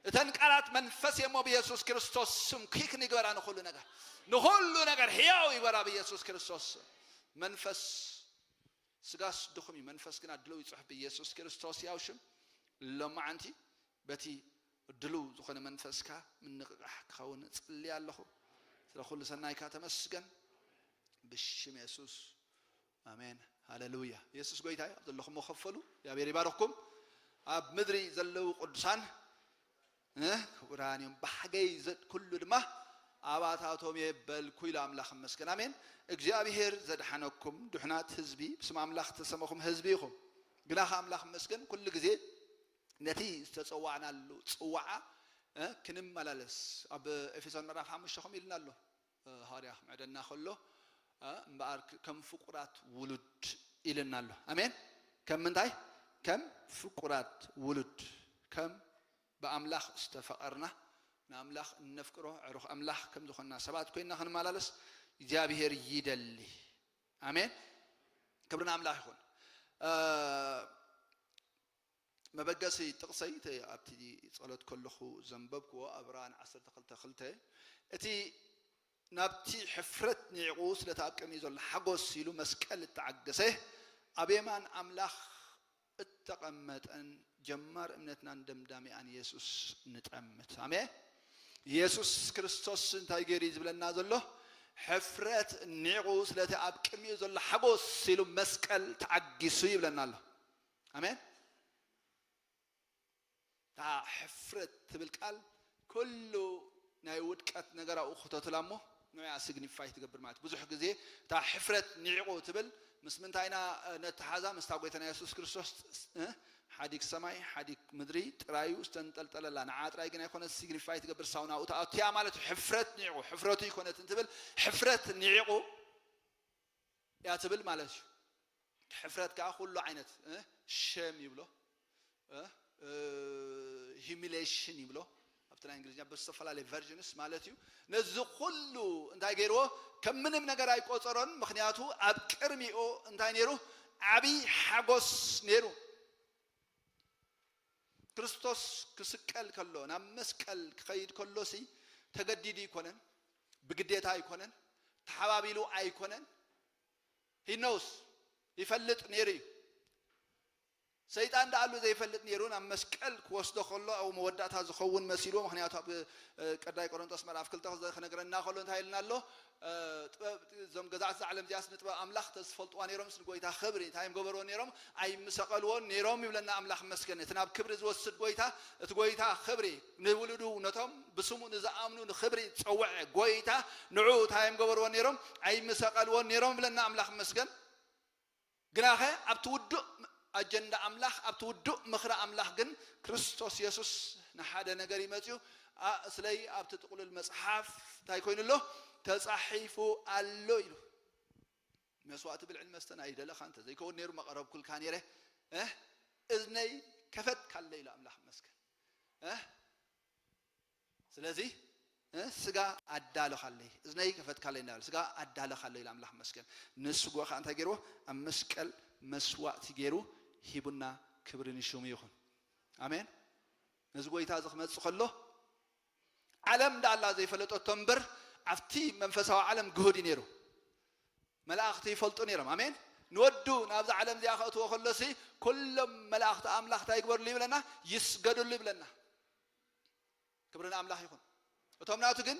እተን ቃላት መንፈስ እየ እሞ ብየሱስ ክርስቶስ ስም ኪክ ንግበራ ንኹሉ ነገር፣ ንኹሉ ነገር ህያው ይግበራ ብየሱስ ክርስቶስ ስም። መንፈስ ስጋስ ድኹም እዩ፣ መንፈስ ግና ድሉው ይጽሑፍ ብየሱስ ክርስቶስ ያው ሽም። ሎማዓንቲ በቲ ድሉው ዝኾነ መንፈስካ ምንቕቓሕ ክኸውን እጽሊ ኣለኹ። ስለ ኩሉ ሰናይካ ተመስገን። ብሽም የሱስ ኣሜን። ሃሌሉያ። የሱስ ጎይታ እዩ። ኣብ ዘለኹሞ ከፈሉ። እግዚኣብሔር ይባርኽኩም። ኣብ ምድሪ ዘለዉ ቅዱሳን እ፣ ክቡራን እዮም። ባህገይ ዘ-፣ ኩሉ ድማ ኣባታቶም እየ በልኩ ኢሉ ኣምላኽ ይመስገን። ኣሜን። እግዚኣብሔር ዘድሓነኩም ድሑናት ህዝቢ፣ ብስም ኣምላኽ ዝተሰመኹም ህዝቢ ኢኹም። ግና ከ ኣምላኽ ይመስገን ኩሉ ግዜ ነቲ ዝተጸዋዕናሉ ጽዋዓ፣ እ፣ ክንመላለስ ኣብ ኤፌሶን ምዕራፍ ሓሙሽተ ከምኡ ኢልና ኣሎ። እ፣ ሃዋርያ ክምዕደና ከሎ፣ እ፣ እምበኣር ክ-፣ ከም ፍቁራት ውሉድ ኢልና ኣሎ። ኣሜን። ከም ምንታይ? ከም ፍቁራት ውሉድ፣ ከም ብኣምላኽ ዝተፈቐርና፣ ንኣምላኽ እነፍቅሮ፣ ዕሩኽ ኣምላኽ ከም ዝኾንና ሰባት ኮይንና ክንመላለስ እግዚኣብሔር ይደሊ። ኣሜን። ክብሪ ንኣምላኽ ይኹን። እ፣ መበገሲ ጥቕሰይ፣ እቲ ኣብቲ ጸሎት ከለኹ ዘንበብክዎ፣ ዕብራውያን ዓሰርተ ክልተ ክልተ፣ እቲ ናብቲ ሕፍረት ኒዕቑ ስለቲ ኣብ ቅድሚኡ ዘሎ ሓጎስ ኢሉ መስቀል እተዓገሰ፣ ኣብ የማን ኣምላኽ እተቐመጠን ጀማር እምነትናን ደምዳሚኣን የሱስ ንጠምት። ኣሜን። የሱስ ክርስቶስ እንታይ ገይሩ እዩ ዝብለና ዘሎ? ሕፍረት ኒዕቑ ስለቲ ኣብ ቅድሚኡ ዘሎ ሓጎስ ኢሉ መስቀል ተዓጊሱ ይብለና ኣሎ። ኣሜን። እታ ሕፍረት ትብል ቃል ኩሉ ናይ ውድቀት ነገር ኣብኡ ክተትላ እሞ ንዕኣ ሲግኒፋይ ትገብር ማለት እዩ። ብዙሕ ግዜ እታ ሕፍረት ኒዕቑ ትብል ምስ ምንታይ ኢና፣ እ፣ ነተሓዛ? ምስታ ጎይታና የሱስ ክርስቶስ፣ እ፣ ሓዲግ ሰማይ ሓዲግ ምድሪ ጥራዩ ዝተንጠልጠለላ፣ ንዓ ጥራይ ግን ኣይኮነ ሲግኒፋይ ትገብር፣ ሳው ናብኡ ተኣትያ ማለት እዩ። ሕፍረት ኒዕቑ፣ ሕፍረቱ ይኮነት እንትብል ሕፍረት ኒዕቑ እያ ትብል ማለት እዩ። ሕፍረት ከዓ ኩሉ ዓይነት፣ እ፣ ሸም ይብሎ፣ እ፣ እ፣ ሂሚሌሽን ይብሎ ኣብቲ ናይ እንግሊዝኛ ብዝተፈላለየ ቨርዥንስ ማለት እዩ። ነዚ ኩሉ እንታይ ገይርዎ? ከም ምንም ነገር ኣይቆጸሮን። ምኽንያቱ ኣብ ቅድሚኡ እንታይ ነይሩ? ዓብይ ሓጎስ ነይሩ። ክርስቶስ ክስቀል ከሎ፣ ናብ መስቀል ክኸይድ ከሎ ሲ ተገዲዱ ኣይኮነን፣ ብግዴታ ኣይኮነን፣ ተሓባቢሉ ኣይኮነን። He knows፣ ይፈልጥ ነይሩ እዩ። ሰይጣን ደኣሉ ዘይፈልጥ ነይሩ፣ ናብ መስቀል ክወስዶ ከሎ ኣብኡ መወዳእታ ዝኸውን መሲልዎ። ምኽንያቱ ኣብ፣ እ፣ ቀዳይ ቆሮንቶስ ምዕራፍ ክልተ ክዘ-፣ ክነግረና ከሎ እንታይ ኢልና ኣሎ? እ፣ ጥበብ፣ እዞም ገዛእቲ እዛ ዓለም እዚኣስ ንጥበብ ኣምላኽ ተዝፈልጥዋ ነይሮምስ ንጎይታ ክብሪ እንታይ እዮም ገበርዎ ነይሮም? ኣይምሰቐልዎን ነይሮም ይብለና ኣምላኽ መስገን። እቲ ናብ ክብሪ ዝወስድ ጎይታ፣ እቲ ጎይታ ክብሪ ንውሉዱ፣ ነቶም ብስሙ ንዝኣምኑ ንኽብሪ ዝጸውዐ ጎይታ፣ ንዑ እንታይ እዮም ገበርዎ ነይሮም? ኣይምሰቐልዎን ነይሮም ይብለና ኣምላኽ መስገን። ግናኸ ኣብቲ ውዱእ ኣጀንዳ ኣምላኽ፣ ኣብቲ ውዱእ ምኽሪ ኣምላኽ ግን ክርስቶስ የሱስ ንሓደ ነገር እዩ መጺኡ። ኣ-፣ ስለይ ኣብቲ ጥቕሉል መጽሓፍ እንታይ ኮይኑ ኣሎ? ተጻሒፉ ኣሎ ኢሉ። መስዋእቲ ብልዕን መስተን ኣይደለኻን፣ እንተዘይከውን ነይሩ መቐረብኩልካ ነይረ። እ? እዝነይ ከፈትካለይ ኢሉ ኣምላኽ ይመስገን። እ? ስለዚ፣ እ፣ ስጋ ኣዳለኻለይ፣ እዝነይ ከፈትካለይ እንዳበለ፣ ስጋ ኣዳለኻለይ ኢሉ ኣምላኽ ይመስገን። ንስጉኡ ኸዓ እንታይ ገይርዎ? ኣብ መስቀል መስዋእቲ ገይሩ ሂቡና፣ ክብሪ ንሽሙ ይኹን። ኣሜን። ነዚ ጎይታ እዚ ክመጽእ ከሎ፣ ዓለም ደኣላ ዘይፈለጠቶ እምበር፣ ኣብቲ መንፈሳዊ ዓለም ግሁድ እዩ ነይሩ። መላእኽቲ ይፈልጡ ነይሮም። ኣሜን። ንወዱ ናብዛ ዓለም እዚኣ ከእትዎ ከሎሲ፣ ኩሎም መላእኽቲ ኣምላኽ እንታይ ይግበርሉ ይብለና? ይስገድሉ ይብለና። ክብሪ ንኣምላኽ ይኹን። እቶም ናቱ ግን፣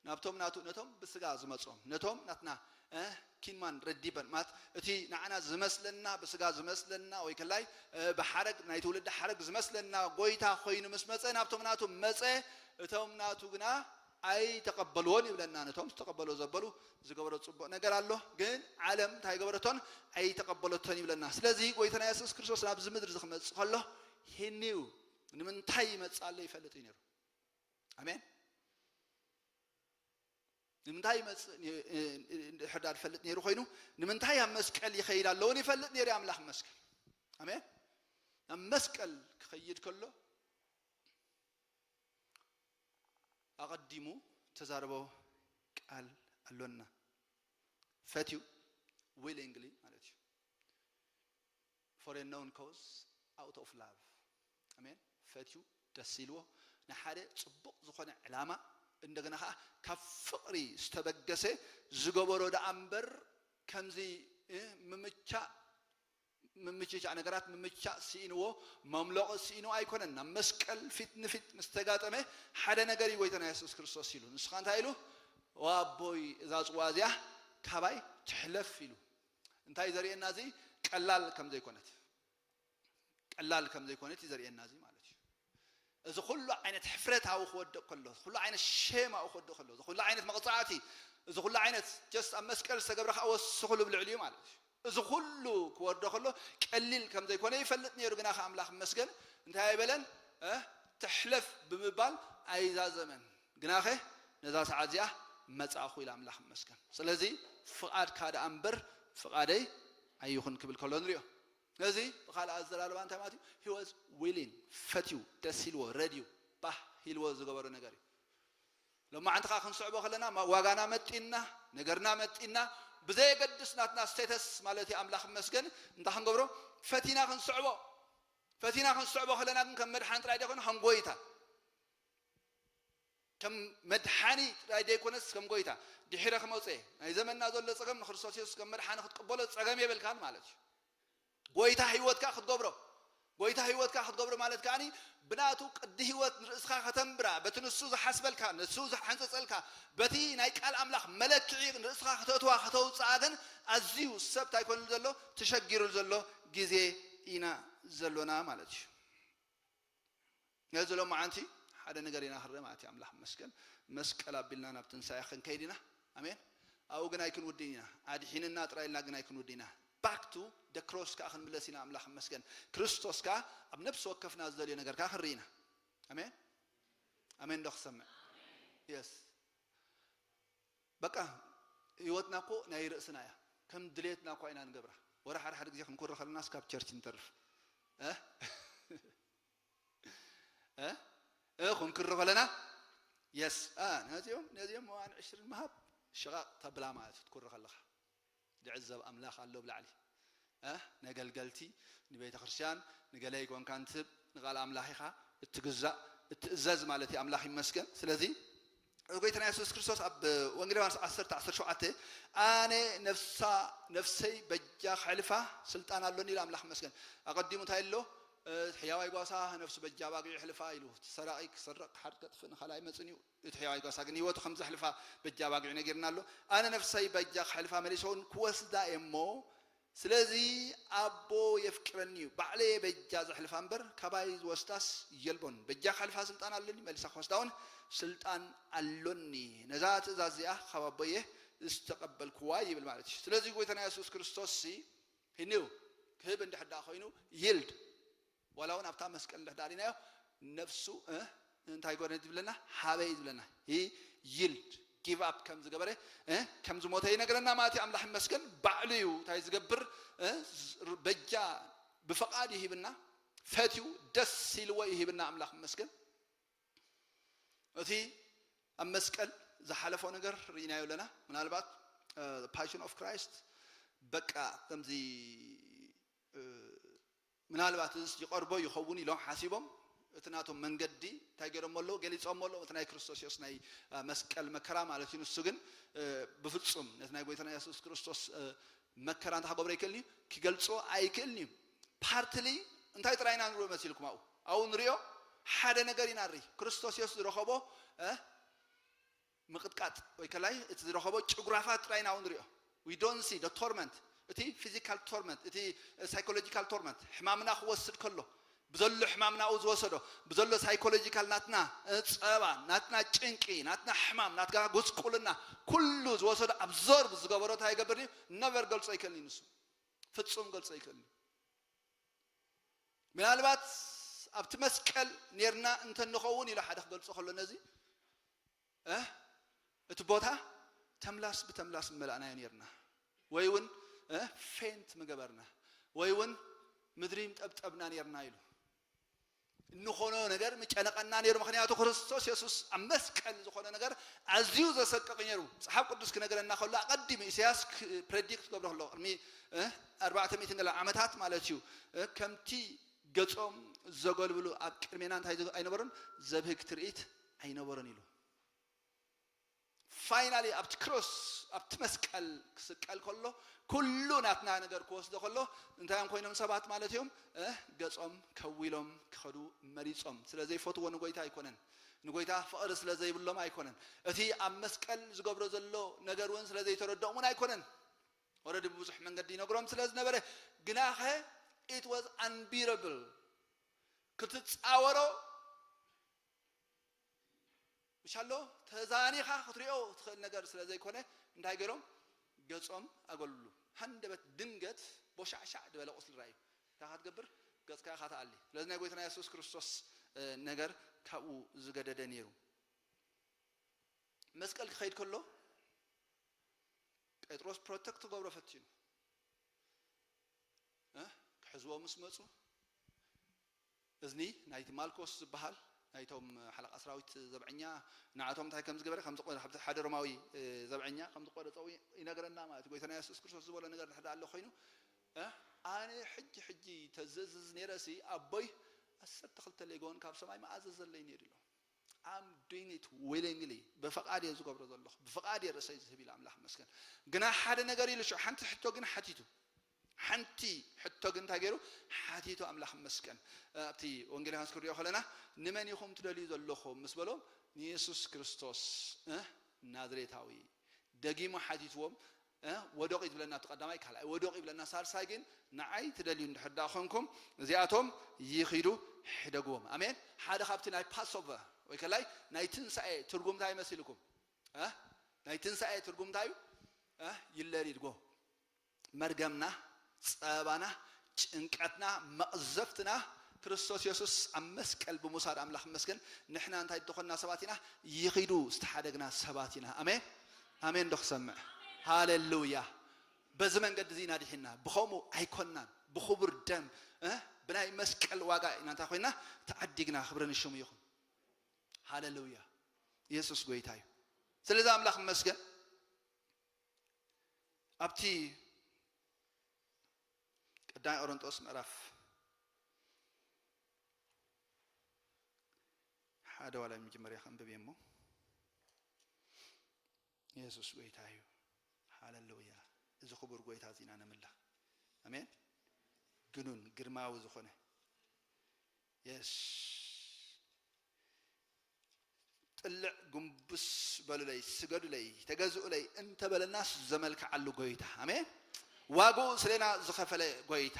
ናብቶም ናቱ፣ ነቶም ብስጋ ዝመጾም፣ ነቶም ናትና፣ እ፣ ኪንማን ረዲበን፣ ማለት እቲ ንዓና ዝመስለና፣ ብስጋ ዝመስለና፣ ወይ ከላይ፣ እ፣ ብሓረግ፣ ናይ ትውልዲ ሓረግ ዝመስለና ጎይታ ኮይኑ ምስ መጸ፣ ናብቶም ናቱ መጸ። እቶም ናቱ ግና ኣይተቐበልዎን ይብለና። ነቶም ዝተቐበሎ ዘበሉ ዝገበሮ ጽቡቕ ነገር ኣሎ፣ ግን ዓለም እንታይ ገበረቶን ኣይተቐበለቶን ይብለና። ስለዚ ጎይታና የሱስ ክርስቶስ ናብዚ ምድሪ ዝክመጽእ ከሎ ሂኒው ንምንታይ ይመጽእ ኣሎ ይፈልጥ እዩ ነይሩ። ኣሜን። ንምንታይ ይመጽእ ኒ- እ- እ- እንድሕር ዳ ዝፈልጥ ነይሩ ኮይኑ፣ ንምንታይ ኣብ መስቀል ይኸይድ ኣለውን ይፈልጥ ነይሩ። ኣምላኽ መስቀል፣ ኣሜን። ኣብ መስቀል ክኸይድ ከሎ ኣቐዲሙ ተዛረቦ ቃል ኣሎና። ፈትዩ፣ willingly ማለት እዩ። For a known cause, out of love. ኣሜን። ፈትዩ፣ ደስ ኢልዎ፣ ንሓደ ጽቡቕ ዝኾነ ዕላማ፣ እንደገና ኸዓ ካብ ፍቕሪ ዝተበገሰ ዝገበሮ ደኣ እምበር፣ ከምዚ እ፣ ምምቻእ ምምችቻእ ነገራት ምምቻእ ስኢንዎ፣ መምለቒ ስኢንዎ ኣይኮነን። ናብ መስቀል ፊት ንፊት ምስ ተጋጠመ ሓደ ነገር እዩ ጎይታና የሱስ ክርስቶስ ኢሉ። ንስኻ እንታይ ኢሉ? "ዋቦይ፣ እዛ ጽዋ እዚኣ ካባይ ትሕለፍ" ኢሉ። እንታይ ዘርእየና? እዚ ቀላል ከም ዘይኮነት፣ ቀላል ከም ዘይኮነት እዩ ዘርእየና እዚ ማለት እዩ። እዚ ኩሉ ዓይነት ሕፍረት ኣብኡ ክወድቕ ከሎ፣ እዚ ኩሉ ዓይነት ሼም ኣብኡ ክወድቕ ከሎ፣ እዚ ኩሉ ዓይነት መቕጻዕቲ፣ እዚ ኩሉ ዓይነት ጀስት ኣብ መስቀል ዝተገብረ ከዓ ወስኹ ልብልዕሉ እዩ ማለት እዩ። እዚ ኩሉ ክወርዶ ከሎ ቀሊል ከም ዘይኮነ ይፈልጥ ነይሩ። ግናኸ ኣምላኽ ይመስገን እንታይ ኣይበለን? እ? ትሕለፍ ብምባል ኣይዛዘመን። ግናኸ ነዛ ሰዓት እዚኣ መጻእኹ ኢሉ ኣምላኽ ይመስገን። ስለዚ ፍቓድካ ደኣ እምበር ፍቓደይ ኣይኹን ክብል ከሎ ንሪኦ። ነዚ ብኻልእ ኣዘራርባ እንታይ ማለት እዩ? He was willing፣ ፈትዩ፣ ደስ ኢልዎ፣ ረድዩ፣ ባህ ኢልዎ ዝገበሮ ነገር እዩ። ሎማዓንቲ ኸዓ ክንስዕቦ ከለና ማ- ዋጋና መጢና፣ ነገርና መጢና፣ ብዘየገድስ ናትና ስቴተስ ማለት እዩ ኣምላኽ ይመስገን እንታይ ክንገብሮ? ፈቲና ክንስዕቦ። ፈቲና ክንስዕቦ ከለና ግን ከም መድሓን ጥራይ ደይኮነ ከም ጎይታ ከም መድሓኒ ጥራይ ዘይኮነስ ከም ጎይታ ድሒረ ክመውፀ ናይ ዘመንና ዘሎ ፀገም ንክርስቶስ የሱስ ከም መድሓኒ ክትቅበሎ ፀገም የብልካን ማለት እዩ። ጎይታ ህይወትካ ክትገብሮ ጎይታ ህይወትካ ክትገብሮ ማለት ከዓኒ ብናቱ ቅዲ ህይወት ንርእስኻ ከተንብራ በቲ ንሱ ዝሓስበልካ ንሱ ዝሓንፀፀልካ በቲ ናይ ቃል ኣምላኽ መለክዒ ንርእስኻ ከተእትዋ ከተውፅኣ ግን ኣዝዩ ሰብ እንታይ ኮንሉ ዘሎ ተሸጊሩሉ ዘሎ ግዜ ኢና ዘሎና ማለት እዩ። ነዚ ሎማዓንቲ ሓደ ነገር ኢና ክርኢ ማለት እዩ። ኣምላኽ ይመስገን መስቀል ኣቢልና ናብ ትንሳኤ ክንከይድ ኢና። ኣሜን። ኣብኡ ግን ኣይክንውድእን ኢና። ኣድሒንና ጥራይ ኢልና ግን ኣይክንውድእ ኢና። Back to the cross ከዓ ክንምለስ ኢና። ኣምላኽ ይመስገን ክርስቶስ ከዓ ኣብ ነፍሲ ወከፍና ዝደልዮ ነገር ከዓ ክንርኢ ኢና። ኣሜን ኣሜን። ዶ ክሰምዕ የስ በቃ ህይወትና እኮ ናይ ርእስና እያ። ከም ድሌትና እኳ ኢና ንገብራ። ወረ ሓደ ሓደ ግዜ ክንኩሪ ከለና እስካብ ቸርች ንተርፍ እ እ እ ክንክሪ ከለና የስ እ ነዚኦም ነዚኦም መዋን ዕሽርን ምሃብ ሽቓቕ ተብላ ማለት እዩ። ትኩሪ ከለኻ ዝዕዘብ ኣምላኽ ኣሎ ብላዕሊ እ ነገልገልቲ ንቤተ ክርስቲያን ንገለ ይኮንካን ትህብ ንቓል ኣምላኽ ኢኻ እትግዛእ እትእዘዝ ማለት እዩ። ኣምላኽ ይመስገን። ስለዚ ጎይታና የሱስ ክርስቶስ ኣብ ወንጌል ዮሃንስ ዓሰርተ ዓሰርተ ሸውዓተ ኣነ ነፍሳ ነፍሰይ በጃ ከሕልፋ ስልጣን ኣሎኒ ኢሉ ኣምላኽ ይመስገን። ኣቐዲሙ እንታይ ኣሎ? ሕያዋይ ጓሳ ነፍሱ በጃ ኣባጊዑ የሕልፋ ኢሉ። እቲ ሰራቒ ክሰርቕ ክሓርድ ከጥፍእ ንኻልኣይ መጽን እዩ። እቲ ሕያዋይ ጓሳ ግን ህይወቱ ከም ዘሕልፋ በጃ ኣባጊዑ ነጊርና ኣሎ። ኣነ ነፍሰይ በጃ ከሕልፋ መሊሰ እውን ክወስዳ እየ እሞ ስለዚ ኣቦ የፍቅረኒ እዩ፣ ባዕለየ በጃ ዘሕልፋ እምበር ካባይ ዝወስዳስ የልቦን። በጃ ከሕልፋ ስልጣን ኣለኒ፣ መሊሳ ክወስዳ እውን ስልጣን ኣሎኒ። ነዛ ትእዛዝ እዚኣ ካብ ኣቦየ ዝተቐበልክዋ ይብል ማለት እዩ። ስለዚ ጎይታና የሱስ ክርስቶስ ሲ ሂኒው ክህብ እንድሕር ደኣ ኮይኑ ይልድ ዋላ እውን ኣብታ መስቀል እንድሕር ደኣ ሪናዮ ነፍሱ እ እንታይ ጎነ ዝብለና ሃበይ ዝብለና ሂ ይልድ ጊቭ ኣፕ ከም ዝገበረ እ ከም ዝሞተ ይነግረና ማለት እዩ። ኣምላኽ ይመስገን ባዕሉ እዩ እንታይ ዝገብር እ በጃ ብፍቓድ ይሂብና ፈትዩ ደስ ኢልዎ ይሂብና ኣምላኽ ይመስገን። እቲ ኣብ መስቀል ዝሓለፎ ነገር ርኢናዮ ኣለና። ምናልባት ፓሽን ኦፍ ክራይስት በቃ ከምዚ እ፣ ምናልባት እዚ ይቐርቦ ይኸውን ኢሎም ሓሲቦም እቲ ናቶም መንገዲ እንታይ ገይሮሞ ኣለዉ ገሊፆሞ ኣለዉ እቲ ናይ ክርስቶስ የሱስ ናይ እ፣ መስቀል መከራ ማለት እዩ። ንሱ ግን እ፣ ብፍፁም ነቲ ናይ ጎይታና የሱስ ክርስቶስ እ፣ መከራ እንታይ ክገብሮ ኣይክእልን እዩ፣ ክገልፆ ኣይክእልን እዩ። ፓርትሊ እንታይ ጥራይ ኢና ንሪኦ መሲልኩም ኣብኡ ኣብኡ ንሪኦ ሓደ ነገር ኢና ንርኢ። ክርስቶስ የሱስ ዝረኸቦ እ፣ ምቕጥቃጥ ወይ ከላይ እቲ ዝረኸቦ ጭጉራፋት ጥራይ ኢና ንሪኦ። We don't see the torment፣ እቲ ፊዚካል ቶርመንት፣ እቲ ሳይኮሎጂካል ቶርመንት ሕማምና ክወስድ ከሎ ብዘሎ ሕማም ናብኡ ዝወሰዶ፣ ብዘሎ ሳይኮሎጂካል ናትና፣ እ፣ ጸባ፣ ናትና ጭንቂ፣ ናትና ሕማም፣ ናትና ጉስቁልና፣ ኩሉ ዝወሰዶ ኣብዞርብ ዝገበሮ እንታይ ይገብር እዩ? ነቨር ገልጾ ኣይክእልን እዩ ንሱ። ፍጹም ገልጾ ኣይክእልን እዩ። ምናልባት ኣብቲ መስቀል ኔርና እንተንኸውን ኢሉ ሓደ ክገልጾ ከሎ ነዚ፣ እ፣ እቲ ቦታ ተምላስ ብተምላስ ምመላእናዮ ኔርና፣ ወይ እውን፣ እ፣ ፌንት ምገበርና፣ ወይ እውን ምድሪ ምጠብጠብና ኔርና ኢሉ። እንኾኖ ነገር ምጨነቐና ኔሩ። ምኽንያቱ ክርስቶስ የሱስ ኣብ መስቀል ዝኾነ ነገር ኣዝዩ ዘሰቅቕ ኔሩ። ጸሓፍ ቅዱስ ክነገረና ከሎ ኣቐዲሙ ኢሳያስ ክ-፣ ፕሬዲክት ክገብሮ ከሎ ቅድሚ፣ እ፣ ኣርባዕተ ሚእቲ ዓመታት ማለት እዩ። እ፣ ከምቲ ገጾም ዘጎልብሉ ኣብ ቅድሜና እንታይ ዝ-፣ ኣይነበሩን? ዘብህግ ትርኢት ኣይነበሩን ኢሉ። ፋይናሊ ኣብቲ ክሮስ፣ ኣብቲ መስቀል ክስቀል ከሎ፣ ኩሉ ናትና ነገር ክወስዶ ከሎ፣ እንታይ እዮም ኮይኖም ሰባት ማለት እዮም? እ፣ ገጾም ከዊሎም ክኸዱ መሪጾም። ስለ ዘይፈትዎ ንጎይታ ኣይኮነን። ንጎይታ ፍቕሪ ስለ ዘይብሎም ኣይኮነን። እቲ ኣብ መስቀል ዝገብሮ ዘሎ ነገር እውን ስለ ዘይተረድኦም እውን ኣይኮነን። ኦረዲ ብብዙሕ መንገዲ ይነግሮም ስለ ዝነበረ፣ ግናኸ it was unbearable። ክትጻወሮ ምሻሎ ተዛኒኻ ክትሪኦ ትኽእል ነገር ስለ ዘይኮነ፣ እንታይ ገይሮም? ገጾም ኣጎልብሉ። ሃንደበት ድንገት ቦሻዕሻዕ ዝበለ ቁስሊ ራእዩ። እንታይ ኢኻ ትገብር? ገጽካ ኢኻ ትኣሊ። ስለዚ ናይ ጎይታና የሱስ ክርስቶስ፣ እ፣ ነገር ካብኡ ዝገደደ ነይሩ። መስቀል ክኸይድ ከሎ ጴጥሮስ ፕሮቴክት ክገብሮ ፈቲኑ። እ? ክሕዝዎ ምስ መጹ፣ እዝኒ ናይቲ ማልኮስ ዝበሃል ናይቶም ሓለቓ ሰራዊት ዘብዐኛ፣ ንዓቶም እንታይ ከም ዝገበረ፣ ከም ዝቆ-፣ ሓደ ሮማዊ፣ እ፣ ዘብዐኛ ከም ዝቆረጸ ይነግረና ማለት እዩ። ጎይታና የሱስ ክርስቶስ ዝበሎ ነገር ድሕር ኣሎ ኮይኑ፣ እ? ኣነ ሕጂ፣ ሕጂ ተዘዝዝ ነይረሲ፣ ኣቦይ ዓሰርተ ክልተ ሌጎን ካብ ሰማይ መኣዘዘለይ ነይሩ ኢሉ። I'm doing it willingly፣ ብፍቓድ እየ ዝገብሮ ዘለኹ፣ ብፍቓድ እየ ርእሰይ ዝህብ ኢሉ ኣምላኽ ይመስገን። ግና ሓደ ነገር ኢሉ ሽዑ፣ ሓንቲ ሕቶ ግን ሓቲቱ። ሓንቲ ሕቶ ግን እንታይ ገይሩ ሓቲቱ? ኣምላኽ ይመስገን። ኣብቲ ወንጌል ዮሃንስ ክንሪኦ ከለና፣ "ንመን ኢኹም ትደልዩ ዘለኹም?" ምስ በሎም፣ "ንየሱስ ክርስቶስ፣ እ፣ ናዝሬታዊ።" ደጊሙ ሓቲትዎም፣ እ፣ "ወደቑ" እዩ ዝብለና ኣብቲ ቀዳማይ፣ ካልኣይ "ወደቑ" ይብለና፣ ሳልሳይ ግን "ንዓይ ትደልዩ እንድሕር ደኣ ኮንኩም፣ እዚኣቶም ይኺዱ፣ ሕደግዎም።" ኣሜን። ሓደ ካብቲ ናይ ፓስኦቨር ወይ ከላይ ናይ ትንሳኤ ትርጉም እንታይ መሲልኩም? እ? ናይ ትንሳኤ ትርጉም እንታይ እዩ? እ? ይለሪድ ጎ። መርገምና፣ ጸበባና፣ ጭንቀትና፣ መቕዘፍትና ክርስቶስ የሱስ ኣብ መስቀል ብምውሳድ ኣምላኽ ይመስገን፣ ንሕና እንታይ ዝኾንና ሰባት ኢና? ይኺዱ ዝተሓደግና ሰባት ኢና። ኣሜን፣ ኣሜን ዶ ክሰምዕ? ሃሌሉያ። በዚ መንገዲ እዚ ኢና ድሒንና። ብኸምኡ ኣይኮንናን። ብኽቡር ደም፣ እ፣ ብናይ መስቀል ዋጋ ኢና እንታይ ኮይንና? ተዓዲግና። ክብሪ ንሽሙ ይኹን። ሃሌሉያ። የሱስ ጎይታ እዩ። ስለዚ ኣምላኽ ይመስገን። ኣብቲ ቀዳማይ ቆሮንጦስ ምዕራፍ ሓደ ዋላ መጀመርያ ከንብብ እየ እሞ፣ የሱስ ጎይታ እዩ። ሃሌሉያ። እዚ ክቡር ጎይታ እዚ ኢና ነምልኽ። ኣሜን። ግኑን ግርማዊ ዝኾነ፣ የስ፣ ጥልዕ ጉንብስ በሉለይ፣ ስገዱለይ፣ ተገዝኡለይ እንተበለናስ ዘመልክዓሉ ጎይታ። ኣሜን። ዋግኡ ስሌና ዝኸፈለ ጎይታ፣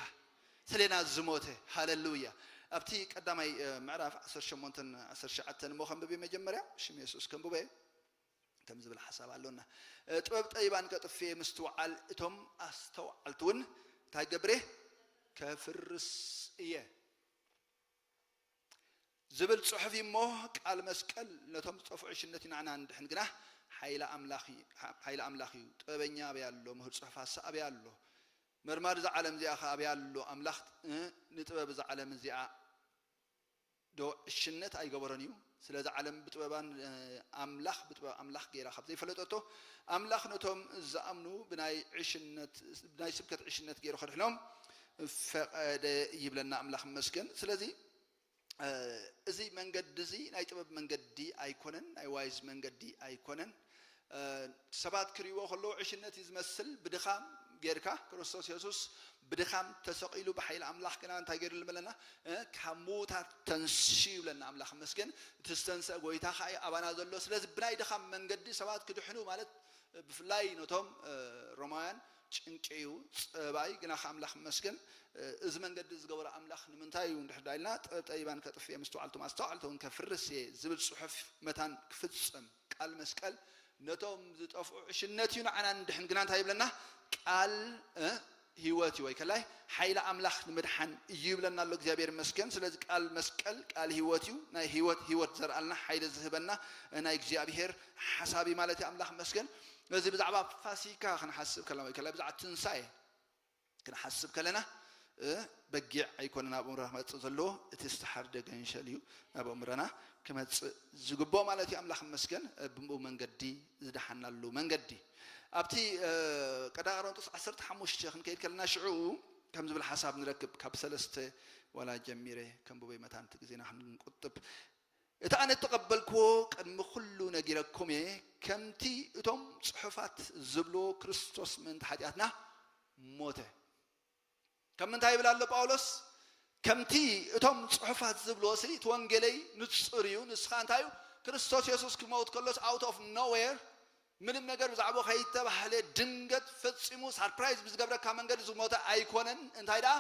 ስሌና ዝሞተ። ሃሌሉያ። ኣብቲ ቀዳማይ፣ እ፣ ምዕራፍ ዓሰርተ ሸሞንተን ዓሰርተ ትሽዓተን እሞ ከንብብ እየ መጀመርያ፣ ሽም የሱስ ከንብቦ እየ። ከም ዝብል ሓሳብ ኣሎና። እ፣ ጥበብ ጠቢባን ከጥፍእ እየ፣ ምስትውዓል እቶም ኣስተውዓልቲ እውን እንታይ ገብር እየ? ከፍርስ እየ። ዝብል ጽሑፍ እዩ እሞ፣ ቃል መስቀል ነቶም ዝጠፍኡ ዕሽነት እዩ፣ ንዓና ንድሕን ግና ሓይሊ ኣምላኽ እዩ፣ ሓይሊ ኣምላኽ እዩ። ጥበበኛ ኣበይ ኣሎ? ምሁር ጽሑፍ ሃሳእ ኣበይ ኣሎ? መርማሪ እዛ ዓለም እዚኣ ኸ ኣበይ ኣሎ? ኣምላኽ፣ እ፣ ንጥበብ እዛ ዓለም እዚኣ ዶ ዕሽነት ኣይገበሮን እዩ? ስለዚ ዓለም ብጥበባን፣ እ፣ ኣምላኽ ብጥበብ ኣምላኽ ገይራ ካብ ዘይፈለጠቶ፣ ኣምላኽ ነቶም ዝኣምኑ ብናይ ዕሽነት፣ ብናይ ስብከት ዕሽነት ገይሩ ከድሕኖም ፈቐደ ይብለና። ኣምላኽ ይመስገን። ስለዚ፣ እ፣ እዚ መንገዲ እዚ ናይ ጥበብ መንገዲ ኣይኮነን፣ ናይ ዋይዝ መንገዲ ኣይኮነን። እ፣ ሰባት ክርእይዎ ከለዉ ዕሽነት እዩ ዝመስል። ብድኻም ጌርካ፣ ክርስቶስ የሱስ ብድኻም ተሰቒሉ፣ ብሓይሊ ኣምላኽ ግና እንታይ ገይሩ ይብለና? እ፣ ካብ ምዉታት ተንስዩ ይብለና። ኣምላኽ ይመስገን። እቲ ዝተንስአ ጎይታ ኸኣ እዩ ኣባና ዘሎ። ስለዚ ብናይ ድኻም መንገዲ ሰባት ክድሕኑ ማለት፣ ብፍላይ ነቶም፣ እ፣ ሮማውያን ጭንቂ እዩ፣ ጸባይ ግና ከ ኣምላኽ ይመስገን። እዚ መንገዲ ዝገበሮ ኣምላኽ ንምንታይ እዩ እንድሕር ዳ ኢልና፣ ጥበብ ጠቢባን ከጥፍእ እየ፣ ምስትውዓልቶም ኣስተውዓልቲ እውን ከፍርስ እየ ዝብል ጽሑፍ መታን ክፍጸም ቃል መስቀል ነቶም ዝጠፍኡ ዕሽነት እዩ፣ ንዓና ንድሕን ግና እንታይ ይብለና? ቃል እ፣ ህይወት እዩ፣ ወይ ከላይ ሓይሊ ኣምላኽ ንምድሓን እዩ ይብለና ኣሎ። እግዚኣብሔር ይመስገን። ስለዚ ቃል መስቀል ቃል ህይወት እዩ፣ ናይ ህይወት ህይወት ዘርኣልና ሓይሊ ዝህበና ናይ እግዚኣብሔር ሓሳብ እዩ ማለት እዩ። ኣምላኽ ይመስገን። እዚ ብዛዕባ ፋሲካ ክንሓስብ ከለና ወይ ከላይ ብዛዕባ ትንሳኤ ክንሓስብ ከለና እ፣ በጊዕ ኣይኮነን ኣብ ኣእምሮና ክመጽእ ዘለዎ፣ እቲ ዝተሓርደ ገንሸል እዩ ናብ ኣእምሮና ክመጽእ ዝግብኦ ማለት እዩ። ኣምላኽ ይመስገን፣ እ፣ ብኡ መንገዲ ዝደሓናሉ መንገዲ። ኣብቲ እ፣ ቀዳማይ ቆሮንቶስ ዓሰርተ ሓሙሽተ ክንከይድ ከለና ሽዑ ከም ዝብል ሓሳብ ንረክብ። ካብ ሰለስተ ዋላ ጀሚረ ከንብቦ መታን እቲ ግዜና ክንቁጥብ። እቲ ኣነ እተቐበልክዎ ቅድሚ ኩሉ ነጊረኩም እየ፣ ከምቲ እቶም ጽሑፋት ዝብልዎ ክርስቶስ ምእንቲ ሓጢኣትና ሞተ። ከም ምንታይ ይብል ኣሎ ጳውሎስ? ከምቲ እቶም ጽሑፋት ዝብልዎ ሲ፣ እቲ ወንጌለይ ንጹር እዩ። ንስኻ እንታይ እዩ? ክርስቶስ የሱስ ክመውት ከሎስ out of nowhere፣ ምንም ነገር ብዛዕባ ከይተባህለ ድንገት ፈጺሙ ሳርፕራይዝ ብዝገብረካ መንገዲ ዝሞተ ኣይኮነን። እንታይ ደኣ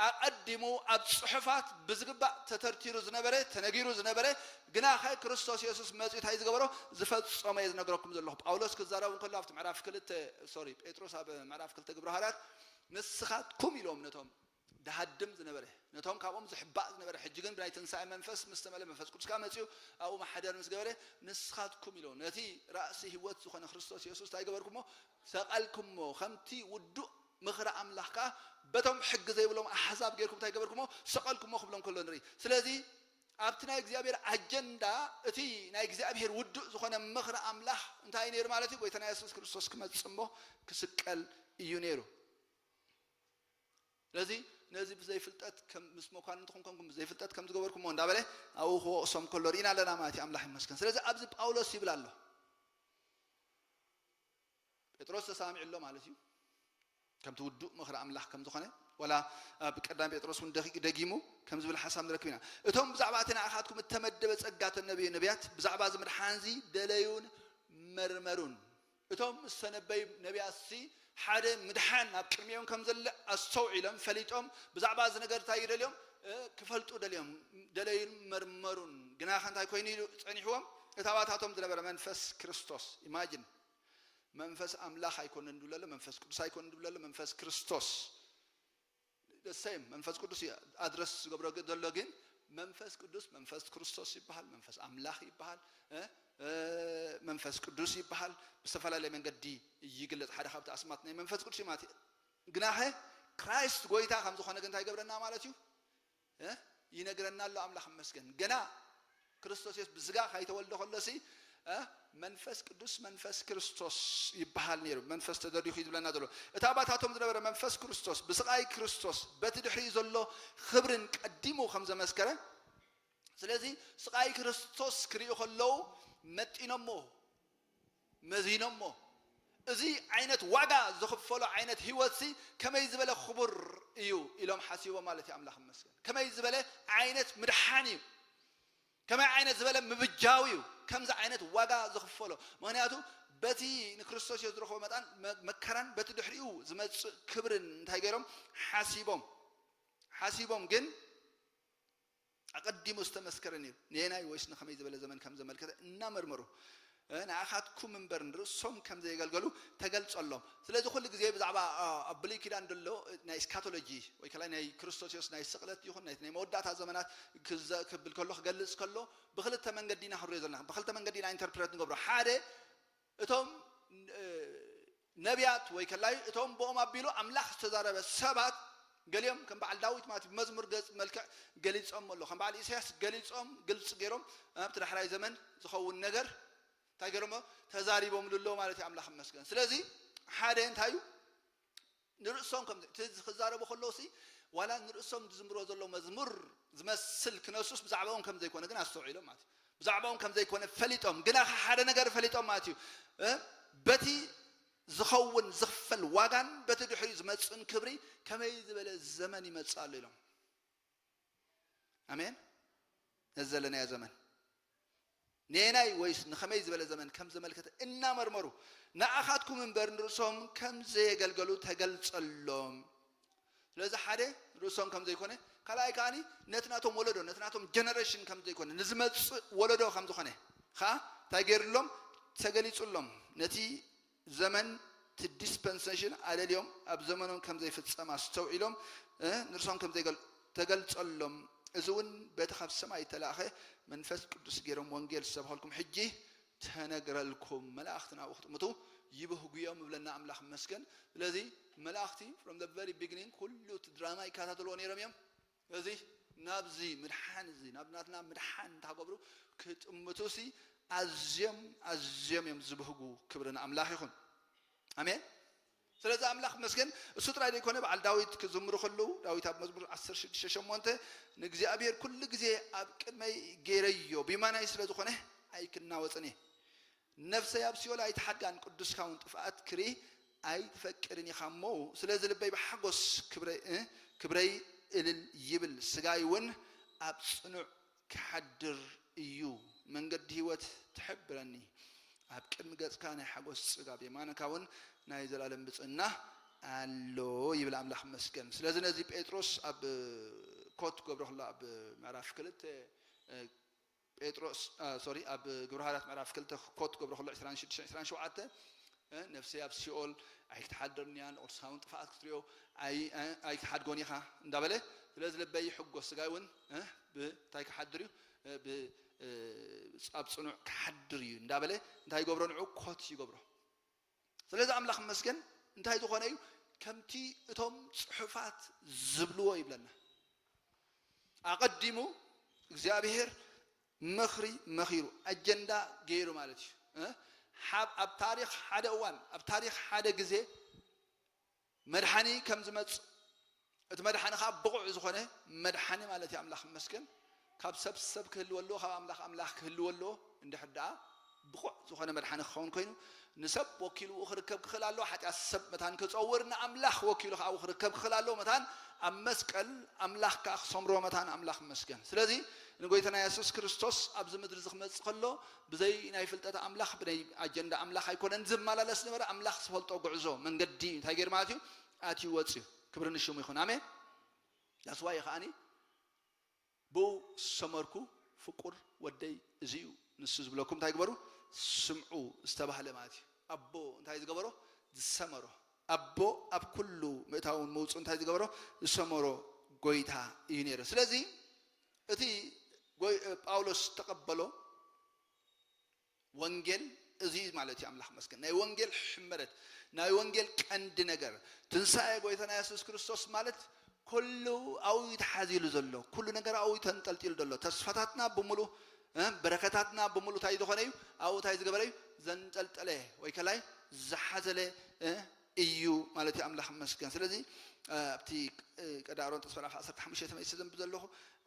ኣቐዲሙ ኣብ ጽሑፋት ብዝግባእ ተተርቲሩ ዝነበረ፣ ተነጊሩ ዝነበረ፣ ግናኸ ክርስቶስ የሱስ መጺኡ እንታይ ዝገበሮ ዝፈጸሞ እየ ዝነግረኩም ዘለኹ። ጳውሎስ ክዛረብ እንከሎ ኣብቲ ምዕራፍ ክልተ፣ ሶሪ፣ ጴጥሮስ ኣብ ምዕራፍ ክልተ ግብረ ሃዋርያት ንስኻትኩም ኢሎም ነቶም ድሃድም ዝነበረ፣ ነቶም ካብኦም ዝሕባእ ዝነበረ፣ ሕጂ ግን ብናይ ትንሳኤ መንፈስ ምስ ተመልአ፣ መንፈስ ቅዱስ ከኣ መጺኡ ኣብኡ ማሕደር ምስ ገበረ፣ ንስኻትኩም ኢሎ ነቲ ራእሲ ህይወት ዝኾነ ክርስቶስ የሱስ እንታይ ገበርኩሞ? ሰቐልኩሞ። ከምቲ ውዱእ ምኽሪ ኣምላኽ ከኣ በቶም ሕጊ ዘይብሎም ኣሕዛብ ጌርኩም እንታይ ገበርኩሞ? ሰቐልኩሞ ክብሎም ከሎ ንርኢ። ስለዚ ኣብቲ ናይ እግዚኣብሔር ኣጀንዳ፣ እቲ ናይ እግዚኣብሔር ውዱእ ዝኾነ ምኽሪ ኣምላኽ እንታይ እዩ ነይሩ ማለት እዩ? ጎይታና የሱስ ክርስቶስ ክመጽእ እሞ ክስቀል እዩ ነይሩ። ስለዚ ነዚ ብዘይፍልጠት ከም፣ ምስ መኳንንትኹም ኮንኩም ብዘይፍልጠት ከም ዝገበርኩሞ እንዳበለ ኣብኡ ክወቕሶም ከሎ ርኢና ኣለና ማለት እዩ። ኣምላኽ ይመስገን። ስለዚ ኣብዚ ጳውሎስ ይብል ኣሎ፣ ጴጥሮስ ተሰማሚዑ ኣሎ ማለት እዩ፣ ከምቲ ውዱእ ምኽሪ ኣምላኽ ከም ዝኾነ። ዋላ ኣብ ቀዳም ጴጥሮስ እውን ደጊ-፣ ደጊሙ ከም ዝብል ሓሳብ ንረክብ ኢና። እቶም ብዛዕባ እቲ ንኣኻትኩም እተመደበ ጸጋ እተነበዩ ነቢያት ብዛዕባ እዚ ምድሓን እዚ ደለዩን መርመሩን። እቶም ዝተነበዩ ነቢያትሲ ሓደ ምድሓን ኣብ ቅድሚኦም ከም ዘለ ኣስተውዒሎም፣ ፈሊጦም፣ ብዛዕባ እዚ ነገር እንታይ እዩ ደልዮም? እ፣ ክፈልጡ ደልዮም፣ ደለዩን መርመሩን። ግናኸ እንታይ ኮይኑ ኢሉ ጸኒሕዎም? እቲ ኣባታቶም ዝነበረ መንፈስ ክርስቶስ። ኢማጂን፣ መንፈስ ኣምላኽ ኣይኮነን ድብለሎ፣ መንፈስ ቅዱስ ኣይኮነን ድብለሎ፣ መንፈስ ክርስቶስ። The same መንፈስ ቅዱስ እዩ ኣድረስ ዝገብሮ ዘሎ፣ ግን መንፈስ ቅዱስ መንፈስ ክርስቶስ ይበሃል፣ መንፈስ ኣምላኽ ይበሃል፣ እ፣ እ፣ መንፈስ ቅዱስ ይበሃል። ብዝተፈላለየ መንገዲ ይግለጽ። ሓደ ካብቲ ኣስማት ናይ መንፈስ ቅዱስ እዩ ማለት እዩ። ግናኸ ክራይስት ጎይታ ከም ዝኾነ ግን እንታይ ይገብረና ማለት እዩ? እ፣ ይነግረና ኣሎ። ኣምላኽ ይመስገን። ገና ክርስቶስ የሱስ ብስጋ ካይተወልደ ከሎሲ፣ እ፣ መንፈስ ቅዱስ መንፈስ ክርስቶስ ይበሃል ነይሩ። መንፈስ ተደሪኹ እዩ ዝብለና ዘሎ። እቲ ኣባታቶም ዝነበረ መንፈስ ክርስቶስ፣ ብስቓይ ክርስቶስ፣ በቲ ድሕሪኡ ዘሎ ክብርን ቀዲሙ ከም ዘመስከረ፣ ስለዚ ስቓይ ክርስቶስ ክርእዩ ከለዉ መጢኖሞ፣ መዚኖሞ፣ እዚ ዓይነት ዋጋ ዝኽፈሎ ዓይነት ህይወትሲ ከመይ ዝበለ ክቡር እዩ ኢሎም ሓሲቦም ማለት እዩ። ኣምላኽ ይመስገን። ከመይ ዝበለ ዓይነት ምድሓን እዩ፣ ከመይ ዓይነት ዝበለ ምብጃው እዩ፣ ከምዚ ዓይነት ዋጋ ዝኽፈሎ። ምኽንያቱ በቲ ንክርስቶስ እዮ ዝረኽቦ መጣን መ-፣ መከራን በቲ ድሕሪኡ ዝመጽእ ክብርን እንታይ ገይሮም ሓሲቦም፣ ሓሲቦም ግን ኣቐዲሙ ዝተመስከረ ነይሩ። ንየናይ ወይስ ንኸመይ ዝበለ ዘመን ከም ዘመልከተ እናመርመሩ፣ እ፣ ንኣኻትኩም እምበር ንርእሶም ከም ዘየገልገሉ ተገልጸሎም። ስለዚ ኩሉ ግዜ ብዛዕባ፣ እ፣ ኣብ ብሉይ ኪዳን ዘሎ ናይ እስካቶሎጂ ወይ ከላይ ናይ ክርስቶስ የሱስ ናይ ስቕለት ይኹን ናይ፣ ናይ መወዳእታ ዘመናት ክዘ-፣ ክብል ከሎ፣ ክገልጽ ከሎ ብኽልተ መንገዲ ኢና ክንሪኦ ዘለና። ብኽልተ መንገዲ ኢና ኢንተርፕሬት ንገብሮ። ሓደ እቶም፣ እ፣ ነቢያት ወይ ከላይ እቶም ብኦም ኣቢሉ ኣምላኽ ዝተዛረበ ሰባት ገሊኦም ከም በዓል ዳዊት ማለት ብመዝሙር ገጽ መልክዕ ገሊጾም ኣሎ። ከም በዓል ኢሳያስ ገሊጾም ግልጽ ገይሮም ኣብቲ ዳሕራይ ዘመን ዝኸውን ነገር እንታይ ገይሮሞ ተዛሪቦምሉ ኣሎ ማለት እዩ። ኣምላኽ ይመስገን። ስለዚ ሓደ እንታይ እዩ? ንርእሶም ከም እቲ ክዛረቡ ከለውሲ ዋላ ንርእሶም ዝዝምሮ ዘሎ መዝሙር ዝመስል ክነሱስ ብዛዕባኦም ከም ዘይኮነ ግን ኣስተውዒሎም ማለት እዩ። ብዛዕባኦም ከም ዘይኮነ ፈሊጦም፣ ግና ኸ ሓደ ነገር ፈሊጦም ማለት እዩ። እ፣ በቲ ዝኸውን ዝኽፈል ዋጋን በቲ ድሕሪኡ ዝመጽእን ክብሪ ከመይ ዝበለ ዘመን ይመጽእ ኣሎ ኢሎም። ኣሜን። ነዚ ዘለናዮ ዘመን ነየናይ ወይስ ንኸመይ ዝበለ ዘመን ከም ዘመልከተ እናመርመሩ፣ ንኣኻትኩም እምበር ንርእሶም ከም ዘየገልገሉ ተገልጸሎም። ስለዚ ሓደ ርእሶም ከም ዘይኮነ፣ ካልኣይ ከዓኒ ነቲ ናቶም ወለዶ፣ ነቲ ናቶም ጀነሬሽን ከም ዘይኮነ፣ ንዝመጽእ ወለዶ ከም ዝኾነ ኸዓ እንታይ ገይሩሎም? ተገሊጹሎም። ነቲ ዘመን፣ እቲ ዲስፐንሴሽን ኣለልዮም፣ ኣብ ዘመኖም ከም ዘይፍጸም ኣስተውዒሎም፣ እ፣ ንርእሶም ከም ዘይገል-፣ ተገልጸሎም። እዚ እውን በቲ ካብ ሰማይ እተላእኸ መንፈስ ቅዱስ ገይሮም ወንጌል ዝሰብኸልኩም ሕጂ ተነግረልኩም። መላእኽቲ ናብኡ ክጥምቱ ይብህጉ እዮም እብለና ኣምላኽ ይመስገን። ስለዚ መላእኽቲ from the very beginning ኩሉ እቲ ድራማ ይከታተልዎ ነይሮም እዮም። ስለዚ ናብዚ ምድሓን እዚ፣ ናብ ናትና ምድሓን እንተገብሩ ክጥምቱሲ ኣዝዮም፣ ኣዝዮም እዮም ዝብህጉ። ክብሪ ንኣምላኽ ይኹን። ኣሜን። ስለዚ ኣምላኽ መስገን፣ እሱ ጥራይ ዘይኮነ፣ በዓል ዳዊት ክዝምሩ ከለዉ፣ ዳዊት ኣብ መዝሙር ዓሰርተ ሽዱሽተ ሸሞንተ፣ "ንእግዚኣብሔር ኩሉ ግዜ ኣብ ቅድመይ ገይረዮ፣ ብየማናይ ስለ ዝኾነ ኣይክናወጽን እየ። ነፍሰይ ኣብ ሲኦል ኣይትሓድጋን፣ ቅዱስካ እውን ጥፍኣት ክርኢ ኣይትፈቅድን ኢኻ እሞ፣ ስለዚ ልበይ ብሓጎስ ክብረይ፣ እ፣ ክብረይ እልል ይብል፣ ስጋይ እውን ኣብ ጽኑዕ ክሓድር እዩ። መንገዲ ህይወት ትሕብረኒ፣ ኣብ ቅድሚ ገጽካ ናይ ሓጎስ ጽጋብ፣ የማንካ እውን ናይ ዘላለም ብጽእና ኣሎ" ይብል። ኣምላኽ መስገን። ስለዚ ነዚ ጴጥሮስ ኣብ ኮት ክገብሮ ከሎ፣ ኣብ ምዕራፍ ክልተ፣ እ፣ ጴጥሮስ፣ እ፣ ሶሪ፣ ኣብ ግብረ ሃዋርያት ምዕራፍ ክልተ ኮት ክገብሮ ከሎ፣ ዕስራን ሽዱሽተን ዕስራን ሸውዓተን፣ እ፣ "ነፍሰይ ኣብ ሲኦል ኣይክትሓድርን እያ፣ ንቅዱስካ እውን ጥፍኣት ክትሪኦ ኣይ-፣ እ፣ ኣይክትሓድጎን ኢኻ" እንዳበለ፣ "ስለዚ ልበይ ይሕጎስ፣ ስጋይ እውን፣ እ፣ ብ-፣ እንታይ ክሓድር እዩ? እ፣ ብ-፣ እ፣ ኣብ ጽኑዕ ክሓድር እዩ" እንዳበለ እንታይ ይገብሮ? ንዑ ኮት ይገብሮ። ስለዚ ኣምላኽ ይመስገን፣ እንታይ ዝኾነ እዩ? ከምቲ እቶም ጽሑፋት ዝብልዎ ይብለና። ኣቐዲሙ እግዚኣብሔር ምኽሪ መኺሩ፣ ኣጀንዳ ገይሩ ማለት እዩ። እ? ሓብ-፣ ኣብ ታሪኽ ሓደ እዋን፣ ኣብ ታሪኽ ሓደ ግዜ መድሓኒ ከም ዝመጽእ፣ እቲ መድሓኒ ኸዓ ብቑዕ ዝኾነ መድሓኒ ማለት እዩ። ኣምላኽ ይመስገን። ካብ ሰብ ሰብ ክህልዎ ኣለዎ፣ ካብ ኣምላኽ ኣምላኽ ክህልዎ ኣለዎ። እንድሕር ደኣ ብቑዕ ዝኾነ መድሓኒ ክኸውን ኮይኑ፣ ንሰብ ወኪሉ ክርከብ ክኽእል ኣለዎ፣ ሓጢኣት ሰብ መታን ክጸውር፣ ንኣምላኽ ወኪሉ ኸዓ ክርከብ ክኽእል ኣለዎ፣ መታን ኣብ መስቀል ኣምላኽ ከኣ ክሰምሮ፣ መታን ኣምላኽ ይመስገን። ስለዚ ንጎይታና የሱስ ክርስቶስ ኣብዚ ምድሪ እዚ ክመጽእ ከሎ፣ ብዘይ ናይ ፍልጠት ኣምላኽ፣ ብናይ ኣጀንዳ ኣምላኽ ኣይኮነን ዝመላለስ ነበረ። ኣምላኽ ዝፈልጦ ጉዕዞ፣ መንገዲ እንታይ ገይሩ ማለት እዩ? ኣትዩ ወጽዩ። ክብሪ ንሽሙ ይኹን። ኣሜን። That's why ከዓኒ ብኡ ዝሰመርኩ ፍቁር ወደይ እዚ እዩ፣ ንሱ ዝብለኩም እንታይ ግበሩ? ስምዑ ዝተባህለ ማለት እዩ። ኣቦ እንታይ ዝገበሮ? ዝሰመሮ። ኣቦ ኣብ ኩሉ ምእታውን ምውፅኡ እንታይ ዝገበሮ? ዝሰመሮ ጎይታ እዩ ነይሩ። ስለዚ እቲ ጎይ-፣ ጳውሎስ ዝተቐበሎ ወንጌል እዚ ማለት እዩ። ኣምላኽ መስገን። ናይ ወንጌል ሕመረት፣ ናይ ወንጌል ቀንዲ ነገር፣ ትንሳኤ ጎይታና የሱስ ክርስቶስ ማለት ኩሉ ኣብኡ እዩ ተሓዚሉ ዘሎ፣ ኩሉ ነገር ኣብኡ እዩ ተንጠልጢሉ ዘሎ። ተስፋታትና ብምሉ፣ እ፣ በረከታትና ብምሉ እንታይ ዝኾነ እዩ? ኣብኡ እንታይ ዝገበረ እዩ? ዘንጠልጠለ ወይ ከላይ ዝሓዘለ፣ እ፣ እዩ ማለት እዩ። ኣምላኽ መስገን። ስለዚ፣ እ፣ ኣብቲ፣ እ፣ ቀዳም ቆሮንቶስ ምዕራፍ ዓሰርተ ሓሙሽተ ተመሊሰ ዘንብብ ዘለኹ፣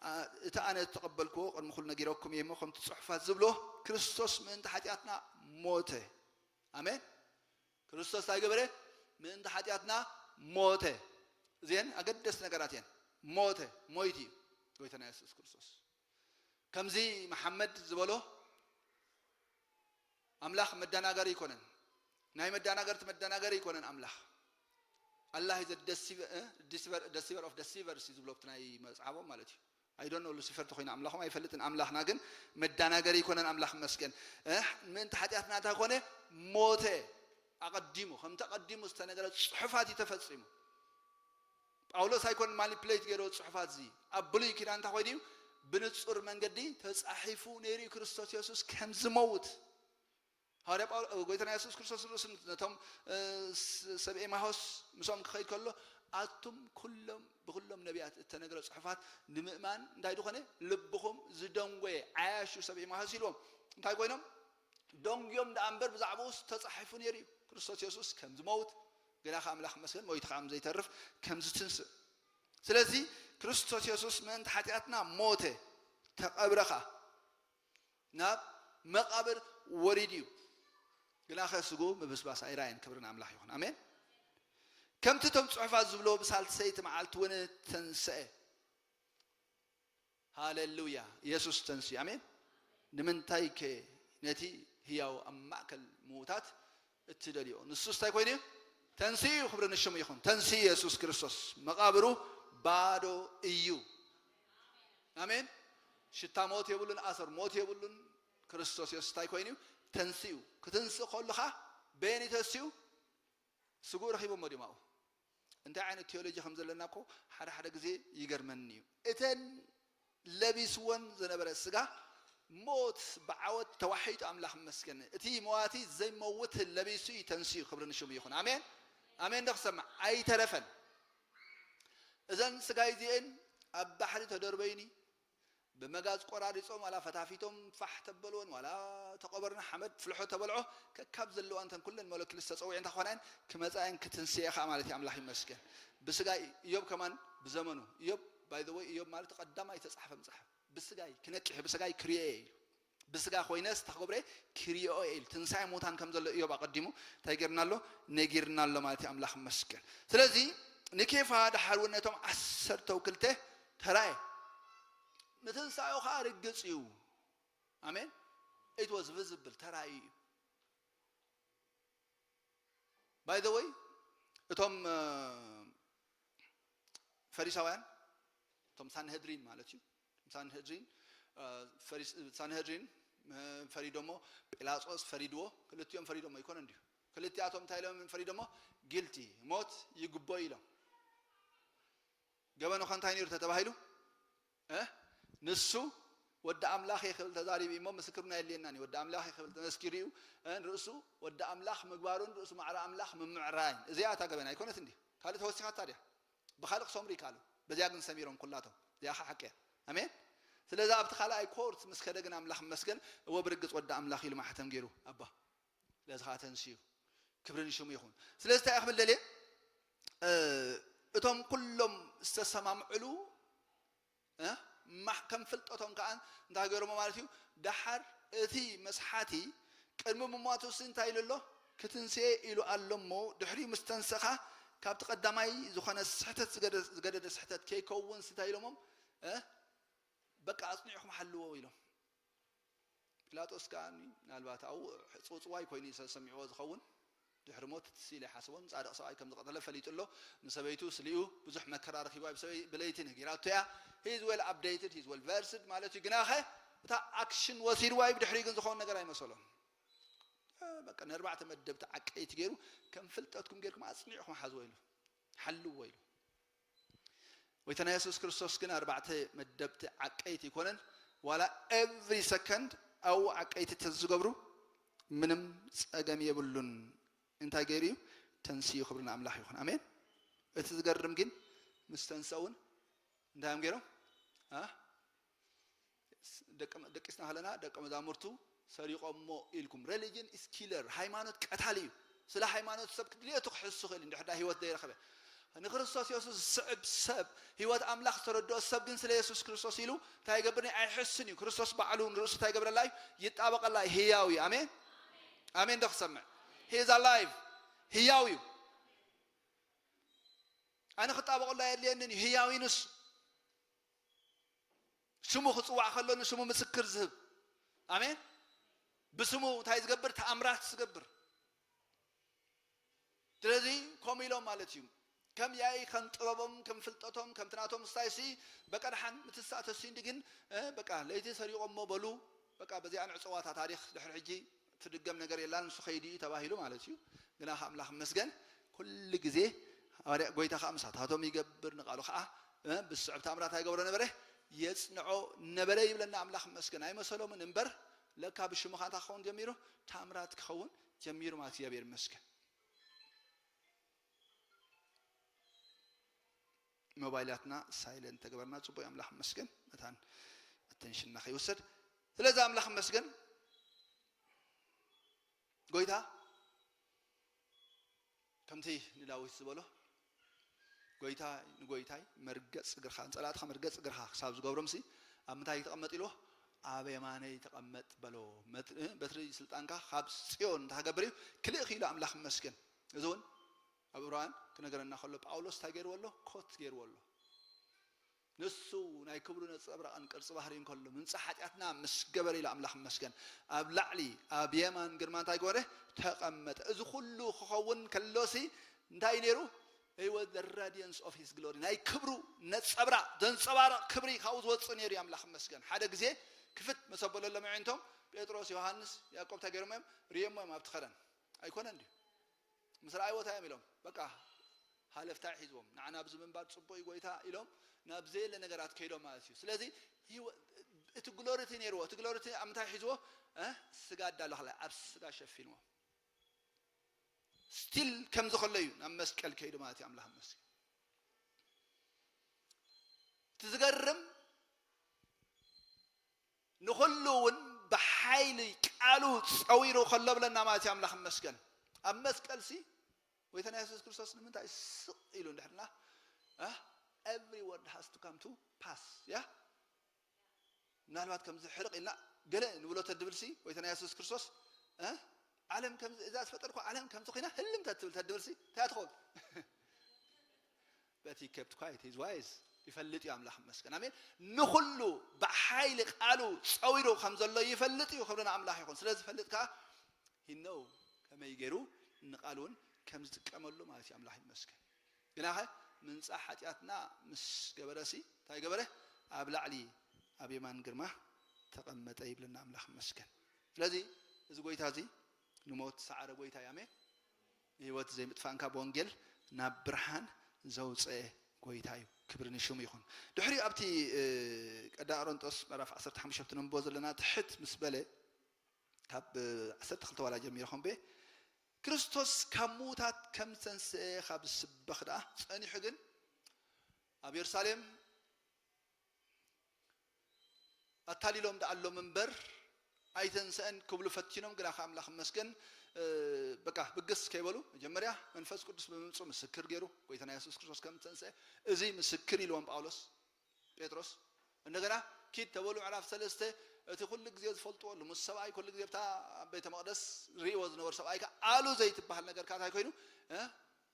እ፣ እቲ ኣነ ዝተቐበልክዎ ቅድሚ ኩሉ ነጊረኩም እየ እሞ፣ ከምቲ ጽሑፋት ዝብሎ፣ ክርስቶስ ምእንቲ ሓጢኣትና ሞተ። ኣሜን። ክርስቶስ እንታይ ገበረ? ምእንቲ ሓጢኣትና ሞተ። እዚአን ኣገደስቲ ነገራት እየን። ሞተ፣ ሞይቱ እዩ ጎይታና የሱስ ክርስቶስ። ከምዚ መሓመድ ዝበሎ፣ ኣምላኽ መደናገሪ ኣይኮነን። ናይ መደናገርቲ መደናገሪ ኣይኮነን ኣምላኽ። ኣላህ is a deceiver፣ እ? Deceiver፣ deceiver of deceivers እዩ ዝብሎ ኣብቲ ናይ መጽሓፎም ማለት እዩ። I don't know፣ ሉሲፈር ተኾይኑ ኣምላኾም ኣይፈልጥን። ኣምላኽና ግን መደናገሪ ኣይኮነን። ኣምላኽ ይመስገን። እ? ምእንቲ ሓጢኣትና እንታይ ኮነ? ሞተ። ኣቐዲሙ፣ ከምቲ ኣቐዲሙ ዝተነገረ ጽሑፋት እዩ ተፈጺሙ። ጳውሎስ ኣይኮነን ማኒፕሌት ገይርዎ ጽሑፋት እዚ። ኣብ ብሉይ ኪዳን እንታይ ኮይኑ እዩ? ብንጹር መንገዲ ተጻሒፉ ነይሩ እዩ ክርስቶስ የሱስ ከም ዝመውት። ሃዋርያ ጳውሎ-፣ ጎይታና የሱስ ክርስቶስ ርእሱ ነቶም፣ እ፣ ስ-፣ ሰብ ኤማሆስ ምስኦም ክኸይድ ከሎ፣ ኣቱም ኩሎም፣ ብኩሎም ነቢያት እተነግረ ጽሑፋት ንምእማን እንታይ ዝኾነ? ልብኹም ዝደንጎየ ዓያሹ ሰብ ኤማሆስ ኢልዎም። እንታይ ኮይኖም? ደንጉዮም ደኣ እምበር ብዛዕባኡስ ተጻሒፉ ነይሩ እዩ። ክርስቶስ የሱስ ከም ዝመውት፣ ግና ከኣ ኣምላኽ ይመስገን፣ ሞይቱ ከኣ ከም ዘይተርፍ፣ ከም ዝትንስእ። ስለዚ ክርስቶስ የሱስ ምእንቲ ሓጢኣትና ሞተ፣ ተቐብረ ከኣ፣ ናብ መቓብር ወሪዱ እዩ። ግናኸ ስግኡ ምብስባስ ኣይረኣየን። ክብሪ ንኣምላኽ ይኹን። ኣሜን። ከምቲ እቶም ጽሑፋት ዝብልዎ ብሳልሰይቲ መዓልቲ እውን ተንስአ። ሃሌሉያ። የሱስ ተንስኡ። ኣሜን። ንምንታይ ከ ነቲ ህያው ኣብ ማእከል ምዉታት እትደልዮ። ንሱስ እንታይ ኮይኑ እዩ? ተንሲኡ እዩ። ክብሪ ንሽሙ ይኹን። ተንሲኡ የሱስ ክርስቶስ። መቓብሩ ባዶ እዩ። ኣሜን። ሽታ ሞት የብሉን፣ ኣሰር ሞት የብሉን። ክርስቶስ የሱስ እንታይ ኮይኑ እዩ? ተንሲኡ። ክትንስእ ከሎ ኸኣ በየን እዩ ተንሲኡ? ስግኡ ረኺቦሞ ድዮም ኣብኡ? እንታይ ዓይነት ቴዎሎጂ ከም ዘለና እኮ ሓደ ሓደ ግዜ ይገርመኒ እዩ። እተን ለቢስወን ዝነበረ ስጋ ሞት ብዓወት ተዋሒጡ፣ ኣምላኽ ይመስገን። እቲ መዋቲ ዘይመውት ለቢሱ እዩ ተንሲኡ፣ ክብሪ ንሽሙ ይኹን። ኣሜን፣ ኣሜን። ዶ ክሰማዕ? ኣይተረፈን። እዘን ስጋ እዚኤን ኣብ ባሕሪ ተደርበይኒ፣ ብመጋዝ ቆራሪጾም፣ ዋላ ፈታፊቶም ፋሕ ተበልወን፣ ዋላ ተቐበርና ሓመድ ፍልሖ ተበልዖ፣ ከካብ ዘለዋ እንተን ኩለን ሞለኪልስ ተጸዊዐን እንተኾናየን፣ ክመጻየን ክትንስኤ ኸኣ ማለት እዩ። ኣምላኽ ይመስገን። ብስጋይ እዮብ ከማን ብዘመኑ፣ እዮብ፣ by the way፣ እዮብ ማለት ቀዳማይ ተጻሕፈ መጽሓፍ። ብስጋይ ክነቅሕ፣ ብስጋይ ክርእየ ኢሉ። ብስጋ ኮይነስ ተኸብረ ክርእዮ እየ ኢሉ። ትንሳኤ ሙታን ከም ዘሎ እዮብ ኣቐዲሙ እንታይ ጌርና ኣሎ? ነጊርና ኣሎ ማለት እዩ። ኣምላኽ ይመስገን። ስለዚ ንኬፋ ደሓር እውን ነቶም ዓሰርተው ክልተ ተራእየ። ምትንሳኤኡ ኸዓ ርግጽ እዩ። ኣሜን። It was visible፣ ተራእዩ እዩ። By the way፣ እቶም፣ እ፣ ፈሪሳውያን፣ እቶም ሳንሄድሪን ማለት እዩ። ሳንሄድሪን፣ እ፣ ፈሪስ-፣ ሳንሄድሪን፣ እ፣ ፈሪዶሞ፣ ጲላጦስ ፈሪድዎ፣ ክልቲኦም ፈሪዶሞ ኣይኮነን ድዩ? ክልቲኣቶም እንታይ ኢሎም ፈሪዶሞ? ጊልቲ፣ ሞት ይግብኦ ኢሎም። ገበኑ ከ እንታይ ነይሩ ተተባሂሉ? እ? ንሱ ወዲ ኣምላኽ እየ ክብል ተዛሪቡ እሞ ምስክርና የድልየናን እዩ። ወዲ ኣምላኽ እየ ክብል ተመስኪሩ እዩ። እ፣ ንርእሱ ወዲ ኣምላኽ ምግባሩን ርእሱ ማዕረ ኣምላኽ ምምዕራይን። እዚኣ እታ ገበን ኣይኮነት እንዲ? ካልእ ተወሲኻታ ድያ? ብኻልእ ክሰምሩ ይከኣሉ። በዚኣ ግን ሰሚሮም ኩላቶም። እዚኣ ኸዓ ሓቂ እያ። ኣሜን። ስለዚ ኣብቲ ካልኣይ ኮርት ምስ ከደ ግን ኣምላኽ ይመስገን፣ እወ ብርግጽ ወዲ ኣምላኽ ኢሉ ማሕተም ገይሩ ኣባ። ስለዚ ኸዓ ተንስዩ። ክብሪ ንሽሙ ይኹን። ስለዚ እንታይ እየ ክብል ደልየ? እ፣ እቶም ኩሎም ዝተሰማምዕሉ፣ እ፣ ማሕ-፣ ከም ፍልጠቶም ከኣ እንታይ ገይሮሞ ማለት እዩ? ደሓር እቲ መስሓቲ ቅድሚ ምሟቱ ሲ እንታይ ኢሉ ኣሎ? ክትንስኤ ኢሉ ኣሎ እሞ፣ ድሕሪኡ ምስ ተንሰኻ ካብቲ ቀዳማይ ዝኾነ ስሕተት ዝገደ-፣ ዝገደደ ስሕተት ከይከውን ሲ እንታይ ኢሎሞም? እ፣ በቃ ኣጽኒዕኹም ሓልዎ ኢሎም። ጲላጦስ ከኣ ምናልባት ኣብኡ ጽውጽዋይ ኮይኑ እዩ ሰሚዕዎ ዝኸውን። ድሕሪ ሞት እቲ ስኢል ኣይሓሰቦን። ጻድቕ ሰብኣይ ከም ዝቐተለ ፈሊጡ ኣሎ። ንሰበይቱ ስሊኡ ብዙሕ መከራ ረኺባ፣ ብሰበይ-፣ ብለይቲ ነጊራቶ እያ። He is well updated, he is well versed ማለት እዩ። ግናኸ እታ ኣክሽን ወሲድዋ እዩ፣ ብድሕሪኡ ግን ዝኸውን ነገር ኣይመሰሎን። እ፣ በቃ ንኣርባዕተ መደብቲ ዓቀይቲ ገይሩ፣ ከም ፍልጠትኩም ጌርኩም ኣጽኒዕኩም ሓዝዎ ኢሉ፣ ሓልዎ ኢሉ። ጎይታና የሱስ ክርስቶስ ግን ኣርባዕተ መደብቲ ዓቀይቲ ኣይኮነን፣ ዋላ ኤቭሪ ሰከንድ ኣብኡ ዓቀይቲ ተዝገብሩ ምንም ጸገም የብሉን። እንታይ ገይሩ እዩ? ተንስኡ። ክብሪ ንኣምላኽ ይኹን። ኣሜን። እቲ ዝገርም ግን ምስ ተንሰኡን እንታይ እዮም ገይሮም? ኣ? ደቂ-፣ ደቂስና ከለና ደቂ መዛሙርቱ ሰሪቖሞ ኢልኩም። Religion is killer፣ ሃይማኖት ቀታሊ እዩ። ስለ ሃይማኖት ሰብ ክድልየቱ ክሕሱ ክእል፣ እንድሕር ዳ ህይወት ዘይረኸበ። ንክርስቶስ የሱስ ዝስዕብ ሰብ፣ ህይወት ኣምላኽ ዝተረድኦ ሰብ ግን ስለ የሱስ ክርስቶስ ኢሉ እንታይ ይገብር? ኣይሕስን እዩ። ክርስቶስ ባዕሉ ንርእሱ እንታይ ይገብረላ እዩ? ይጣበቐላ እዩ። ህያው እዩ። ኣሜን? ኣሜን ዶ ክሰምዕ? He is alive። ህያው እዩ። ኣነ ክጣበቐሉ ኣየድልየንን እዩ። ህያው እዩ ንሱ። ስሙ ክጽዋዕ ከሎ ንስሙ ምስክር ዝህብ። ኣሜን። ብስሙ እንታይ ዝገብር? ተኣምራት ዝገብር። ስለዚ ከምኡ ኢሎም ማለት እዩ። ከም ያኢ፣ ከም ጥበቦም፣ ከም ፍልጠቶም፣ ከምቲ ናቶም ስታይሲ በቃ ደሓን ምትሳእ ተስዩ እንዲ ግን፣ እ፣ በቃ ለይቲ ሰሪቖሞ በሉ። በቃ በዚኣ ንዕጸዋ እታ ታሪኽ። ድሕሪ ሕጂ ትድገም ነገር የላን፣ ንሱ ከይዱ እዩ ተባሂሉ ማለት እዩ። ግና ከ ኣምላኽ ይመስገን፣ ኩሉ ግዜ ሃዋርያ ጎይታ ከኣ ምሳታቶም ይገብር፣ ንቃሉ ከኣ፣ እ፣ ብዝስዕብ ተኣምራት ኣይገብሮ ነበረ፣ የጽንዖ ነበረ ይብለና። ኣምላኽ ይመስገን። ኣይመሰሎምን እምበር፣ ለካ ብሽሙ ከኣ እንታይ ክኸውን ጀሚሩ? ተኣምራት ክኸውን ጀሚሩ ማለት። እግዚኣብሔር ይመስገን። ሞባይላትና ሳይለንት ተገበርና፣ ጽቡቅ፣ ኣምላኽ ይመስገን። መታን ኣቴንሽንና ከይውሰድ። ስለዚ ኣምላኽ ይመስገን። ጎይታ ከምቲ ንዳዊት ዝበሎ፣ "ጎይታ ንጎይታይ መርገጽ እግርኻ፣ ንጸላእትኻ መርገጽ እግርኻ ክሳብ ዝገብሮምሲ፣ ኣብ ምንታይ ተቐመጥ?" ኢልዎ፣ "ኣብ የማነይ ተቐመጥ" በሎ። መት-፣ እ፣ በትሪ ስልጣንካ ካብ ጽዮን እንተሃገብር እዩ ክልእ ክኢሉ ኣምላኽ ይመስገን። እዚ እውን ኣብ ዕብራውያን ክነገረና ከሎ ጳውሎስ እንታይ ገይርዎ ኣሎ? ኮት ገይርዎ ኣሎ። ንሱ ናይ ክብሩ ነጸብራቕን ቅርጺ ባህሪ እንከሎ፣ ምንጻሕ ሓጢኣትና ምስ ገበረ ኢሉ ኣምላኽ ይመስገን። ኣብ ላዕሊ፣ ኣብ የማን ግርማ እንታይ ገበረ? ተቐመጠ። እዚ ኩሉ ክኸውን ከሎሲ እንታይ ነይሩ? He was the radiance of his glory። ናይ ክብሩ ነጸብራቕ፣ ዘንጸባርቕ ክብሪ ካብኡ ዝወጽእ ነይሩ እዩ። ኣምላኽ ይመስገን። ሓደ ግዜ ክፍት መሰበለሎም ኣዒንቶም፣ ጴጥሮስ፣ ዮሃንስ፣ ያዕቆብ እንታይ ገይሮም እዮም? ርእዮሞ እዮም ኣብቲ ከረን። ኣይኮነን ድዩ? ምስ ረኣይዎ እንታይ እዮም ኢሎም? በቃ ሃለፍታ ሒዝዎም። ንዓና ኣብዚ ምንባር ጽቡቕ እዩ ጎይታ ኢሎም ናብ ዘየለ ነገራት ከይዶም ማለት እዩ። ስለዚ ህይወ-፣ እቲ ግሎሪ እቲ ነይርዎ፣ እቲ ግሎሪ እቲ ኣብ ምንታይ ሒዝዎ? እ? ስጋ ኣዳሎ ከላ ኣብ ስጋ ሸፊንዎ። ስቲል ከምዚ ከሎ እዩ ናብ መስቀል ከይዱ ማለት እዩ። ኣምላኽ ይመስገን። እቲ ዝገርም ንኹሉ እውን ብሓይሊ ቃሉ ጸዊሩ ከሎ ብለና ማለት እዩ። ኣምላኽ ይመስገን። ኣብ መስቀልሲ ጎይታና የሱስ ክርስቶስ ንምንታይ ስቕ ኢሉ እንድሕርና? እ? Every word has to come to pass። ያ? ምናልባት ከምዚ ሕርቕ ኢልና ገለ ንብሎ ተድብልሲ ጎይታና የሱስ ክርስቶስ፣ እ? ዓለም ከምዚ፣ እዛ ዝፈጠርኩ ዓለም ከምዚ ኮይና ህልም ተትብል ተድብልሲ እንታይ ትኸውን? But he kept quiet, he's wise። ይፈልጥ እዩ ኣምላኽ ይመስገን። ኣሜን። ንኹሉ ብሓይሊ ቃሉ ጸዊሩ ከም ዘሎ ይፈልጥ እዩ። ክብሪ ንኣምላኽ ይኹን። ስለ ዝፈልጥ ከኣ he know ከመይ ገይሩ ንቃሉ እውን ከም ዝጥቀመሉ ማለት እዩ። ኣምላኽ ይመስገን። ግናኸ ምንጻሕ ሓጢኣትና ምስ ገበረሲ እንታይ ገበረ? ኣብ ላዕሊ ኣብ የማን ግርማ ተቐመጠ ይብለና ኣምላኽ ይመስገን። ስለዚ እዚ ጎይታ እዚ ንሞት ዝሰዓረ ጎይታ እዩ። ኣሜን። ንህይወት ዘይምጥፋእን ካብ ወንጌል ናብ ብርሃን ዘውፀአ ጎይታ እዩ። ክብሪ ንሽሙ ይኹን። ድሕሪኡ ኣብቲ፣ እ፣ ቀዳም ቆሮንጦስ ምዕራፍ ዓሰርተ ሓሙሽተ ኣብቲ ነንብቦ ዘለና ትሕት ምስ በለ፣ ካብ፣ እ፣ ዓሰርተ ክልተ ዋላ ጀሚረ ከንብብ። ክርስቶስ ካብ ምዉታት ከም ዝተንስአ ካብ ዝስበኽ ደኣ ጸኒሑ ግን ኣብ የሩሳሌም ኣታሊሎም ደኣ ኣሎም እምበር ኣይተንስአን ክብሉ ፈቲኖም፣ ግና ከኣ ኣምላኽ ይመስገን፣ እ፣ በቃ ብግስ ከይበሉ መጀመርያ መንፈስ ቅዱስ ብምምጹ ምስክር ገይሩ ጎይታና የሱስ ክርስቶስ ከም ዝተንስአ እዚ ምስክር ኢልዎም ጳውሎስ፣ ጴጥሮስ። እንደገና ኪድ ተበሉ ምዕራፍ ሰለስተ እቲ ኩሉ ግዜ ዝፈልጥዎ ልሙስ ሰብኣይ ኩሉ ግዜ ብታ ኣብ ቤተ መቕደስ ርእይዎ ዝነበሩ ሰብኣይ ከኣ ኣሉ ዘይትበሃል ነገር ከኣ እንታይ ኮይኑ፣ እ፣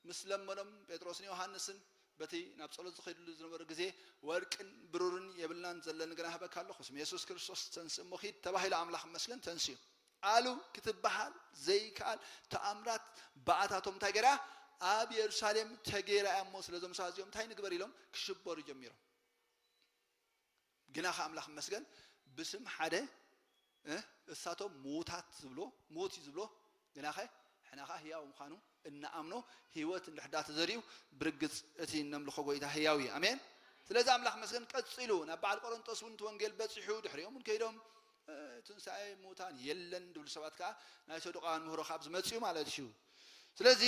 ምስ ለመኖም ጴጥሮስን ዮሃንስን በቲ ናብ ጸሎት ዝኸድሉ ዝነበሩ ግዜ ወርቅን ብሩርን የብልናን ዘለኒ ግና እህበካ ኣለኹ፣ ስም የሱስ ክርስቶስ ተንስእ እሞ ኪድ ተባሂሉ ኣምላኽ ይመስገን ተንስኡ ኣሉ ክትበሃል ዘይከኣል ተኣምራት ብኣታቶም እንታይ ገይራ ኣብ የሩሳሌም ተገይራ እያ እሞ ስለዞም ሰባት እዚኦም እንታይ ንግበር ኢሎም ክሽበሩ ጀሚሮም። ግና ከ ኣምላኽ ይመስገን ብስም ሓደ፣ እ፣ እሳቶም ምዉታት ዝብሎ፣ ምዉት እዩ ዝብሎ፣ ግና ከ ሕና ከ ህያው ምዃኑ እንኣምኖ ህይወት እንድሕዳ ተዘሪኡ ብርግጽ እቲ እነምልኾ ጎይታ ህያው እዩ። ኣሜን። ስለዚ ኣምላኽ ይመስገን ቀጺሉ ናብ በዓል ቆሮንጦስ እውን እቲ ወንጌል በጺሑ ድሕሪኦም እውን ከይዶም፣ እ፣ ትንሳኤ ምዉታን የለን ድብሉ ሰባት ከኣ ናይ ሰዱቃውያን ምህሮ ካብ ዝመጽኡ ማለት እዩ። ስለዚ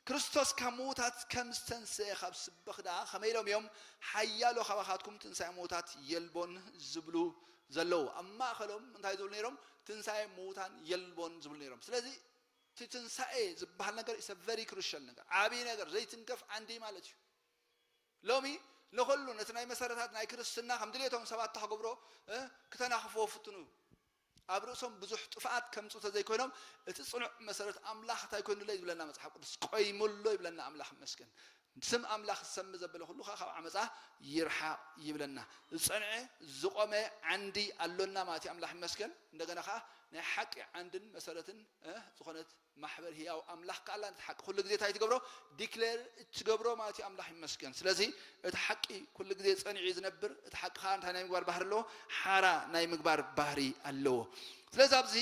ክርስቶስ ካብ ምዉታት ከም ዝተንስአ ካብ ስበኽ ደኣ ከመይ ኢሎም እዮም ሓያሎ ካባኻትኩም ትንሳኤ ምዉታት የልቦን ዝብሉ ዘለዉ? ኣብ ማእከሎም እንታይ ዝብሉ ነይሮም? ትንሳኤ ምዉታን የልቦን ዝብሉ ነይሮም። ስለዚ እቲ ትንሳኤ ዝበሃል ነገር is a very crucial ነገር፣ ዓብዪ ነገር፣ ዘይትንከፍ ዓንዲ ማለት እዩ። ሎሚ ንኹሉ ነቲ ናይ መሰረታት ናይ ክርስትና ከም ድሌቶም ሰባት ተኽገብሮ፣ እ፣ ክተናኽፍዎ ፍትኑ። ኣብ ርእሶም ብዙሕ ጥፍኣት ከምጽኡ ተዘይኮይኖም፣ እቲ ጽኑዕ መሰረት ኣምላኽ እንታይ ኮይኑለይ ዝብለና መጽሓፍ ቅዱስ፣ ቆይሙሎ ይብለና። ኣምላኽ ይመስገን። ስም ኣምላኽ ዝሰሚ ዘበለ ኩሉ ኸዓ ካብ ዓመጻ ይርሓቕ ይብለና። ዝጸንዐ ዝቖመ ዓንዲ ኣሎና ማለት እዩ። ኣምላኽ ይመስገን። እንደገና ኸዓ ናይ ሓቂ ዓንድን መሰረትን፣ እ፣ ዝኾነት ማሕበር ህያው ኣምላኽ ከኣ ኣላ። ነቲ ሓቂ ኩሉ ግዜ እንታይ ትገብሮ? ዲክሌር እትገብሮ ማለት እዩ። ኣምላኽ ይመስገን። ስለዚ እቲ ሓቂ ኩሉ ግዜ ጸኒዑ እዩ ዝነብር። እቲ ሓቂ ከኣ እንታይ ናይ ምግባር ባህሪ ኣለዎ? ሓራ ናይ ምግባር ባህሪ ኣለዎ። ስለዚ ኣብዚ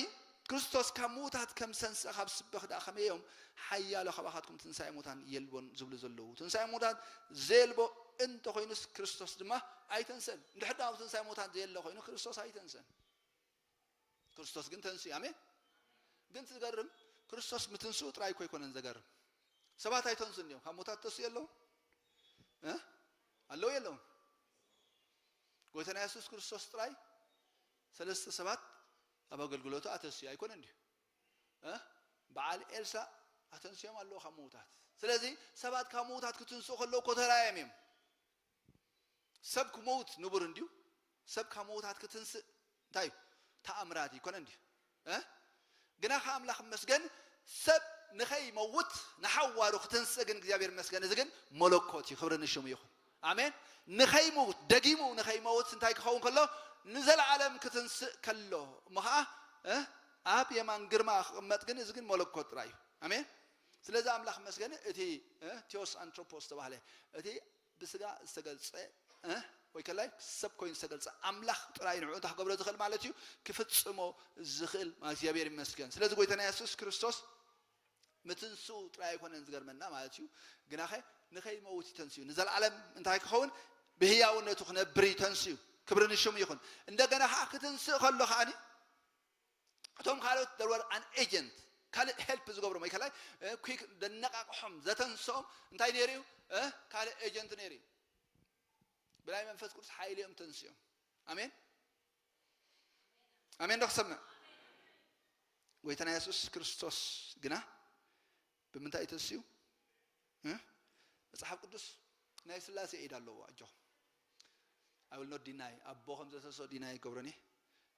ክርስቶስ ካብ ምዉታት ከም ዝተንስአ ካብ ዝስበኽ ደኣ ከመይ እዮም ሓያሎ ካባኻትኩም ትንሳኤ ሙታን የልቦን ዝብሉ ዘለዉ? ትንሳኤ ሙታን ዘየልቦ እንተኾይኑስ ክርስቶስ ድማ ኣይተንስአን። እንድሕር ደኣ ትንሳኤ ሙታን ዘየለ ኮይኑ ክርስቶስ ኣይተንስአን። ክርስቶስ ግን ተንስኡ። ኣሜን። ግን ዝገርም ክርስቶስ ምትንስኡ ጥራይ እኮ ኣይኮነን ዘገርም። ሰባት ኣይተንስኡን እዮም። ካብ ሙታት ተንስኡ የለውን? እ? ኣለዉ የለውን? ጎይታና የሱስ ክርስቶስ ጥራይ ሰለስተ ሰባት ኣብ ኣገልግሎቱ ኣተንስኡ ኣይኮነን ድዩ? እ? በዓል ኤልሳ ኣተንስኦም ኣለዉ ካብ ምዉታት። ስለዚ ሰባት ካብ ምዉታት ክትንስኡ ከለዉ እኮ ተራእዮም እዮም። ሰብ ክመውት ንቡር እንድዩ። ሰብ ካብ ምዉታት ክትንስእ እንታይ እዩ? ተኣምራት ይኮነ እንድዩ። እ? ግና ከ ኣምላኽ ይመስገን ሰብ ንኸይመውት ንሓዋሩ ክትንስእ ግን እግዚኣብሔር ይመስገን። እዚ ግን መለኮት እዩ። ክብሪ ንሽሙ ይኹን። ኣሜን። ንኸይምውት፣ ደጊሙ ንኸይመውት እንታይ ክኸውን ከሎ? ንዘለዓለም ክትንስእ ከሎ። እሞ ኸዓ፣ እ፣ ኣብ የማን ግርማ ክቕመጥ ግን፣ እዚ ግን መለኮት ጥራይ እዩ። ኣሜን። ስለዚ ኣምላኽ መስገን እቲ፣ እ፣ ቴዎስ ኣንትሮፖስ ተባህለ፣ እቲ ብስጋ ዝተገልጸ፣ እ፣ ወይ ከላይ ሰብ ኮይኑ ዝተገልጸ ኣምላኽ ጥራይ ንዕኡ እንታይ ክገብሮ ዝኽእል ማለት እዩ? ክፍጽሞ ዝኽእል ማለት። እግዚኣብሔር ይመስገን። ስለዚ ጎይታና የሱስ ክርስቶስ ምትንስኡ ጥራይ ኣይኮነን ዝገርመና ማለት እዩ። ግናኸ ንኸይመውት እዩ ተንስኡ። ንዘለዓለም እንታይ ክኸውን? ብህያውነቱ ክነብር እዩ ተንስኡ። ክብሪ ንሽሙ ይኹን። እንደገና ኸዓ ክትንስእ ከሎ ኸዓኒ እቶም ካልኦት there were an agent፣ ካልእ ሄልፕ ዝገብሮም ወይ ከላይ፣ እ፣ ኩክ ዘነቃቅሖም ዘተንስኦም እንታይ ነይሩ እዩ? እ፣ ካልእ ኤጀንት ነይሩ እዩ። ብናይ መንፈስ ቅዱስ ሓይሊ እዮም ተንስኦም። ኣሜን። ኣሜን ዶ ክሰምዕ? ጎይታና የሱስ ክርስቶስ ግና ብምንታይ እዩ ተንስኡ? እ? መጽሓፍ ቅዱስ ናይ ስላሴ ኢድ ኣለዎ። ኣጆኹም። I will not deny። ኣቦ ከም ዘተንስኦ ዲናይ ኣይገብሮን እየ።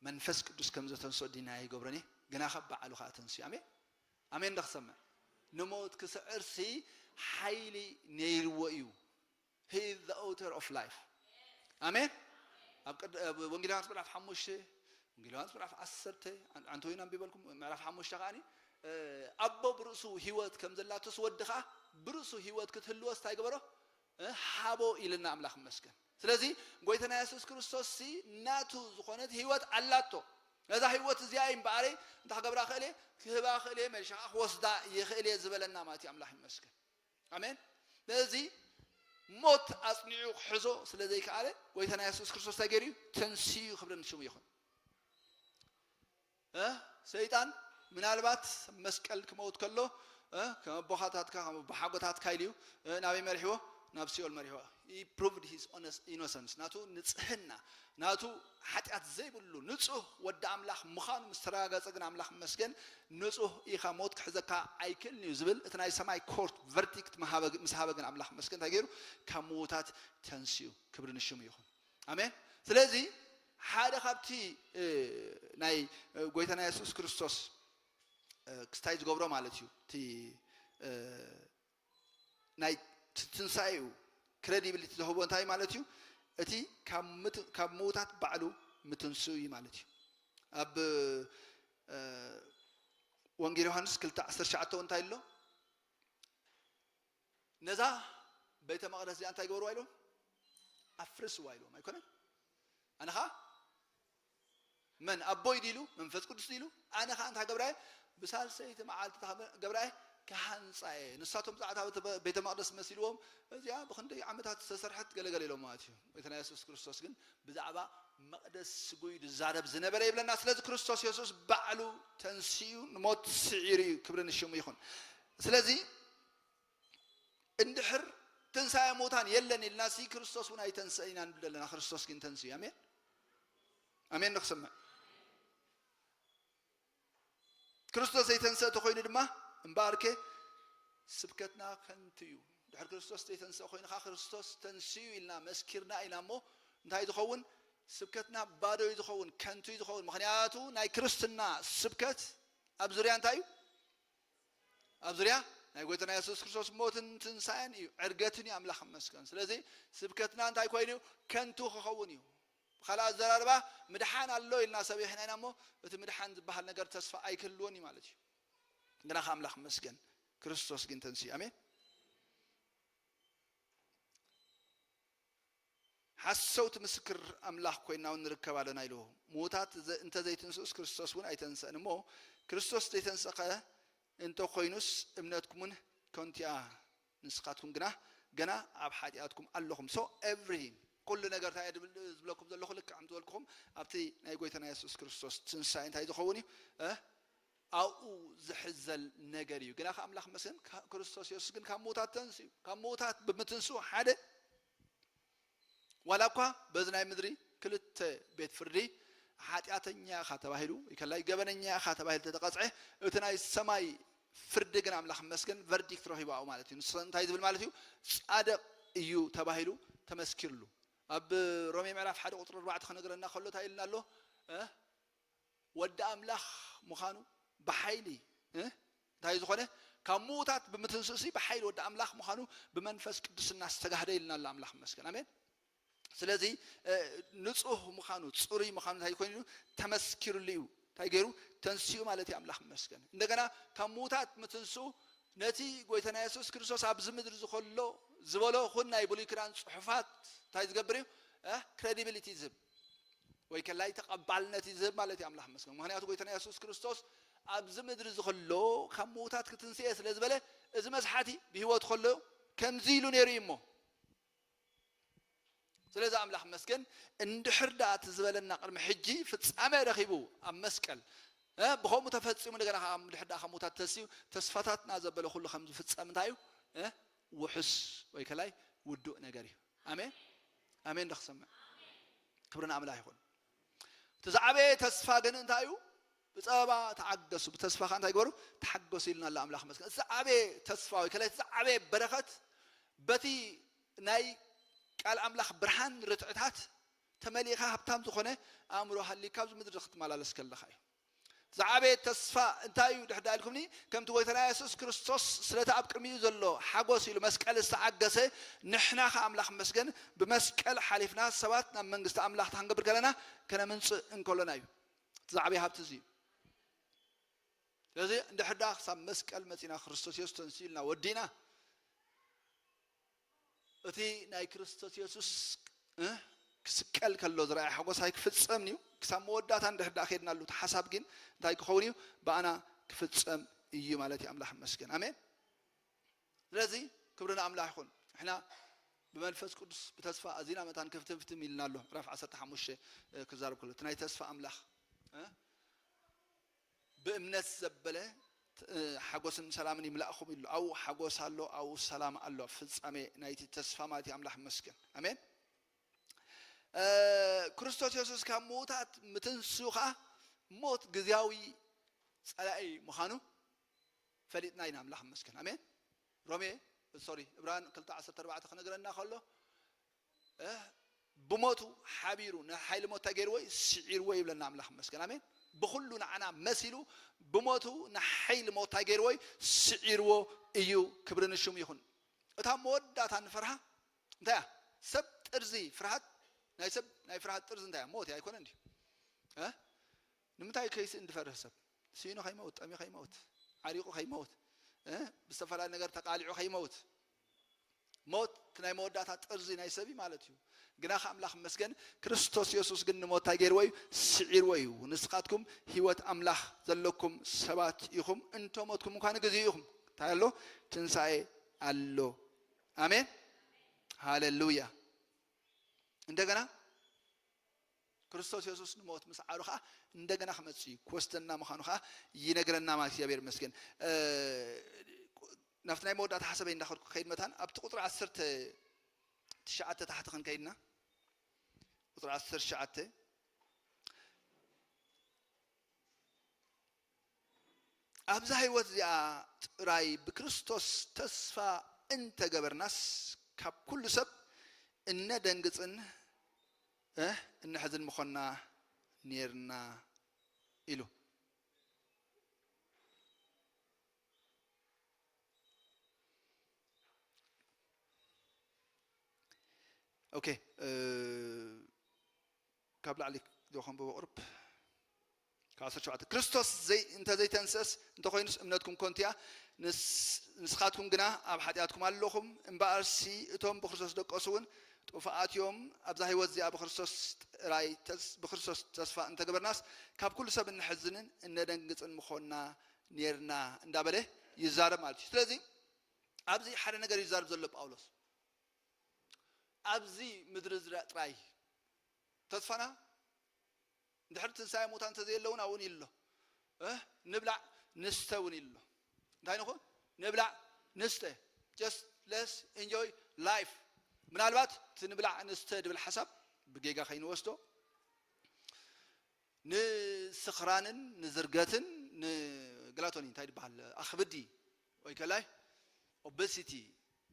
መንፈስ ቅዱስ ከም ዘተንስኦ ዲናይ ኣይገብሮን እየ። ግና ካብ ባዕሉ ኸዓ ተንስኡ። ኣሜን። ኣሜን ዶ ክሰምዕ? ንሞት ክስዕርሲ ሓይሊ ነይርዎ እዩ። He is the author of life። ኣሜን። ኣብ ቅድ-፣ ኣብ ወንጌል ዮሃንስ ምዕራፍ ሓሙሽተ፣ ወንጌል ዮሃንስ ምዕራፍ ዓሰርተ፣ ኣን-፣ ኣንተ ወይን ኣንቢበልኩም፣ ምዕራፍ ሓሙሽተ ከዓኒ፣ እ፣ ኣቦ ብርእሱ ህይወት ከም ዘላቶስ ወዲ ኸዓ ብርእሱ ህይወት ክትህልወስ እንታይ ገበሮ? እ፣ ሃቦ ኢልና ኣምላኽ ይመስገን። ስለዚ ጎይታና የሱስ ክርስቶስ ሲ ናቱ ዝኾነት ህይወት ኣላቶ። ነዛ ህይወት እዚኣ እዩ እምበኣረይ እንታይ ክገብራ ክእል እየ? ክህባ ክእል እየ፣ መሊሻ ኸዓ ክወስዳ ይኽእል እየ ዝበለና ማለት እዩ። ኣምላኽ ይመስገን። ኣሜን። ነዚ ሞት ኣጽኒዑ ክሕዞ ስለ ዘይከኣለ፣ ጎይታና የሱስ ክርስቶስ እንታይ ገይሩ እዩ? ተንሲኡ፣ ክብሪ ንሽሙ ይኹን። እ? ሰይጣን ምናልባት መስቀል ክመውት ከሎ፣ እ? ከም ኣቦኻታትካ፣ ከም ኣቦሓጎታትካ ኢሉ እዩ፣ እ? ናበይ መሪሕዎ? ናብ ሲኦል መሪሕዎ። He proved his honest-, innocence። ናቱ ንጽህና፣ ናቱ ሓጢኣት ዘይብሉ ንጹህ ወዲ ኣምላኽ ምዃኑ ምስ ተረጋገጸ ግን ኣምላኽ ይመስገን፣ ንጹህ ኢኻ፣ ሞት ክሕዘካ ኣይክእልን እዩ ዝብል እቲ ናይ ሰማይ ኮርት ቨርዲክት ምሃበ-፣ ምስ ሃበ ግን ኣምላኽ ይመስገን እንታይ ገይሩ? ካብ ምዉታት ተንሲኡ። ክብሪ ንሽሙ ይኹን። ኣሜን። ስለዚ ሓደ ካብቲ፣ እ፣ ናይ፣ እ፣ ጎይታና የሱስ ክርስቶስ፣ እ፣ ክስታይ ዝገብሮ ማለት እዩ። እቲ፣ እ፣ ናይ ት-፣ ትንሳኤኡ ክሬዲቢሊቲ ዝህቦ እንታይ ማለት እዩ? እቲ ካብ ምት-፣ ካብ ምዉታት ባዕሉ ምትንስኡ እዩ ማለት እዩ። ኣብ፣ እ፣ ወንጌል ዮሃንስ ክልተ ዓሰርተ ትሽዓተ እንታይ ኣሎ? ነዛ ቤተ መቕደስ እዚኣ እንታይ ግበርዋ ኢሎም? ኣፍርስዋ ኢሎም ኣይኮነን? ኣነ ኸዓ መን ኣቦይ ዲሉ መንፈስ ቅዱስ ዲሉ ኣነ ኸዓ እንታይ ገብራየ? ብሳልሰይቲ መዓልቲ እንታይ ገብራየ? ክሃንጻየ። ንሳቶም ዛዕታ ቤተ መቕደስ መሲልዎም፣ እዚኣ ብኽንደይ ዓመታት ዝተሰርሐት ገለገለ ኢሎም ማለት እዩ። ጎይታና የሱስ ክርስቶስ ግን ብዛዕባ መቕደስ ስጉይ ዝዛረብ ዝነበረ ይብለና። ስለዚ ክርስቶስ የሱስ ባዕሉ ተንሲኡ ንሞት ስዒሩ እዩ። ክብሪ ንሽሙ ይኹን። ስለዚ እንድሕር ትንሳኤ ሙታን የለን ኢልና ሲ ክርስቶስ እውን ኣይተንስአን ኢና ንብል ዘለና። ክርስቶስ ግን ተንስኡ። ኣሜን። ኣሜን ንክስምዕ። ክርስቶስ ዘይተንስአ ተኮይኑ ድማ እምበኣርከ ስብከትና ከንቱ እዩ። ድሕሪ ክርስቶስ ዘይተንስአ ኮይኑ ከዓ ክርስቶስ ተንስኡ ኢልና መስኪርና ኢና እሞ እንታይ ዝኸውን? ስብከትና ባዶ እዩ ዝኸውን፣ ከንቱ እዩ ዝኸውን። ምክንያቱ ናይ ክርስትና ስብከት ኣብ ዙርያ እንታይ እዩ? ኣብ ዙርያ ናይ ጎይታና የሱስ ክርስቶስ ሞትን ትንሳኤን እዩ፣ ዕርገትን እዩ። ኣምላኽ ይመስገን። ስለዚ ስብከትና እንታይ ኮይኑ እዩ? ከንቱ ክኸውን እዩ። ብኻልእ ኣዘራርባ ምድሓን ኣሎ ኢልና ሰቢሕና ኢና እሞ እቲ ምድሓን ዝበሃል ነገር ተስፋ ኣይክህልዎን እዩ ማለት እዩ። ግና ከ ኣምላኽ ይመስገን ክርስቶስ ግን ተንስኡ። ኣሜን። ሓሰውቲ ምስክር ኣምላኽ ኮይንና እውን ንርከብ ኣለና ኢሉ። ምዉታት ዘ-፣ እንተ ዘይትንስኡስ ክርስቶስ እውን ኣይተንስአን እሞ ክርስቶስ ዘይተንስአ እንተኾይኑስ እምነትኩም እውን ከንቱ እያ። ንስኻትኩም ግና ገና ኣብ ሓጢኣትኩም ኣለኹም። So every ኩሉ ነገር እንታይ እየ ዝብል-፣ ዝብለኩም ዘለኹ ልክዕ ከምቲ ዝበልኩኹም ኣብቲ ናይ ጎይታና የሱስ ክርስቶስ ትንሳኤ እንታይ ዝኸውን እዩ? እ? ኣብኡ ዝሕዘል ነገር እዩ። ግና ከ ኣምላኽ መስገን ካ-፣ ክርስቶስ የሱስ ግን ካብ ምዉታት ተንስኡ። ካብ ምዉታት ብምትንስኡ ሓደ ዋላ እኳ በዚ ናይ ምድሪ ክልተ ቤት ፍርዲ ሓጢኣተኛ ኢኻ ተባሂሉ፣ ይከላይ ገበነኛ ኢኻ ተባሂሉ ተተቐጽዐ፣ እቲ ናይ ሰማይ ፍርዲ ግን ኣምላኽ መስገን ቨርዲክት ረኺቡ ኣብኡ ማለት እዩ። ንሱ እንታይ ዝብል ማለት እዩ? ጻድቕ እዩ ተባሂሉ ተመስኪርሉ። ኣብ ሮሜ ምዕራፍ ሓደ ቁጽሪ ኣርባዕተ ክነግረና ከሎ እንታይ ኢልና ኣሎ? እ? ወዲ ኣምላኽ ምዃኑ ብሓይሊ፣ እ? እንታይ ዝኾነ? ካብ ምዉታት ብምትንስኡሲ ብሓይሊ ወዲ ኣምላኽ ምዃኑ ብመንፈስ ቅዱስ እናስተጋህደ ኢልና ኣሎ። ኣምላኽ ይመስገን። ኣሜን። ስለዚ፣ እ፣ ንጹህ ምዃኑ፣ ጽሩይ ምዃኑ እንታይ ኮይኑ ተመስኪሩሉ እዩ። እንታይ ገይሩ? ተንሲኡ ማለት እዩ። ኣምላኽ ይመስገን። እንደገና ካብ ምዉታት ምትንስኡ ነቲ ጎይታና የሱስ ክርስቶስ ኣብዚ ምድሪ ዝኸሎ ዝበሎ ኹን ናይ ብሉይ ኪዳን ጽሑፋት እንታይ ዝገብር እዩ? እ፣ ክሬዲቢሊቲ ዝህብ ወይ ከላይ ተቐባልነት እዩ ዝህብ ማለት እዩ። ኣምላኽ ይመስገን። ምኽንያቱ ጎይታና የሱስ ክርስቶስ ኣብዚ ምድሪ ዝኸሎ ካብ ምዉታት ክትንስኤ ስለ ዝበለ፣ እዚ መስሓቲ ብህይወት ከሎ ከምዚ ኢሉ ነይሩ እዩ እሞ። ስለዚ ኣምላኽ ይመስገን፣ እንድሕር ደኣ እቲ ዝበለና ቅድሚ ሕጂ ፍጻሜ ረኺቡ ኣብ መስቀል፣ እ፣ ብኸምኡ ተፈጺሙ፣ እንደገና ከዓ እንድሕር ደኣ ካብ ምዉታት ተሲኡ ተስፋታትና ዘበለ ኩሉ ከም ዝፍጸም እንታይ እዩ? እ፣ ውሑስ ወይ ከላይ ውዱእ ነገር እዩ። ኣሜን። ኣሜን ዶ ክሰምዕ? ክብሪ ንኣምላኽ ይኹን። እቲ ዝዓበየ ተስፋ ግን እንታይ እዩ? ብጸበባ ተዓገሱ፣ ብተስፋ ኸኣ እንታይ ግበሩ? ተሓገሱ ኢልና ኣሎ። ኣምላኽ ይመስገን። እቲ ዝዓበየ ተስፋ ወይ ከላይ እቲ ዝዓበየ በረኸት በቲ ናይ ቃል ኣምላኽ ብርሃን ርትዕታት ተመሊእኻ ሃብታም ዝኾነ ኣእምሮ ሃልዩካ ኣብዚ ምድሪ ክትመላለስ ከለኻ እዩ። ዝዓበየ ተስፋ እንታይ እዩ ድሕር ዳልኩምኒ? ከምቲ ጎይታና የሱስ ክርስቶስ ስለቲ ኣብ ቅድሚኡ ዘሎ ሓጎስ ኢሉ መስቀል ዝተዓገሰ፣ ንሕና ኸኣ ኣምላኽ መስገን ብመስቀል ሓሊፍና ሰባት ናብ መንግስቲ ኣምላኽ ክንገብር ከለና ከነምንጽእ እንከሎና እዩ። እቲ ዝዓበየ ሃብቲ እዚ እዩ። ስለዚ እንድሕር ደኣ ክሳብ መስቀል መጺና ክርስቶስ የሱስ ተንሲኡ ኢልና ወዲእና፣ እቲ ናይ ክርስቶስ የሱስ፣ እ፣ ክስቀል ከሎ ዝረኣየ ሓጎስ ኣይክፍጸምን እዩ። ክሳብ መወዳእታ እንድሕር ደኣ ከይድናሉ፣ እቲ ሓሳብ ግን እንታይ ክኸውን እዩ? ብኣና ክፍጸም እዩ ማለት እዩ። ኣምላኽ ይመስገን። ኣሜን። ስለዚ ክብሪ ንኣምላኽ ይኹን። ንሕና ብመንፈስ ቅዱስ ብተስፋ ኣዚና መታን ክፍትፍትም ኢልና ኣሎ። ምዕራፍ ዓሰርተ ሓሙሽተ፣ እ፣ ክዛረብ ከሎ እቲ ናይ ተስፋ ኣምላኽ፣ እ፣ ብእምነት ዘበለ፣ እ፣ ሓጎስን ሰላምን ይምላእኹም ኢሉ። ኣብኡ ሓጎስ ኣሎ፣ ኣብኡ ሰላም ኣሎ። ፍጻሜ ናይቲ ተስፋ ማለት እዩ። ኣምላኽ ይመስገን። ኣሜን። እ፣ ክርስቶስ የሱስ ካብ ምዉታት ምትንስኡ ኸኣ ሞት ግዝያዊ ጸላኢ ምዃኑ ፈሊጥና ኢና። ኣምላኽ ይመስገን። ኣሜን። ሮሜ፣ ሶሪ፣ ዕብራን ክልተ ዓሰርተ ኣርባዕተ ክነግረና ከሎ፣ እ፣ ብሞቱ ሓቢሩ ንሓይሊ ሞት እንታይ ገይርዎ እዩ? ስዒርዎ እዩ ይብለና። ኣምላኽ ይመስገን። ኣሜን። ብኹሉ ንዓና መሲሉ ብሞቱ ንሓይሊ ሞት እንታይ ገይርዎ እዩ? ስዒርዎ እዩ። ክብሪ ንሽሙ ይኹን። እታ መወዳእታ ንፈርሃ እንታይ እያ? ሰብ ጥርዚ ፍርሃት፣ ናይ ሰብ ናይ ፍርሃት ጥርዚ እንታይ እያ? ሞት እያ፣ ኣይኮነን ድዩ? እ? ንምንታይ ከይስእን ዝፈርህ ሰብ? ስኢኑ ከይመውት፣ ጠምዩ ከይመውት፣ ዓሪቑ ከይመውት፣ እ? ብዝተፈላለየ ነገር ተቃሊዑ ከይመውት። ሞት እቲ ናይ መወዳእታ ጥርዚ ናይ ሰብ እዩ ማለት እዩ። ግና ከ ኣምላኽ ይመስገን፣ ክርስቶስ የሱስ ግን ንሞት እንታይ ገይርዎ እዩ? ስዒርዎ እዩ። ንስኻትኩም ህይወት ኣምላኽ ዘለኩም ሰባት ኢኹም፣ እንተ ሞትኩም እኳ ንግዜኡ ኢኹም። እንታይ ኣሎ? ትንሳኤ ኣሎ። ኣሜን። ሃሌሉያ። እንደገና ክርስቶስ የሱስ ንሞት ምስዓሩ ኸዓ እንደገና ክመጽእ እዩ፣ ክወስደና ምዃኑ ኸዓ ይነግረና ማለት እዩ። እግዚኣብሔር ይመስገን። እ፣ ናብቲ ናይ መወዳእታ ሓሳበይ እንዳኸድኩ ከይድ መታን ኣብቲ ቁጽሪ ዓሰርተ ትሽዓተ ታሕቲ ክንከይድና፣ ቁጽሪ ዓሰርተ ትሽዓተ ኣብዛ ህይወት እዚኣ ጥራይ ብክርስቶስ ተስፋ እንተገበርናስ፣ ካብ ኩሉ ሰብ እነደንግጽን፣ እ፣ እንሕዝን ምኾንና ኔርና ኢሉ። ኦኬ፣ እ፣ ካብ ላዕሊ ዶ ከንብቦ ቁርብ? ካብ ዓሰርተ ሸውዓተ፣ ክርስቶስ ዘይ-፣ እንተ ዘይተንስአስ እንተኾይኑስ እምነትኩም ከንቱ እያ፣ ንስ-፣ ንስኻትኩም ግና ኣብ ሓጢኣትኩም ኣለኹም። እምበኣርሲ እቶም ብክርስቶስ ደቀሱ እውን ጥፉኣት እዮም። ኣብዛ ህይወት እዚኣ ብክርስቶስ ጥራይ ተስ-፣ ብክርስቶስ ተስፋ እንተገበርናስ ካብ ኩሉ ሰብ እንሕዝንን እነደንግጽን ምኾንና ኔርና እንዳበለ ይዛረብ ማለት እዩ። ስለዚ ኣብዚ ሓደ ነገር ይዛረብ ዘሎ ጳውሎስ። ኣብዚ ምድሪ ዝረ-፣ ጥራይ ተስፋና እንድሕር ትንሳኤ ሙታን እንተዘየለ እውን ኣብኡ እውን ኢሉ ኣሎ። እ? ንብላዕ ንስተ እውን ኢሉ ኣሎ። እንታይ ንኹን? ንብላዕ ንስተ። Just let's enjoy life። ምናልባት እቲ ንብላዕ ንስተ ድብል ሓሳብ ብጌጋ ከይንወስዶ፣ ንስኽራንን ንዝርገትን ንግላቶኒ እንታይ ድበሃል? ኣኽብዲ ወይ ከላይ ኦበሲቲ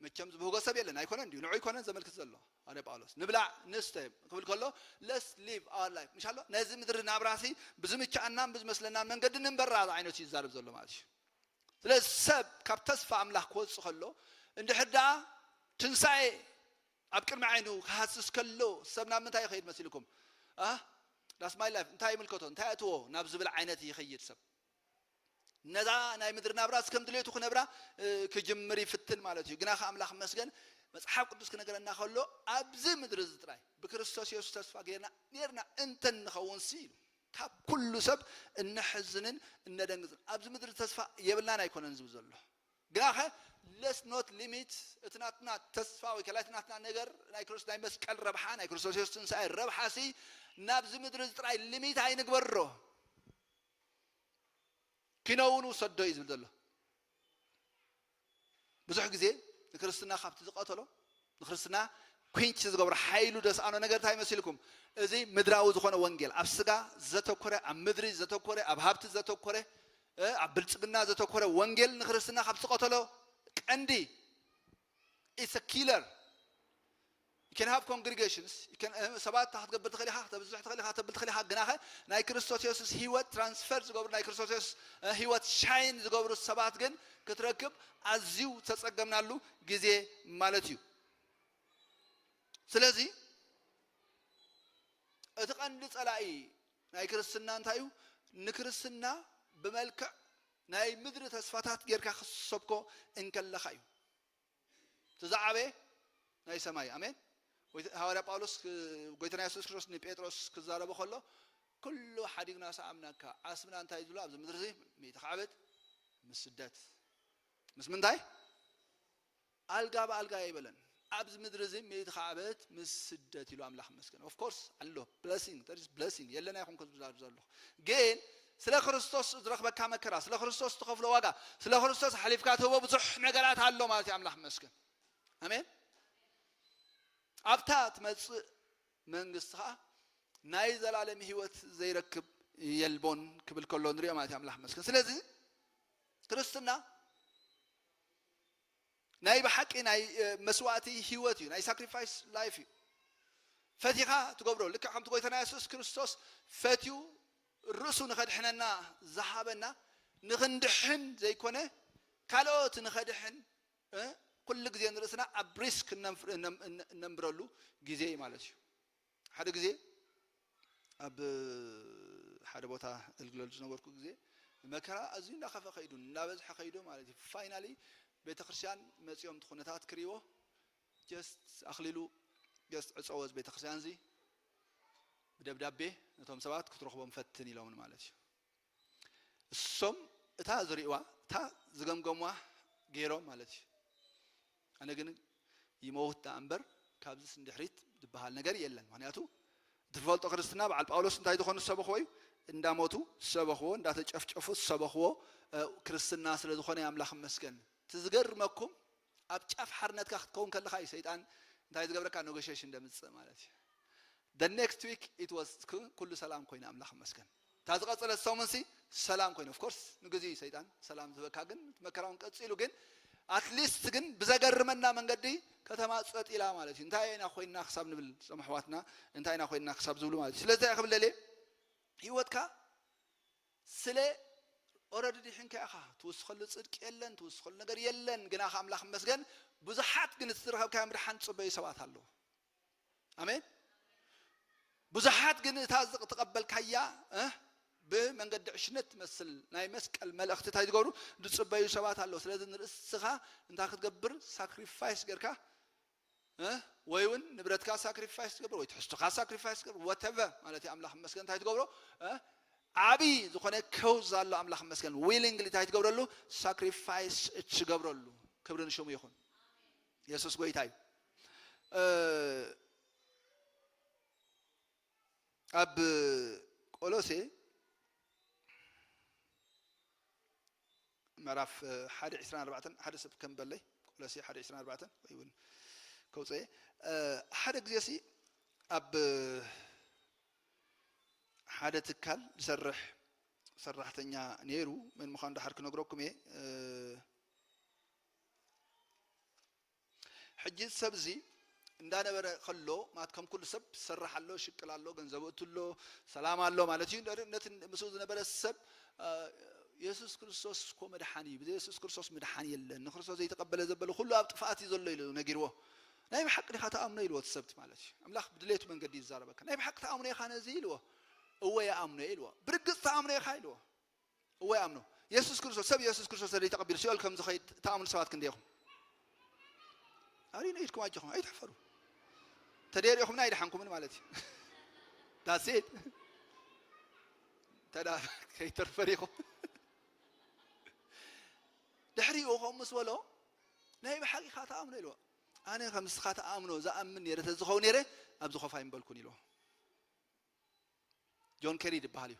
መቸም ዝብህጎ ሰብ የለን። ኣይኮነን ድዩ? ንዑ ኣይኮነን ዘመልክት ዘሎ ሃደ ጳውሎስ። ንብላዕ ንስተ ክብል ከሎ፣ let's live our life። ምሽ ኣሎ? ነዚ ምድሪ ናብራሲ ብዝምችኣናን ብዝመስለናን መንገዲ ንንበራ ዝዓይነቱ ይዛረብ ዘሎ ማለት እዩ። ስለዚ ሰብ ካብ ተስፋ ኣምላኽ ክወፅእ ከሎ፣ እንድሕር ደኣ ትንሳኤ ኣብ ቅድሚ ዓይኑ ክሃስስ ከሎ፣ ሰብ ናብ ምንታይ ይኸይድ መሲልኩም? ዳስ ማይ ላይፍ፣ እንታይ ይምልከቶ፣ እንታይ ኣትዎ ናብ ዝብል ዓይነት ይኸይድ ሰብ። ነዛ ናይ ምድሪ ናብራስ ከም ድሌቱ ክነብራ ክጅምር ይፍትን ማለት እዩ። ግና ከ ኣምላኽ መስገን፣ መጽሓፍ ቅዱስ ክነገረና ከሎ፣ ኣብዚ ምድሪ እዚ ጥራይ ብክርስቶስ የሱስ ተስፋ ጌርና ኔርና እንተ ንኸውን ሲ ኢሉ፣ ካብ ኩሉ ሰብ እነሕዝንን እነደንግጽን፣ ኣብዚ ምድሪ ተስፋ የብልናን ኣይኮነን ዝብል ዘሎ። ግናኸ let's not limit እቲ ናትና ተስፋ ወይ ከላ እቲ ናትና ነገር ናይ ክርስቶስ ናይ መስቀል ረብሓ፣ ናይ ክርስቶስ የሱስ ትንሳኤ ረብሓ ሲ ናብዚ ምድሪ እዚ ጥራይ ሊሚት ኣይንግበሮ። ኪኖውን ውሰዶ እዩ ዝብል ዘሎ። ብዙሕ ግዜ ንክርስትና ካብቲ ዝቐተሎ፣ ንክርስትና ኩንች ዝገብሮ ሓይሉ ደስኣኖ ነገር እንታይ መሲልኩም? እዚ ምድራዊ ዝኾነ ወንጌል፣ ኣብ ስጋ ዘተኮረ፣ ኣብ ምድሪ ዘተኮረ፣ ኣብ ሃብቲ ዘተኮረ፣ ኣብ ብልጽግና ዘተኮረ ወንጌል ንክርስትና ካብ ዝቐተሎ ቀንዲ it's a killer. You can have congregations, you can ሰባት ክትገብር ትኽእል ኢኻ፣ ከተብዝሕ ትኽእል ኢኻ፣ ከተብል ትኽእል ኢኻ። ግናኸ ናይ ክርስቶስ የሱስ ህይወት ትራንስፈር ዝገብሩ፣ ናይ ክርስቶስ የሱስ ህይወት ሻይን ዝገብሩ ሰባት ግን ክትረክብ ኣዝዩ ተጸገምናሉ ግዜ ማለት እዩ። ስለዚ እቲ ቀንዲ ጸላኢ ናይ ክርስትና እንታይ እዩ? ንክርስትና ብመልክዕ ናይ ምድሪ ተስፋታት ጌርካ ክትሰብኮ እንከለኻ እዩ። እቲ ዝዓበየ ናይ ሰማይ። ኣሜን። ወይ ሃዋርያ ጳውሎስ ክ- ጎይታና የሱስ ክርስቶስ ንጴጥሮስ ክዛረቦ ከሎ፣ ኩሉ ሓዲግና ሰኣምናካ። ዓስብና እንታይ ዝብሎ ኣብዚ ምድሪ እዚ? ሚእቲ ካዕበት ምስ ስደት። ምስ ምንታይ? ኣልጋ ብኣልጋ ኣይበለን። ኣብዚ ምድሪ እዚ ሚእቲ ካዕበት ምስ ስደት ኢሉ ኣምላኽ መስገን። Of course ኣሎ blessing፣ there is blessing፣ የለን ኣይኮንኩ ዝዛረብ ዘለኹ። ግን ስለ ክርስቶስ ዝረኽበካ መከራ፣ ስለ ክርስቶስ ትኸፍሎ ዋጋ፣ ስለ ክርስቶስ ሓሊፍካ ትህቦ ብዙሕ ነገራት ኣሎ ማለት እዩ። ኣምላኽ መስገን። ኣሜን። ኣብታ ትመጽእ መንግስቲ ኸዓ ናይ ዘላለም ህይወት ዘይረክብ የልቦን ክብል ከሎ ንሪኦ ማለት እዩ። ኣምላኽ መስገን። ስለዚ ክርስትና ናይ ብሓቂ ናይ መስዋእቲ ህይወት እዩ፣ ናይ ሳክሪፋይስ ላይፍ እዩ። ፈቲኻ ትገብሮ። ልክዕ ከምቲ ጎይታና የሱስ ክርስቶስ ፈትዩ ርእሱ ንኸድሕነና ዝሃበና፣ ንኽንድሕን ዘይኮነ ካልኦት ንኸድሕን ኩሉ ግዜ ንርእስና ኣብ ሪስክ እነንብረሉ ግዜ እዩ ማለት እዩ። ሓደ ግዜ ኣብ ሓደ ቦታ እግልግለሉ ዝነበርኩ ግዜ፣ መከራ ኣዝዩ እንዳኸፈ ከይዱ፣ እንዳበዝሐ ከይዱ ማለት እዩ። ፋይናሊ ቤተክርስትያን መጺኦም እቲ ኩነታት ክርእይዎ፣ ጀስት ኣኽሊሉ፣ ጀስት ዕጸዎ እዚ ቤተክርስትያን እዚ፣ ብደብዳቤ ነቶም ሰባት ክትረኽቦም ፈትን ኢሎምን ማለት እዩ። እሶም እታ ዝርእይዋ፣ እታ ዝገምገምዋ ገይሮም ማለት እዩ። ኣነ ግን ይመውት ደኣ እምበር ካብዚስ ንድሕሪት ዝበሃል ነገር የለን። ምክንያቱ እቲ ዝፈልጦ ክርስትና በዓል ጳውሎስ እንታይ ዝኾኑ ዝሰበኽዎ እዩ? እንዳሞቱ ዝሰበኽዎ፣ እንዳተጨፍጨፉ ዝሰበኽዎ ክርስትና ስለ ዝኾነ ኣምላኽ ይመስገን። እቲ ዝገርመኩም ኣብ ጫፍ ሓርነትካ ክትከውን ከለኻ እዩ ሰይጣን እንታይ ዝገብረካ? ኔጎሽሽን እንደምጽእ ማለት እዩ። The next week it was ኩሉ ሰላም ኮይኑ ኣምላኽ ይመስገን። እታ ዝቐጸለት ሰሙንሲ ሰላም ኮይኑ። Of course ንግዜ እዩ ሰይጣን ሰላም ዝበካ፣ ግን መከራውን ቀጺሉ፣ ግን ኣትሊስት ግን ብዘገርመና መንገዲ ከተማ ጸጥ ኢላ ማለት እዩ። እንታይ ኢና ኮይንና ክሳብ ንብል፣ ጾም ኣሕዋትና እንታይ ኢና ኮይንና ክሳብ ዝብሉ ማለት እዩ። ስለዚ እንታይ ክብል ደልየ? ህይወትካ ስለ ኦረዲ ድሒንካ ኢኻ። ትውስኸሉ ጽድቂ የለን፣ ትውስኸሉ ነገር የለን። ግና ከ ኣምላኽ ይመስገን ብዙሓት ግን እቲ ዝረኸብካዮ ምድሓን ዝጽበዩ ሰባት ኣለዉ። ኣሜን። ብዙሓት ግን እታ ዝተቐበልካያ ብመንገዲ ዕሽነት ትመስል ናይ መስቀል መልእኽቲ እንታይ ዝገብሩ ዝጽበዩ ሰባት ኣለዉ። ስለዚ ንርእስኻ እንታይ ክትገብር ሳክሪፋይስ ጌርካ ወይ እውን ንብረትካ ሳክሪፋይስ ትገብር ወይ ትሕዝቶካ ሳክሪፋይስ ትገብር ወተቨ ማለት እዩ። ኣምላኽ መስገን እንታይ ትገብሮ? ዓብዪ ዝኾነ ከውዝ ኣሎ። ኣምላኽ መስገን ዊሊንግሊ እንታይ ትገብረሉ? ሳክሪፋይስ ትገብረሉ። ክብሪ ንሽሙ ይኹን። የሱስ ጎይታ እዩ። ኣብ ቆሎሴ ምዕራፍ ሓደ ዕስራን ኣርባዕተን ሓደ ሰብ ከም በለይ ቆሎሴ ሓደ ዕስራን ኣርባዕተን ወይ እውን ከውፀየ ሓደ ግዜ ሲ ኣብ ሓደ ትካል ዝሰርሕ ሰራሕተኛ ነይሩ። መን ምዃኑ ደሓር ክነግረኩም እየ። ሕጂ እዚ ሰብ እዚ እንዳነበረ ከሎ ማለት ከም ኩሉ ሰብ ዝሰርሕ ኣሎ፣ ሽቅል ኣሎ፣ ገንዘብ እቱ ኣሎ፣ ሰላም ኣሎ ማለት እዩ። ነቲ ምስኡ ዝነበረ ሰብ የሱስ ክርስቶስ እኮ መድሓኒ እዩ፣ ብዘይ የሱስ ክርስቶስ ምድሓን የለን፣ ንክርስቶስ ዘይተቐበለ ዘበለ ኩሉ ኣብ ጥፍኣት እዩ ዘሎ ኢሉ ነጊርዎ። ናይ ብሓቂ ዲኻ ትኣምኖ ኢልዎ እቲ ሰብቲ ማለት እዩ። ኣምላኽ ብድሌቱ መንገዲ እዩ ዝዛረበካ። ናይ ብሓቂ ትኣምኖ ኢኻ ነዚ ኢልዎ። እወ ይኣምኖ እየ ኢልዎ። ብርግጽ ትኣምኖ ኢኻ ኢልዎ። እወ ይኣምኖ። የሱስ ክርስቶስ፣ ሰብ የሱስ ክርስቶስ ተዘይተቐቢሉ ሲኦል ከም ዝኸይድ ትኣምኑ ሰባት ክንደይ ኢኹም? ኣሪኖ ኢድኩም ኣጆኹም ኣይትሕፈሩ። ተደሪኹምና ኣይደሓንኩምን ማለት እዩ። ዳሴት ተዳ ከይተርፈሪኹም። ድሕሪኡ ከም ምስ በሎ ናይ ብሓቂኻ ትኣምኖ ኢልዎ። ኣነ ከም ንስኻ ትኣምኖ ዝኣምን ነይረ ተዝኸውን ነይረ ኣብዚ ኮፍ ኣይምበልኩን ኢልዎ። ጆን ኬሪ ዝበሃል እዩ።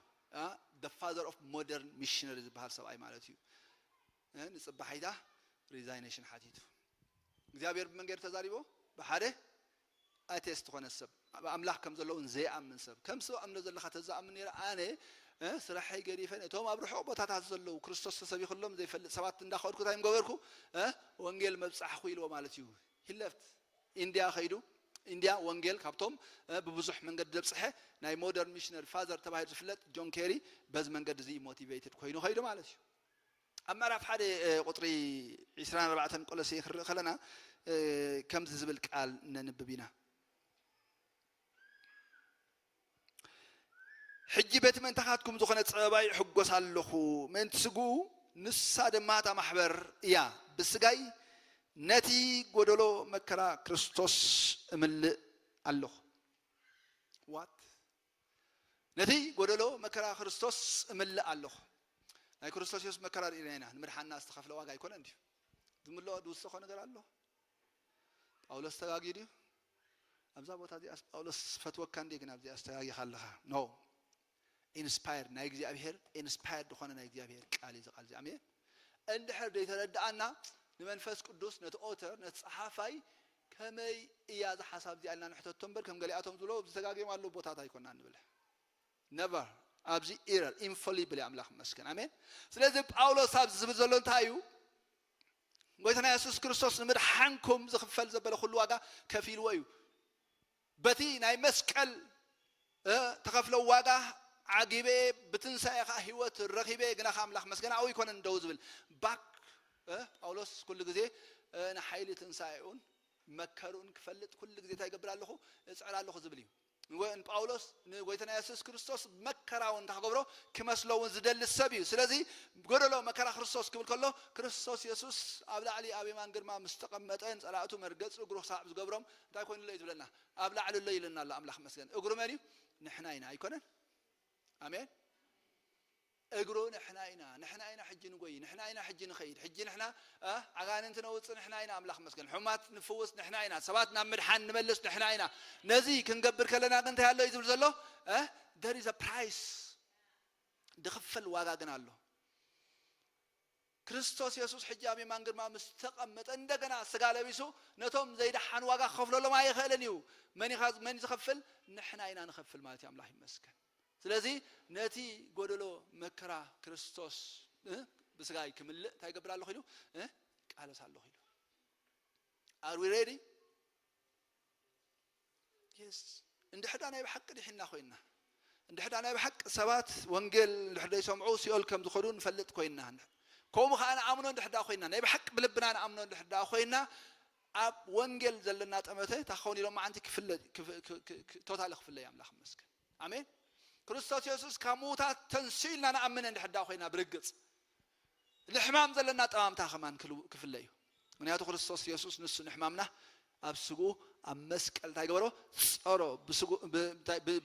The father of modern missionary ዝበሃል ሰብኣይ ማለት እዩ። ንፅባሒታ ሪዛይኔሽን ሓቲቱ። እግዚኣብሔር ብመንገድ ተዛሪቦ ብሓደ ኣቴስት ዝኾነ ሰብ፣ ኣብ ኣምላኽ ከም ዘለውን ዘይኣምን ሰብ። ከም ሰብ ኣምኖ ዘለኻ ተዝኣምን ነይረ ኣነ ስራሐይ ገዲፈ ነቶም ኣብ ርሑቕ ቦታታት ዘለዉ ክርስቶስ ተሰቢኹሎም ዘይፈልጥ ሰባት እንዳኸድኩ እንታይ ምገበርኩ? ወንጌል መብጻሕኩ ኢልዎ ማለት እዩ። ሂለፍት ኢንድያ ኸይዱ። ኢንድያ ወንጌል ካብቶም ብብዙሕ መንገዲ ዘብፅሐ ናይ ሞደርን ሚሽነሪ ፋዘር ተባሂሉ ዝፍለጥ ጆን ኬሪ በዚ መንገዲ እዚ ሞቲቬትድ ኮይኑ ኸይዱ ማለት እዩ። ኣብ ምዕራፍ ሓደ ቁፅሪ ዕስራን ኣርባዕተን ቆሎሴ ክንርኢ ከለና ከምዚ ዝብል ቃል ነንብብ ኢና። ሕጂ በቲ መንታኻትኩም ዝኾነ ጸበባይ እሕጎስ ኣለኹ፣ ምእንቲ ስግኡ፣ ንሳ ድማ እታ ማሕበር እያ። ብስጋይ ነቲ ጎደሎ መከራ ክርስቶስ እምልእ ኣለኹ። ዋት? ነቲ ጎደሎ መከራ ክርስቶስ እምልእ ኣለኹ። ናይ ክርስቶስ የሱስ መከራ ርኢና ኢና። ንምድሓንና ዝተኸፍለ ዋጋ ኣይኮነን ድዩ? ዝምልኦ ዝውሰኾ ነገር ኣሎ? ጳውሎስ ተጋግዩ ድዩ? ኣብዛ ቦታ እዚኣስ ጳውሎስ ፈትወካ እንዴ ግን ኣብዚኣ ዝተጋጊኻ ኣለኻ? ኖ። ኢንስፓየርድ ናይ እግዚኣብሔር፣ ኢንስፓየርድ ዝኾነ ናይ እግዚኣብሔር ቃል እዩ እዚ ቃል እዚ። ኣሜን። እንድሕር ዘይተረድኣና ንመንፈስ ቅዱስ፣ ነቲ ኦተር፣ ነቲ ጸሓፋይ ከመይ እያ እዛ ሓሳብ እዚኣ ኢልና ንሕተቶ እምበር ከም ገሊኣቶም ዝብሎ ዝተጋግዮም ኣለዉ ቦታት ኣይኮና ንብል። ነቨር። ኣብዚ ኢረር ኢንፎሊብል እዩ ኣምላኽ መስገን። ኣሜን። ስለዚ ጳውሎስ ኣብዚ ዝብል ዘሎ እንታይ እዩ? ጎይታና የሱስ ክርስቶስ ንምድሓንኩም ዝኽፈል ዘበለ ኩሉ ዋጋ ከፊልዎ እዩ። በቲ ናይ መስቀል ተኸፍለ ዋጋ ዓጊበ ብትንሳኤ ኸዓ ህይወት ረኺበ ግና ኸዓ ኣምላኽ መስገን ኣብኡ ይኮነን ደው ዝብል። ባክ ጳውሎስ ኩሉ ግዜ ንሓይሊ ትንሳኤኡን መከርኡን ክፈልጥ ኩሉ ግዜ እንታይ ይገብር ኣለኹ? እፅዕር ኣለኹ ዝብል እዩ። ንጎይታና የሱስ ክርስቶስ መከራ እውን እንታይ ክገብሮ ክመስሎ እውን ዝደሊ ሰብ እዩ። ስለዚ ጎደሎ መከራ ክርስቶስ ክብል ከሎ ክርስቶስ የሱስ ኣብ ላዕሊ ኣብ የማን ግርማ ምስ ተቐመጠ ንጸላእቱ መርገጺ እግሩ ክሳዕ ዝገብሮም እንታይ ኮይኑ ኣሎ እዩ ዝብለና? ኣብ ላዕሊ ኣሎ ኢልና ኣሎ ኣምላኽ መስገን። እግሩ መን እዩ? ንሕና ኢና ኣይኮነን? ኣሜን። እግሩ ንሕና ኢና፣ ንሕና ኢና ሕጂ ንጎይ፣ ንሕና ኢና ሕጂ ንኸይድ። ሕጂ ንሕና ኣጋንንቲ ነውፅእ ንሕና ኢና፣ ኣምላኽ መስገን። ሕማት ንፍውስ ንሕና ኢና፣ ሰባት ናብ ምድሓን ንመልስ ንሕና ኢና። ነዚ ክንገብር ከለና ግን እንታይ ኣሎ እዩ ዝብል ዘሎ? There is a price። ድኽፈል ዋጋ ግን ኣሎ። ክርስቶስ የሱስ ሕጂ ኣብ የማን ግርማ ምስ ተቐመጠ እንደገና ስጋ ለቢሱ ነቶም ዘይደሓን ዋጋ ክኸፍለሎም ኣይኽእልን እዩ። መን ኢኻ መን ዝኸፍል? ንሕና ኢና ንኸፍል ማለት እዩ። ኣምላኽ ይመስገን። ስለዚ ነቲ ጎደሎ መከራ ክርስቶስ ብስጋይ ክምልእ እንታይ ይገብር ኣለኹ ኢሉ ቃለስ ኣለኹ ኢሉ። Are we ready? Yes። እንድሕዳ ናይ ብሓቂ ድሒና ኮይና፣ እንድሕዳ ናይ ብሓቂ ሰባት ወንጌል እንድሕር ዘይሰምዑ ሲኦል ከም ዝኸዱ ንፈልጥ ኮይና፣ ከምኡ ከዓ ንኣምኖ እንድሕዳ ኮይና፣ ናይ ብሓቂ ብልብና ንኣምኖ እንድሕዳ ኮይና ኣብ ወንጌል ዘለና ጠመተ እንታይ ክኸውን ኢሎም መዓንቲ ክፍለ ቶታሊ ክፍለ ኣምላኽ ይመስገን። ኣሜን። ክርስቶስ የሱስ ካብ ምዉታት ተንስኡ ኢልና ንኣምን እንድሕዳ ኮይና ብርግጽ ንሕማም ዘለና ጠማምታ ከማን ክፍለ እዩ። ምክንያቱ ክርስቶስ የሱስ ንሱ ንሕማምና ኣብ ስግኡ ኣብ መስቀል እንታይ ገበሮ? ጸሮ።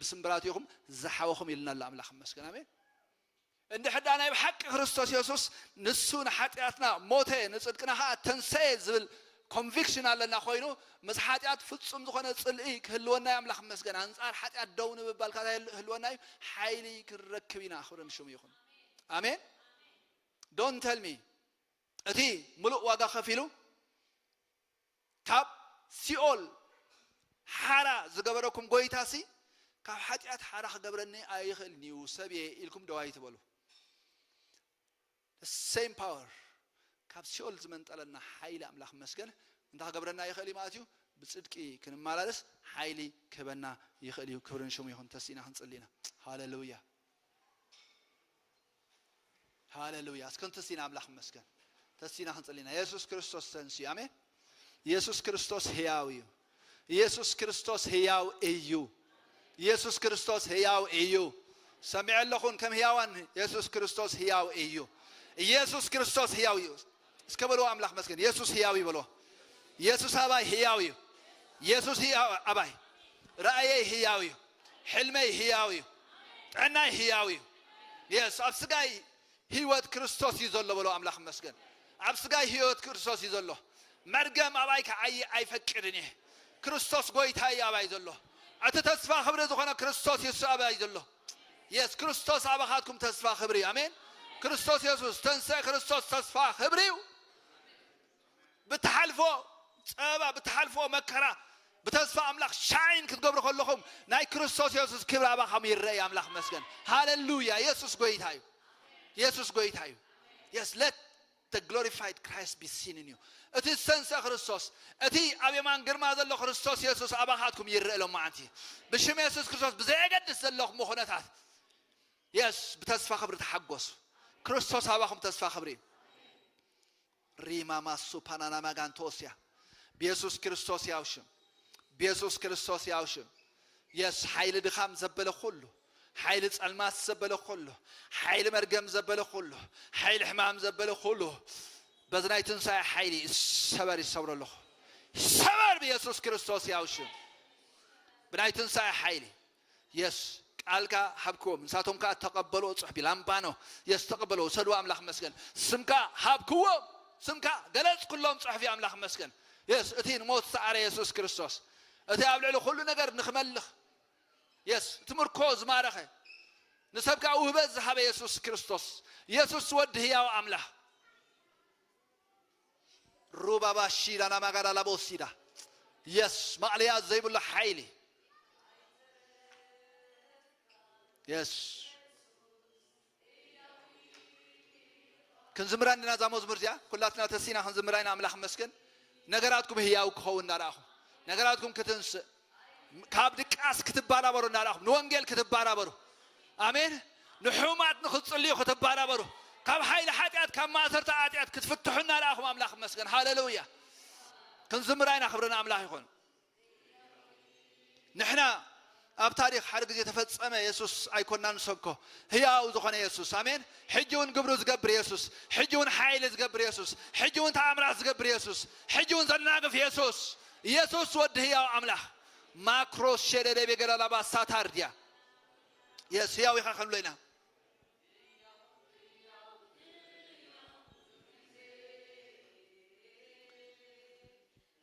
ብስምብራቱ ኢኹም ዝሓወኹም ኢልና ኣሎ ኣምላኽ ይመስገን። ኣሜን። እንድሕዳ ናይ ብሓቂ ክርስቶስ የሱስ ንሱ ንሓጢኣትና ሞተ ንጽድቅና ኸዓ ተንሰየ ዝብል ኮንቪክሽን ኣለና ኮይኑ ምስ ሓጢኣት ፍጹም ዝኾነ ጽልኢ ክህልወና እዩ። ኣምላኽ ይመስገን። ኣንጻር ሓጢኣት ደው ንምባል ካታ ህልወና እዩ። ሓይሊ ክንረክብ ኢና። ክብሪ ንሽሙ ይኹን። ኣሜን። Don't tell me። እቲ ምሉእ ዋጋ ከፊሉ ካብ ሲኦል ሓራ ዝገበረኩም ጎይታሲ ካብ ሓጢኣት ሓራ ክገብረኒ ኣይኽእልን እዩ ሰብ እየ ኢልኩም ደው ኣይትበሉ። Same power ካብ ሲኦል ዝመንጠለና ሓይሊ ኣምላኽ መስገን እንታይ ክገብረና ይኽእል እዩ ማለት እዩ? ብጽድቂ ክንመላለስ ሓይሊ ክህበና ይኽእል እዩ። ክብርን ሽሙ ይኹን። ተሲእና ክንጽሊ ኢና። ሃሌሉያ። ሃሌሉያ። እስከ ተሲና ኣምላኽ ይመስገን። ተሲና ክንጽሊ ኢና። የሱስ ክርስቶስ ተንስዩ። ኣሜን። ኢየሱስ ክርስቶስ ሕያው እዩ። ኢየሱስ ክርስቶስ ሕያው እዩ። ኢየሱስ ክርስቶስ ሕያው እዩ። ሰሚዐ ኣለኹን ከም ሕያዋን። ኢየሱስ ክርስቶስ ሕያው እዩ። ኢየሱስ ክርስቶስ ሕያው እዩ። እስከ በልዎ ኣምላኽ መስገን። ኢየሱስ ሕያው እዩ በልዎ። ኢየሱስ ኣባይ ሕያው እዩ። ኢየሱስ ሕያው ኣባይ። ራእየይ ሕያው እዩ። ሕልመይ ሕያው እዩ። ጥዕናይ ሕያው እዩ። የስ ኣብ ስጋይ ህይወት ክርስቶስ እዩ ዘሎ በሎ። ኣምላኽ መስገን። ኣብ ስጋይ ህይወት ክርስቶስ እዩ ዘሎ። መርገም ኣባይ ክዓይ ኣይፈቅድን እየ። ክርስቶስ ጎይታ እዩ ኣባይ ዘሎ። እቲ ተስፋ ክብሪ ዝኾነ ክርስቶስ የሱስ ኣባይ ዘሎ። የስ ክርስቶስ ኣባኻትኩም ተስፋ ክብሪ እዩ። ኣሜን። ክርስቶስ የሱስ ተንስእ። ክርስቶስ ተስፋ ክብሪ እዩ። ብትሓልፎ ጸበባ፣ ብትሓልፎ መከራ ብተስፋ ኣምላኽ ሻይን ክትገብሩ ከለኹም ናይ ክርስቶስ የሱስ ክብሪ ኣባኻም ይረአ። ኣምላኽ መስገን። ሃሌሉያ። የሱስ ጎይታ እዩ። የሱስ ጎይታ እዩ። Yes, let the glorified Christ be seen in you. እቲ ዝተንስአ ክርስቶስ፣ እቲ ኣብ የማን ግርማ ዘሎ ክርስቶስ የሱስ ኣባኻትኩም ይረአ ሎም መዓንቲ። ብሽም የሱስ ክርስቶስ ብዘየገድስ ዘለኹም ኩነታት፣ የስ ብተስፋ ክብሪ ተሓጎሱ። ክርስቶስ ኣባኹም ተስፋ ክብሪ እዩ። ሪማ ማሱ ፓናና ማጋንቶስያ። ብየሱስ ክርስቶስ ያው ሽም። ብየሱስ ክርስቶስ ያው ሽም። የስ ሓይሊ ድኻም ዘበለ ኩሉ፣ ሓይሊ ጸልማት ዘበለ ኩሉ፣ ሓይሊ መርገም ዘበለ ኩሉ፣ ሓይሊ ሕማም ዘበለ ኩሉ በዚ ናይ ትንሳኤ ሓይሊ ይሰበር፣ ይሰብሮ ኣለኹ። ይሰበር ብየሱስ ክርስቶስ ያው ሽም። ብናይ ትንሳኤ ሓይሊ። የስ ቃልካ ሃብክዎም፣ ንሳቶም ከኣ ተቐበልዎ ጽሑፍ እዩ። ላምባኖ። የስ ተቐበልዎ፣ ውሰድዎ። ኣምላኽ መስገን። ስምካ ሃብክዎም፣ ስምካ ገለጽኩሎም ጽሑፍ እዩ። ኣምላኽ መስገን። የስ እቲ ንሞት ዝሰዓረ የሱስ ክርስቶስ፣ እቲ ኣብ ልዕሊ ኩሉ ነገር ንኽመልኽ፣ የስ እቲ ምርኮ ዝማረኸ፣ ንሰብ ከኣ ውህበት ዝሃበ የሱስ ክርስቶስ። የሱስ ወዲ ህያው ኣምላኽ። ሩባባ ሺዳ ናማጋዳ ላቦሲዳ። የስ ማዕለያ ዘይብሉ ሓይሊ። የስ ክንዝምራ እንዲና እዛ መዝሙር እዚኣ ኩላትና ተሲና ክንዝምራ ኢና። ኣምላኽ መስገን። ነገራትኩም ህያው ክኸውን እናረኣኹም፣ ነገራትኩም ክትንስእ፣ ካብ ድቃስ ክትባራበሩ እናረኣኹም፣ ንወንጌል ክትባራበሩ፣ ኣሜን፣ ንሕሙማት ንኽትጽልዩ ክትባራበሩ፣ ካብ ሓይሊ ሓጢኣት፣ ካብ ማእሰርታ ሓጢኣት ክትፍትሑ እናረኣኹም ኣምላኽ መስገን። ሃሌሉያ። ክንዝምራ ኢና። ክብሪ ንኣምላኽ ይኹን። ንሕና ኣብ ታሪኽ ሓደ ግዜ ተፈጸመ የሱስ ኣይኮናን ንሰብኮ፣ ህያው ዝኾነ የሱስ። ኣሜን። ሕጂ እውን ግብሩ ዝገብር የሱስ፣ ሕጂ እውን ሓይሊ ዝገብር የሱስ፣ ሕጂ እውን ተኣምራት ዝገብር የሱስ፣ ሕጂ እውን ዘናግፍ የሱስ። የሱስ ወዲ ህያው ኣምላኽ። ማክሮ ሸደደ ቤገላላባ ሳታርድያ። የስ ህያው ኢኻ ክንብሎ ኢና።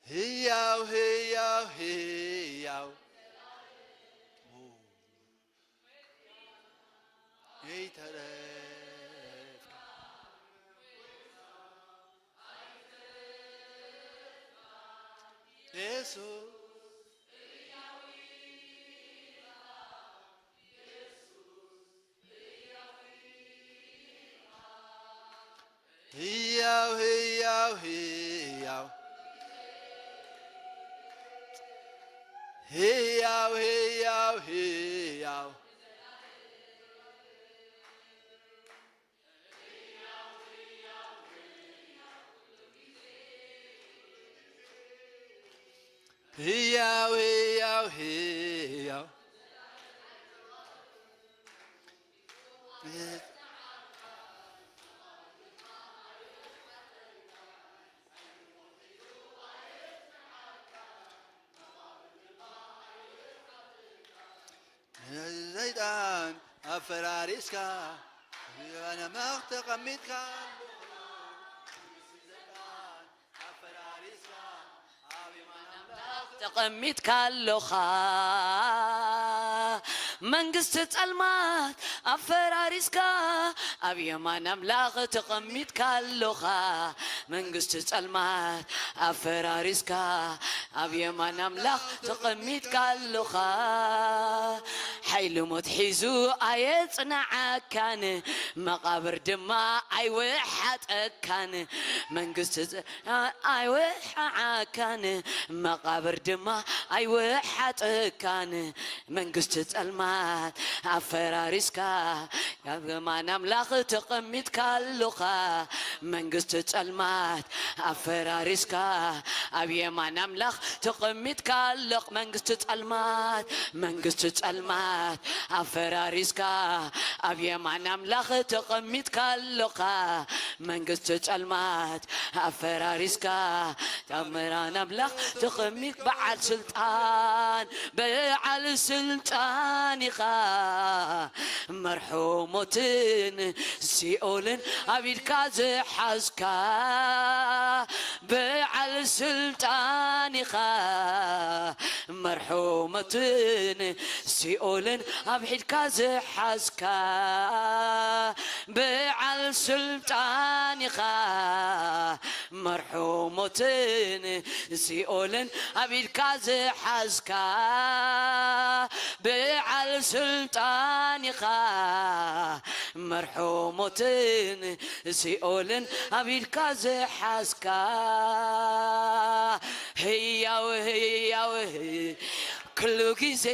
ህያው ህያው ህያው ይተረፍካ የሱስ። ህያው ህያው ህያው ህያው ህያው ህያው ህያው ህያው ህያው ሰይጣን ኣፈራሪስካ፣ ኣነማኽ ተቐሚጥካ ኣለኻ። ሰይጣን ኣፈራሪስካ፣ ኣብ የማን ኣምላኽ ተቐሚጥካ ኣለኻ። መንግስቲ ጸልማት ኣፈራሪስካ፣ ኣብ የማን ኣምላኽ ተቐሚጥካ ኣለኻ። መንግስቲ ጸልማት ኣፈራሪስካ፣ ኣብ የማን ኣምላኽ ተቐሚጥካ ኣለኻ። ሓይሊ ሞት ሒዙ ኣየጽንዓካን፣ መቓብር ድማ ኣይወሓጠካን። መንግስቲ ጸ-፣ ኣይወሓዓካን፣ መቓብር ድማ ኣይወሓጠካን። መንግስቲ ጸልማት ኣፈራሪስካ፣ ኣብ የማን ኣምላኽ ተቐሚጥካ ኣሎኻ። መንግስቲ ጸልማት ኣፈራሪስካ፣ ኣብ የማን ኣምላኽ ተቐሚጥካ ኣሎኽ። መንግስቲ ጸልማት፣ መንግስቲ ጸልማት ኣፈራሪስካ፣ ኣብ የማን ኣምላኽ ተቐሚጥካ ኣሎኻ። መንግስቲ ጸልማት ኣፈራሪስካ፣ ኣብ የማን ኣምላኽ ተቐሚጥ። በዓል ስልጣን፣ በዓል ስልጣን ኢኻ፣ መርሖ ሞትን ሲኦልን ኣብ ኢድካ ዝሓዝካ። በዓል ስልጣን ኢኻ፣ መርሖ ሞትን ሲኦልን ኣብ ኢድካ ዝሓዝካ። በዓል ስልጣን ኢኻ፣ መርሖ ሞትን ሲኦልን ኣብ ኢድካ ዝሓዝካ። በዓል ስልጣን ኢኻ፣ መርሖ ሞትን ሲኦልን ኣብ ኢድካ ዝሓዝካ። ህያው፣ ህያው፣ ኩሉ ግዜ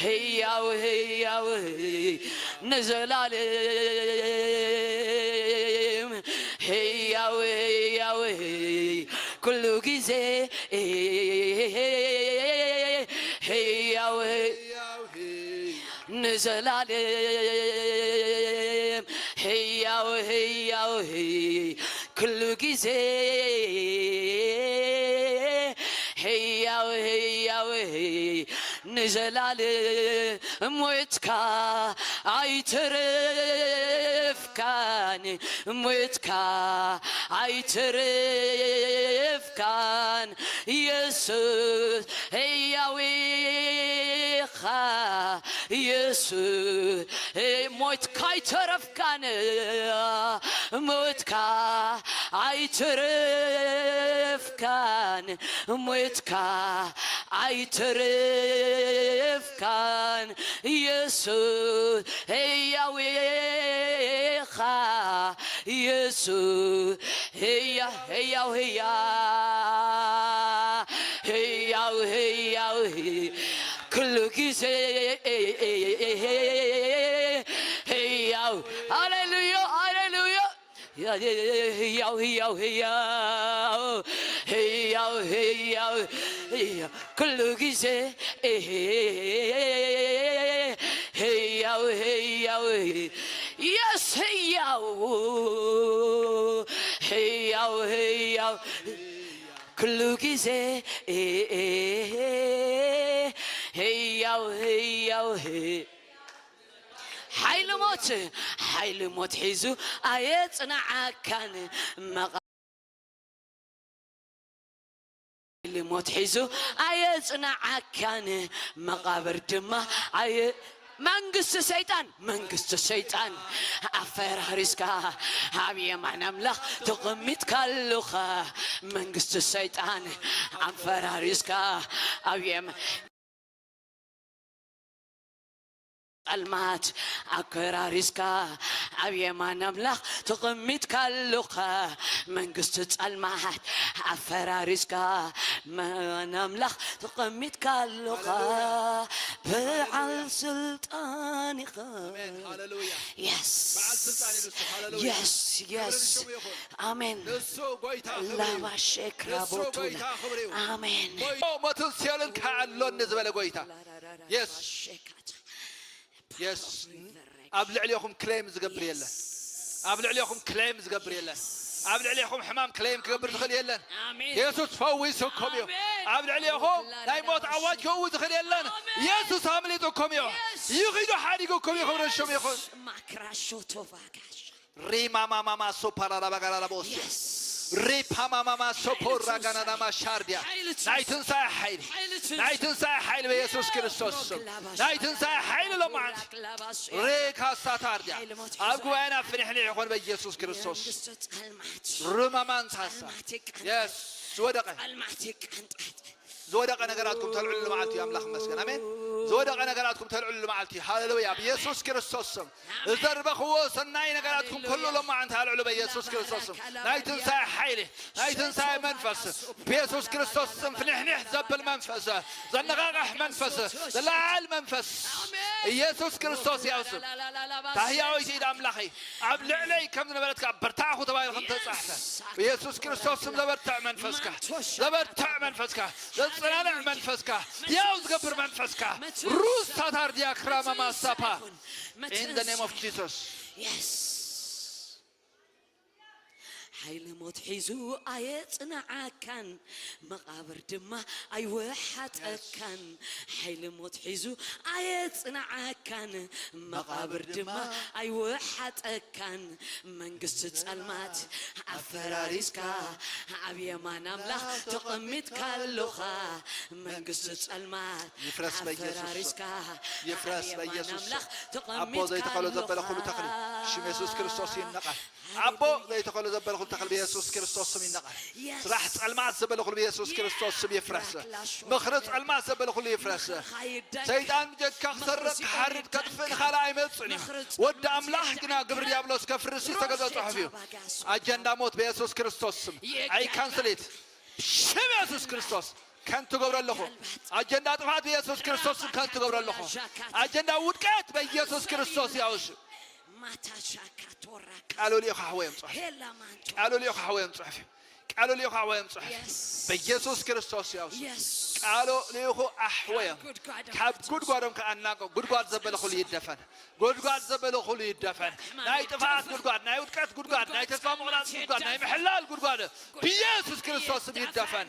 ህያው፣ ህያው፣ ንዘላለም ህያው፣ ህያው፣ ኩሉ ግዜ ህያው፣ ንዘላለም ህያው፣ ህያው፣ ኩሉ ግዜ ህያው፣ ህያው፣ ንዘላለም ሞትካ ኣይትረፍካን፣ ሞትካ ኣይትረፍካን። የሱስ ህያው ኢኻ፣ የሱስ ሞትካ ኣይትረፍካን፣ ሞትካ ኣይትረፍካን፣ ሞትካ ኣይትረፍካን። የሱስ ህያው ኢኻ፣ የሱስ ህያ-፣ ህያው፣ ህያ-፣ ህያው፣ ህያው፣ ኩሉ ግዜ ህያው። ሃሌሉያ፣ ሃሌሉያ። ህያው፣ ህያው፣ ህያው፣ ህያው፣ ህያው፣ ህያው፣ ኩሉ ግዜ ህያው፣ ህያው፣ የስ ህያው፣ ህያው፣ ህያው፣ ኩሉ ግዜ ህያው፣ ህያው፣ ሓይሊ ሞት፣ ሓይሊ ሞት ሒዙ ኣየጽንዓካን። መቓ-፣ ሓይሊ ሞት ሒዙ ኣየጽንዓካን። መቓብር ድማ ኣየ-፣ መንግስቲ ሰይጣን፣ መንግስቲ ሰይጣን ኣፈራሪስካ፣ ኣብ የማን ኣምላኽ ተቐሚጥካ ኣሎኻ። መንግስቲ ሰይጣን ኣፈራሪስካ፣ ኣብ የማ-፣ ጸልማት ኣከራሪስካ፣ ኣብ የማን ኣምላኽ ተቐሚጥካ ኣሎኻ። መንግስቲ ጸልማት ኣፈራሪስካ፣ የማን ኣምላኽ ተቐሚጥካ ኣሎኻ። ሃሌሉያ። በዓል ስልጣን ኢኻ። ኣሜን። ሃሌሉያ። የስ። በዓል ስልጣን እዩ ንሱ። ሃሌሉያ። የስ፣ ክብሪ የስ። ንስሙ ይኹን። ኣሜን። ንሱ ጎይታ ክብሪ እዩ። ላባሼክ ንሱ ራቦቱላ። ጎይታ ክብሪ እዩ። ኣሜን። ጎይ-፣ ሞትን ሲኦልን ከኣ ኣሎኒ ዝበለ ጎይታ። የስ። የስ። ኣብ ልዕሌኹም ክሌም ዝገብር የለን። ኣብ ልዕሌኹም ክሌም ዝገብር የለን። ኣብ ልዕሌኹም ሕማም ክሌም ክገብር ዝኽእል የለን። ኣሜን። የሱስ ፈዊሱኩም እዩ። ኣሜን። ኣብ ልዕሌኹም ናይ ሞት ኣዋጅ ክህቡ ዝኽእል የለን። ኣሜን። የሱስ ኣምሊጡኩም እዩ። የስ። ይኺዱ ሓዲጉኩም እዩ። ክብሪ ሽሙ ይኹን። ማክራሾቶቫጋሽ። ሪማማማማ ሶፓራራባጋራራቦስ። የስ። ሪፓማማማ ሶፖራጋናናማ ሻርዲያ። ሓይሊ ትንሳኤ። ናይ ትንሳኤ ሓይሊ። ሓይሊ ትንሳኤ። ናይ ትንሳኤ ሓይሊ በኢየሱስ ክርስቶስ ስም። ናይ ትንሳኤ ሓይሊ ሎማዓንቲ። ሬካሳ ታርዲያ። ኣብ ጉባኤና ፍንሕንሕ ይኾን በኢየሱስ ክርስቶስ። መንግስቲ ጸልማት። ሩማማን ሳሳ። ጸልማት ይቃንጣጥ። የስ፣ ዝወደቀ። ጸልማት ይቃንጣጥ። ዝወደቐ ነገራትኩም ተልዕሉ መዓልቲ እዩ። ኣምላኽ ይመስገን። ኣሜን። ዝወደቐ ነገራትኩም ተልዕሉ መዓልቲ እዩ። ሃሌሉያ። ብኢየሱስ ክርስቶስ ስም። ዝዘርበኽዎ ሰናይ ነገራትኩም ኩሉ ሃሌሉያ። ሎማዓንቲ ኣልዕሉ በኢየሱስ ክርስቶስ ስም። ናይ ትንሳኤ ሓይሊ፣ ናይ ትንሳኤ መንፈስ። ብኢየሱስ ክርስቶስ ስም ፍንሕንሕ ዘብል መንፈስ። ዘነቓቕሕ መንፈስ። ዘለዓዕል መንፈስ። ኣሜን። ኢየሱስ ክርስቶስ ያው ስም። ታህያዊት ኢድ ኣምላኸይ ኣብ ልዕለይ ከም ዝነበረት ከኣ በርታዕኹ ተባሂሉ ከም ተጻሕፈ። ብኢየሱስ ክርስቶስ ስም ዘበርትዕ መንፈስካ። ዘበርትዕ መንፈስካ። ዘጸናንዕ መንፈስካ። ያው ዝገብር መንፈስካ። ሩስ ታታር ዲያክራማ ማሳፓ። In the name of Jesus. Yes. ሓይሊ ሞት ሒዙ ኣየጽንዓካን፣ መቓብር ድማ ኣይወሓጠካን። ሓይሊ ሞት ሒዙ ኣየጽንዓካን፣ መቓብር ድማ ኣይወሓጠካን። መንግስቲ ጸልማት ኣፈራሪስካ፣ ኣብ የማን ኣምላኽ ተቐሚጥካ ኣለኻ። መንግስቲ ጸልማት ይፍረስ በኢየሱስ ስም። ኣፈራሪስካ፣ ይፍረስ ኣብ የማን በኢየሱስ ስም። ኣምላኽ ኣቦ ተቐሚጥካ ዘይተኸሎ ዘበለ ኩሉ ኣለኻ። ተኽሊ ሽም የሱስ ክርስቶስ ይነቐል። ኣቦ ዘይተኸሎ ዘበለ ኩሉ ተኽሊ ብየሱስ ክርስቶስ ስም ይነቐል። የስ። ስራሕ ጸልማት ዘበለ ኩሉ ብየሱስ ክርስቶስ ስም ይፍረስ። ምኽሪ ጸልማት ዘበለ ኩሉ ይፍረስ። ምኽርኻ ይደክ። ሰይጣን ብጀካ ክሰርቕ፣ ምኽሪ ሰይጣን ክሓርድ፣ ይደክ። ከጥፍእ ንኻልእ ኣይመጽእን እዩ። ምኽሪ ወዲ ጸልማት ኣምላኽ ይደክ። ግና ግብሪ ዲያብሎስ ከፍርስ ዝተገዘ ጽሑፍ እዩ። ሮኬታ ባጋሶ። ኣጀንዳ ሞት ብየሱስ ክርስቶስ ስም። ይደክ። I cancel it። ሽም የሱስ ክርስቶስ ከንቱ ገብሮ ኣለኹ። ኣጀንዳ ጥፋት ብየሱስ ክርስቶስ ስም ከንቱ ገብሮ ኣለኹ። ኣጀንዳ ውድቀት በኢየሱስ ክርስቶስ ያውሽ። ማታሻካ ቶራካ ቃሉ ልኢኹ ኣሕወዮም ጽሑፍ። ሄላ ማንቶ። ቃሉ ልኢኹ ኣሕወዮም ጽሑፍ። ቃሉ ልኢኹ ኣሕወዮም ጽሑፍ። የስ። በኢየሱስ ክርስቶስ ያውሽ። የስ። ቃሉ ልኢኹ ኣሕወዮም። ጉድጓዶም ካብ ጉድጓዶም ከኣናቆ። ጉድጓድ ዘበለ ኩሉ ይደፈን። ጉድጓድ ዘበለ ኩሉ ይደፈን። ናይ ጥፋት ጉድጓድ፣ ናይ ውድቀት ጉድጓድ፣ ናይ ተስፋ መቑራጽ ጉድጓድ፣ ናይ ምሕላል ጉድጓድ ብኢየሱስ ክርስቶስ ስም ይደፈን።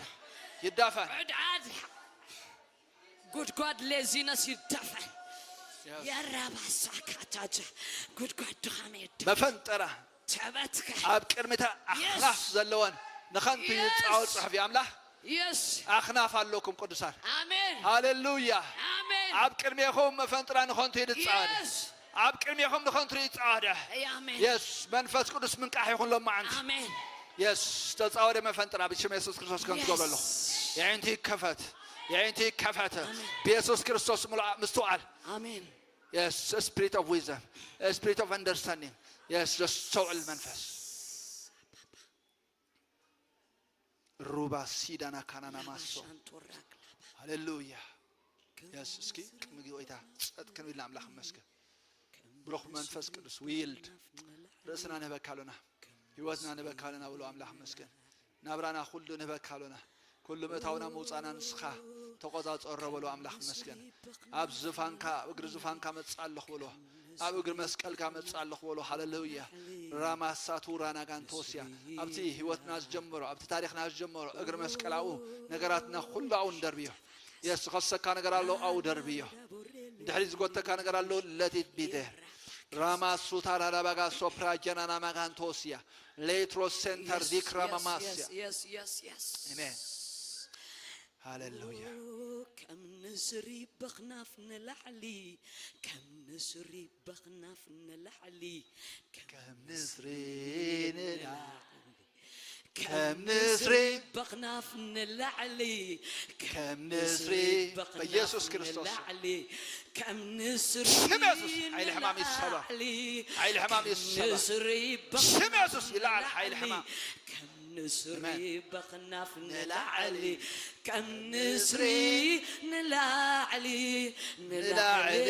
ይደፈን። ጉድጓድ ጉድጓድ ሌዚነስ ይደፈን። የስ። የራባሳ ካታጃ ጉድጓድ ድኻም ይደፈን። መፈንጠራ ተበትከ ኣብ ቅድሚታ ኣኽናፍ የስ። ዘለወን ንኸንቱ የስ። ይጻወት ጽሑፍ እዩ ኣምላኽ። የስ። ኣኽናፍ ኣለኩም ቅዱሳን። ኣሜን። ሃሌሉያ። ኣሜን። ኣብ ቅድሜኹም መፈንጥራ ንኸንቱ እዩ ዝጻወት። የስ። ኣብ ቅድሜኹም ንኸንቱ እዩ ዝጻወት። ኣሜን። የስ። መንፈስ ቅዱስ ምንቃሕ ይኹን ሎማዓንቲ። ኣሜን። የስ። ተጻወደ መፈንጥራ ብሽም የሱስ ክርስቶስ ከንቱ የስ። ገብረለኹ። የዒንቱ ይከፈት። የዒንቱ ይከፈት። ኣሜን። ብየሱስ ክርስቶስ ምሉኣ ምስትውዓል። ኣሜን። Yes, spirit of wisdom, spirit of understanding. Yes, ዘስተውዕል መንፈስ። ሩባ ሲዳና ካናና ማሶ። ሃሌሉያ። የስ፣ እስኪ ቅድሚ ጎይታ ጸጥ ክንብል ኣምላኽ ይመስገን። ብሩኽ መንፈስ ቅዱስ ዊልድ ርእስና ንህበካ ኣሎና፣ ህይወትና ንህበካ ኣሎና ብሎ ኣምላኽ ይመስገን። ናብራና ኩሉ ንህበካ ኣሎና። ኩሉ ምእታውና ምውጻእና ንስኻ ተቆጻጸሮ በሎ ኣምላኽ ይመስገን። ኣብ ዝፋንካ፣ ኣብ እግሪ ዝፋንካ መጽእ ኣለኹ በሎ። ኣብ እግሪ መስቀልካ መጽእ ኣለኹ በሎ። ሃሌሉያ። ራማሳቱ ራናጋንቶስያ። ኣብቲ ህይወትና ዝጀመሮ፣ ኣብቲ ታሪኽና ዝጀመሮ እግሪ መስቀል ኣብኡ ነገራትና ኩሉ ኣብኡ ንደርብዮ። የስ፣ ዝኸሰካ ነገር ኣሎ፣ ኣብኡ ደርብዮ። እንድሕሪ ዝጎተካ ነገር ኣሎ፣ let it be there። ራማሱታ ራዳባጋ ሶፕራ ጀናና ማጋንቶስያ። ሌትሮ ሴንተር ዲክራ ማማስያ። Yes, yes, yes, yes. ኣሜን። ሃሌሉያ። ከም ንስሪ በኽናፍ ንላዕሊ፣ ከም ንስሪ በኽናፍ ንላዕሊ፣ ከም ንስሪ ንላዕሊ፣ ከም ንስሪ በኽናፍ ንላዕሊ፣ ከም ንስሪ በኽናፍ በኢየሱስ ክርስቶስ ንላዕሊ፣ ከም ንስሪ ሽም የሱስ ሓይሊ ሕማም ይሰበር። ንላዕሊ፣ ሓይሊ ሕማም ከም ይሰበር። ንስሪ ሽም የሱስ ይለዓል ሓይሊ ንላዕሊ፣ ሕማም። ከም ንስሪ ኣሜን። በኽናፍ ንላዕሊ፣ ከም ንስሪ ንላዕሊ፣ ንላዕሊ፣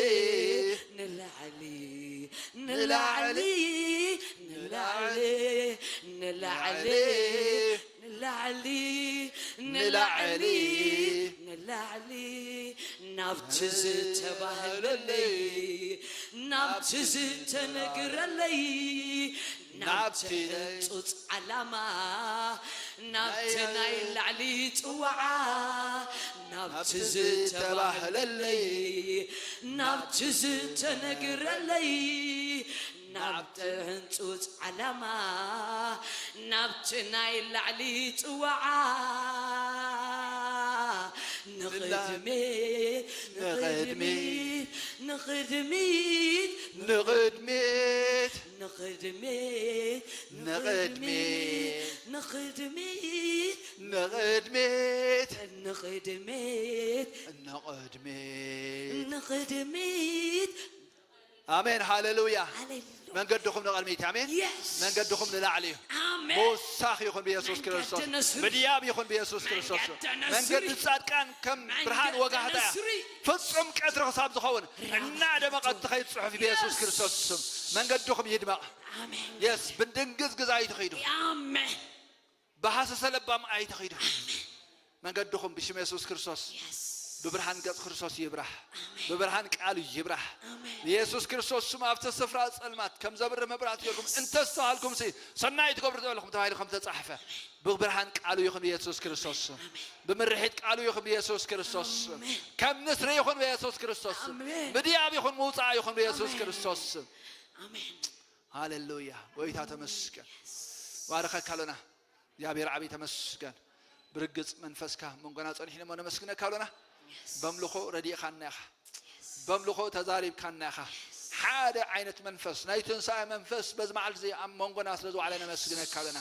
ንላዕሊ፣ ንላዕሊ፣ ንላዕሊ፣ ንላዕሊ፣ ንላዕሊ፣ ንላዕሊ፣ ንላዕሊ፣ ናብቲ ዝተባህለለይ፣ ናብቲ ዝተነግረለይ፣ ናብቲ ህጹጽ ዓላማ፣ ናብቲ ናይ ላዕሊ ጽዋዓ፣ ናብቲ ዝተባህለለይ፣ ናብቲ ዝተነግረለይ፣ ናብቲ ህንጹጽ ዓላማ፣ ናብቲ ናይ ላዕሊ ጽዋዓ፣ ንቕድሚት፣ ንቕድሚት፣ ንቕድሚት፣ ንቕድሚት፣ ንቕድሚት፣ ንቕድሚት፣ ንቕድሚት፣ ንቕድሚት፣ ንቕድሚት፣ ንቕድሚት፣ ንቕድሚት። ኣሜን፣ ሃሌሉያ። ሃሌሉያ። መንገድኹም ንቕድሚት፣ ኣሜን። የስ። መንገድኹም ንላዕሊ እዩ። ኣሜን። ምውሳኽ ይኹን ብየሱስ ክርስቶስ። መንገዲ ንስሪ። ብድያብ ይኹን ብየሱስ ክርስቶስ። መንገዲ ንስሪ። መንገዲ ጻድቃን ከም መንገዲ ብርሃን ወጋሕታ እያ። ንስሪ። ፍጹም ቀትሪ ክሳብ ዝኸውን እናደመቐት ትኸይድ ጽሑፍ ብየሱስ የስ። ክርስቶስ ስም። መንገድኹም ይድመቕ። ኣሜን። የስ፣ ብድንግዝግዝ ኣይትኸይዱ። ኣሜን። ብሃሰሰ ለባም ኣይትኸይዱ። መንገድኹም ብሽም የሱስ ክርስቶስ የስ። ብብርሃን ገጽ ክርስቶስ ይብራህ። ብብርሃን ቃሉ ይብራህ። ኣሜን። ብየሱስ ክርስቶስ ስም ኣብቲ ስፍራ ጸልማት ከም ዘብርህ መብራህቲ ጌርኩም እንተስተውሃልኩም ሲ ሰናይ ትገብሩ ዘለኹም ተባሂሉ ከም ተጻሕፈ ብብርሃን ቃሉ ይኹን ብየሱስ ክርስቶስ ስም። ብምርሒት ቃሉ ይኹን ብየሱስ ክርስቶስ ስም። ኣሜን። ከም ንስሪ ይኹን ብየሱስ ክርስቶስ ስም። ኣሜን። ብድያብ ይኹን ምውጻእ ይኹን ብየሱስ ኣሜን። ክርስቶስ ስም። ኣሜን። ሃሌሉያ። ጎይታ ተመስገን። ባረኸካ ኣሎና። እግዚኣብሔር ዓብይ ተመስገን። ብርግጽ መንፈስካ መንጎና ጸኒሕና እሞ ነመስግነካ ኣሎና። በምልኾ ረዲእኻና ኢኻ። በምልኾ ተዛሪብካና ኢኻ። ሓደ ዓይነት መንፈስ፣ ናይ ትንሳኤ መንፈስ በዚ መዓልቲ እዚ ኣብ መንጎና ስለ ዝወዓለ ነመስግነካ ኣሎና።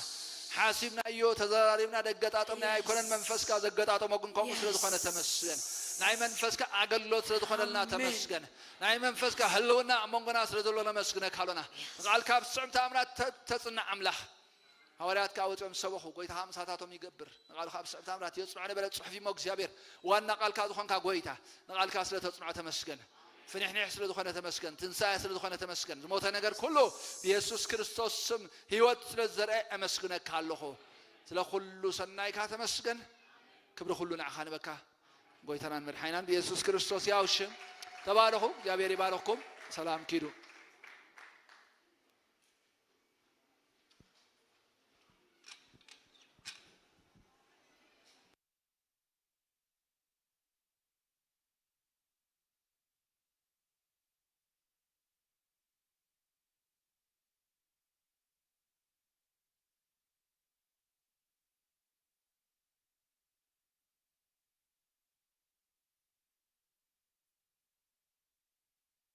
ሓሲብናዮ፣ ተዘራሪብና፣ ደገጣጠምና ኣይኮነን። መንፈስካ ዘገጣጠሞ ግን ከምኡ ስለ ዝኾነ ተመስገን። ናይ መንፈስካ ኣገልግሎት ስለ ዝኾነልና ኣሜን። ተመስገን። ናይ መንፈስካ ህልውና ኣብ መንጎና ስለ ዘሎ ነመስግነካ ኣሎና። ንቓልካ ብስዕም ተኣምራት ተ- ተጽንዕ ኣምላኽ። ሃዋርያት ከኣ ወጺኦም ሰበኹ፣ ጎይታ ከኣ ምሳታቶም ይገብር። ንቓሉ ከኣ ብስዕም ተኣምራት የጽንዖ ነበረ ጽሑፍ እሞ እግዚኣብሔር ዋና ቃልካ ዝኾንካ ጎይታ ንቓልካ ስለ ተጽንዖ ተመስገን። ፍንሕንሕ ስለ ዝኾነ ተመስገን። ትንሳኤ ስለ ዝኾነ ተመስገን። ዝሞተ ነገር ኩሉ ብየሱስ ክርስቶስ ስም ህይወት ስለ ዝዘርአ ኣመስግነካ ኣለኹ። ስለ ኩሉ ሰናይካ ተመስገን። ክብሪ ኩሉ ንዓኻ ንበካ። ጎይታናን መድሓኒናን ብየሱስ ክርስቶስ ያው ሽም ተባረኹ። እግዚኣብሔር ይባረኽኩም። ሰላም ኪዱ።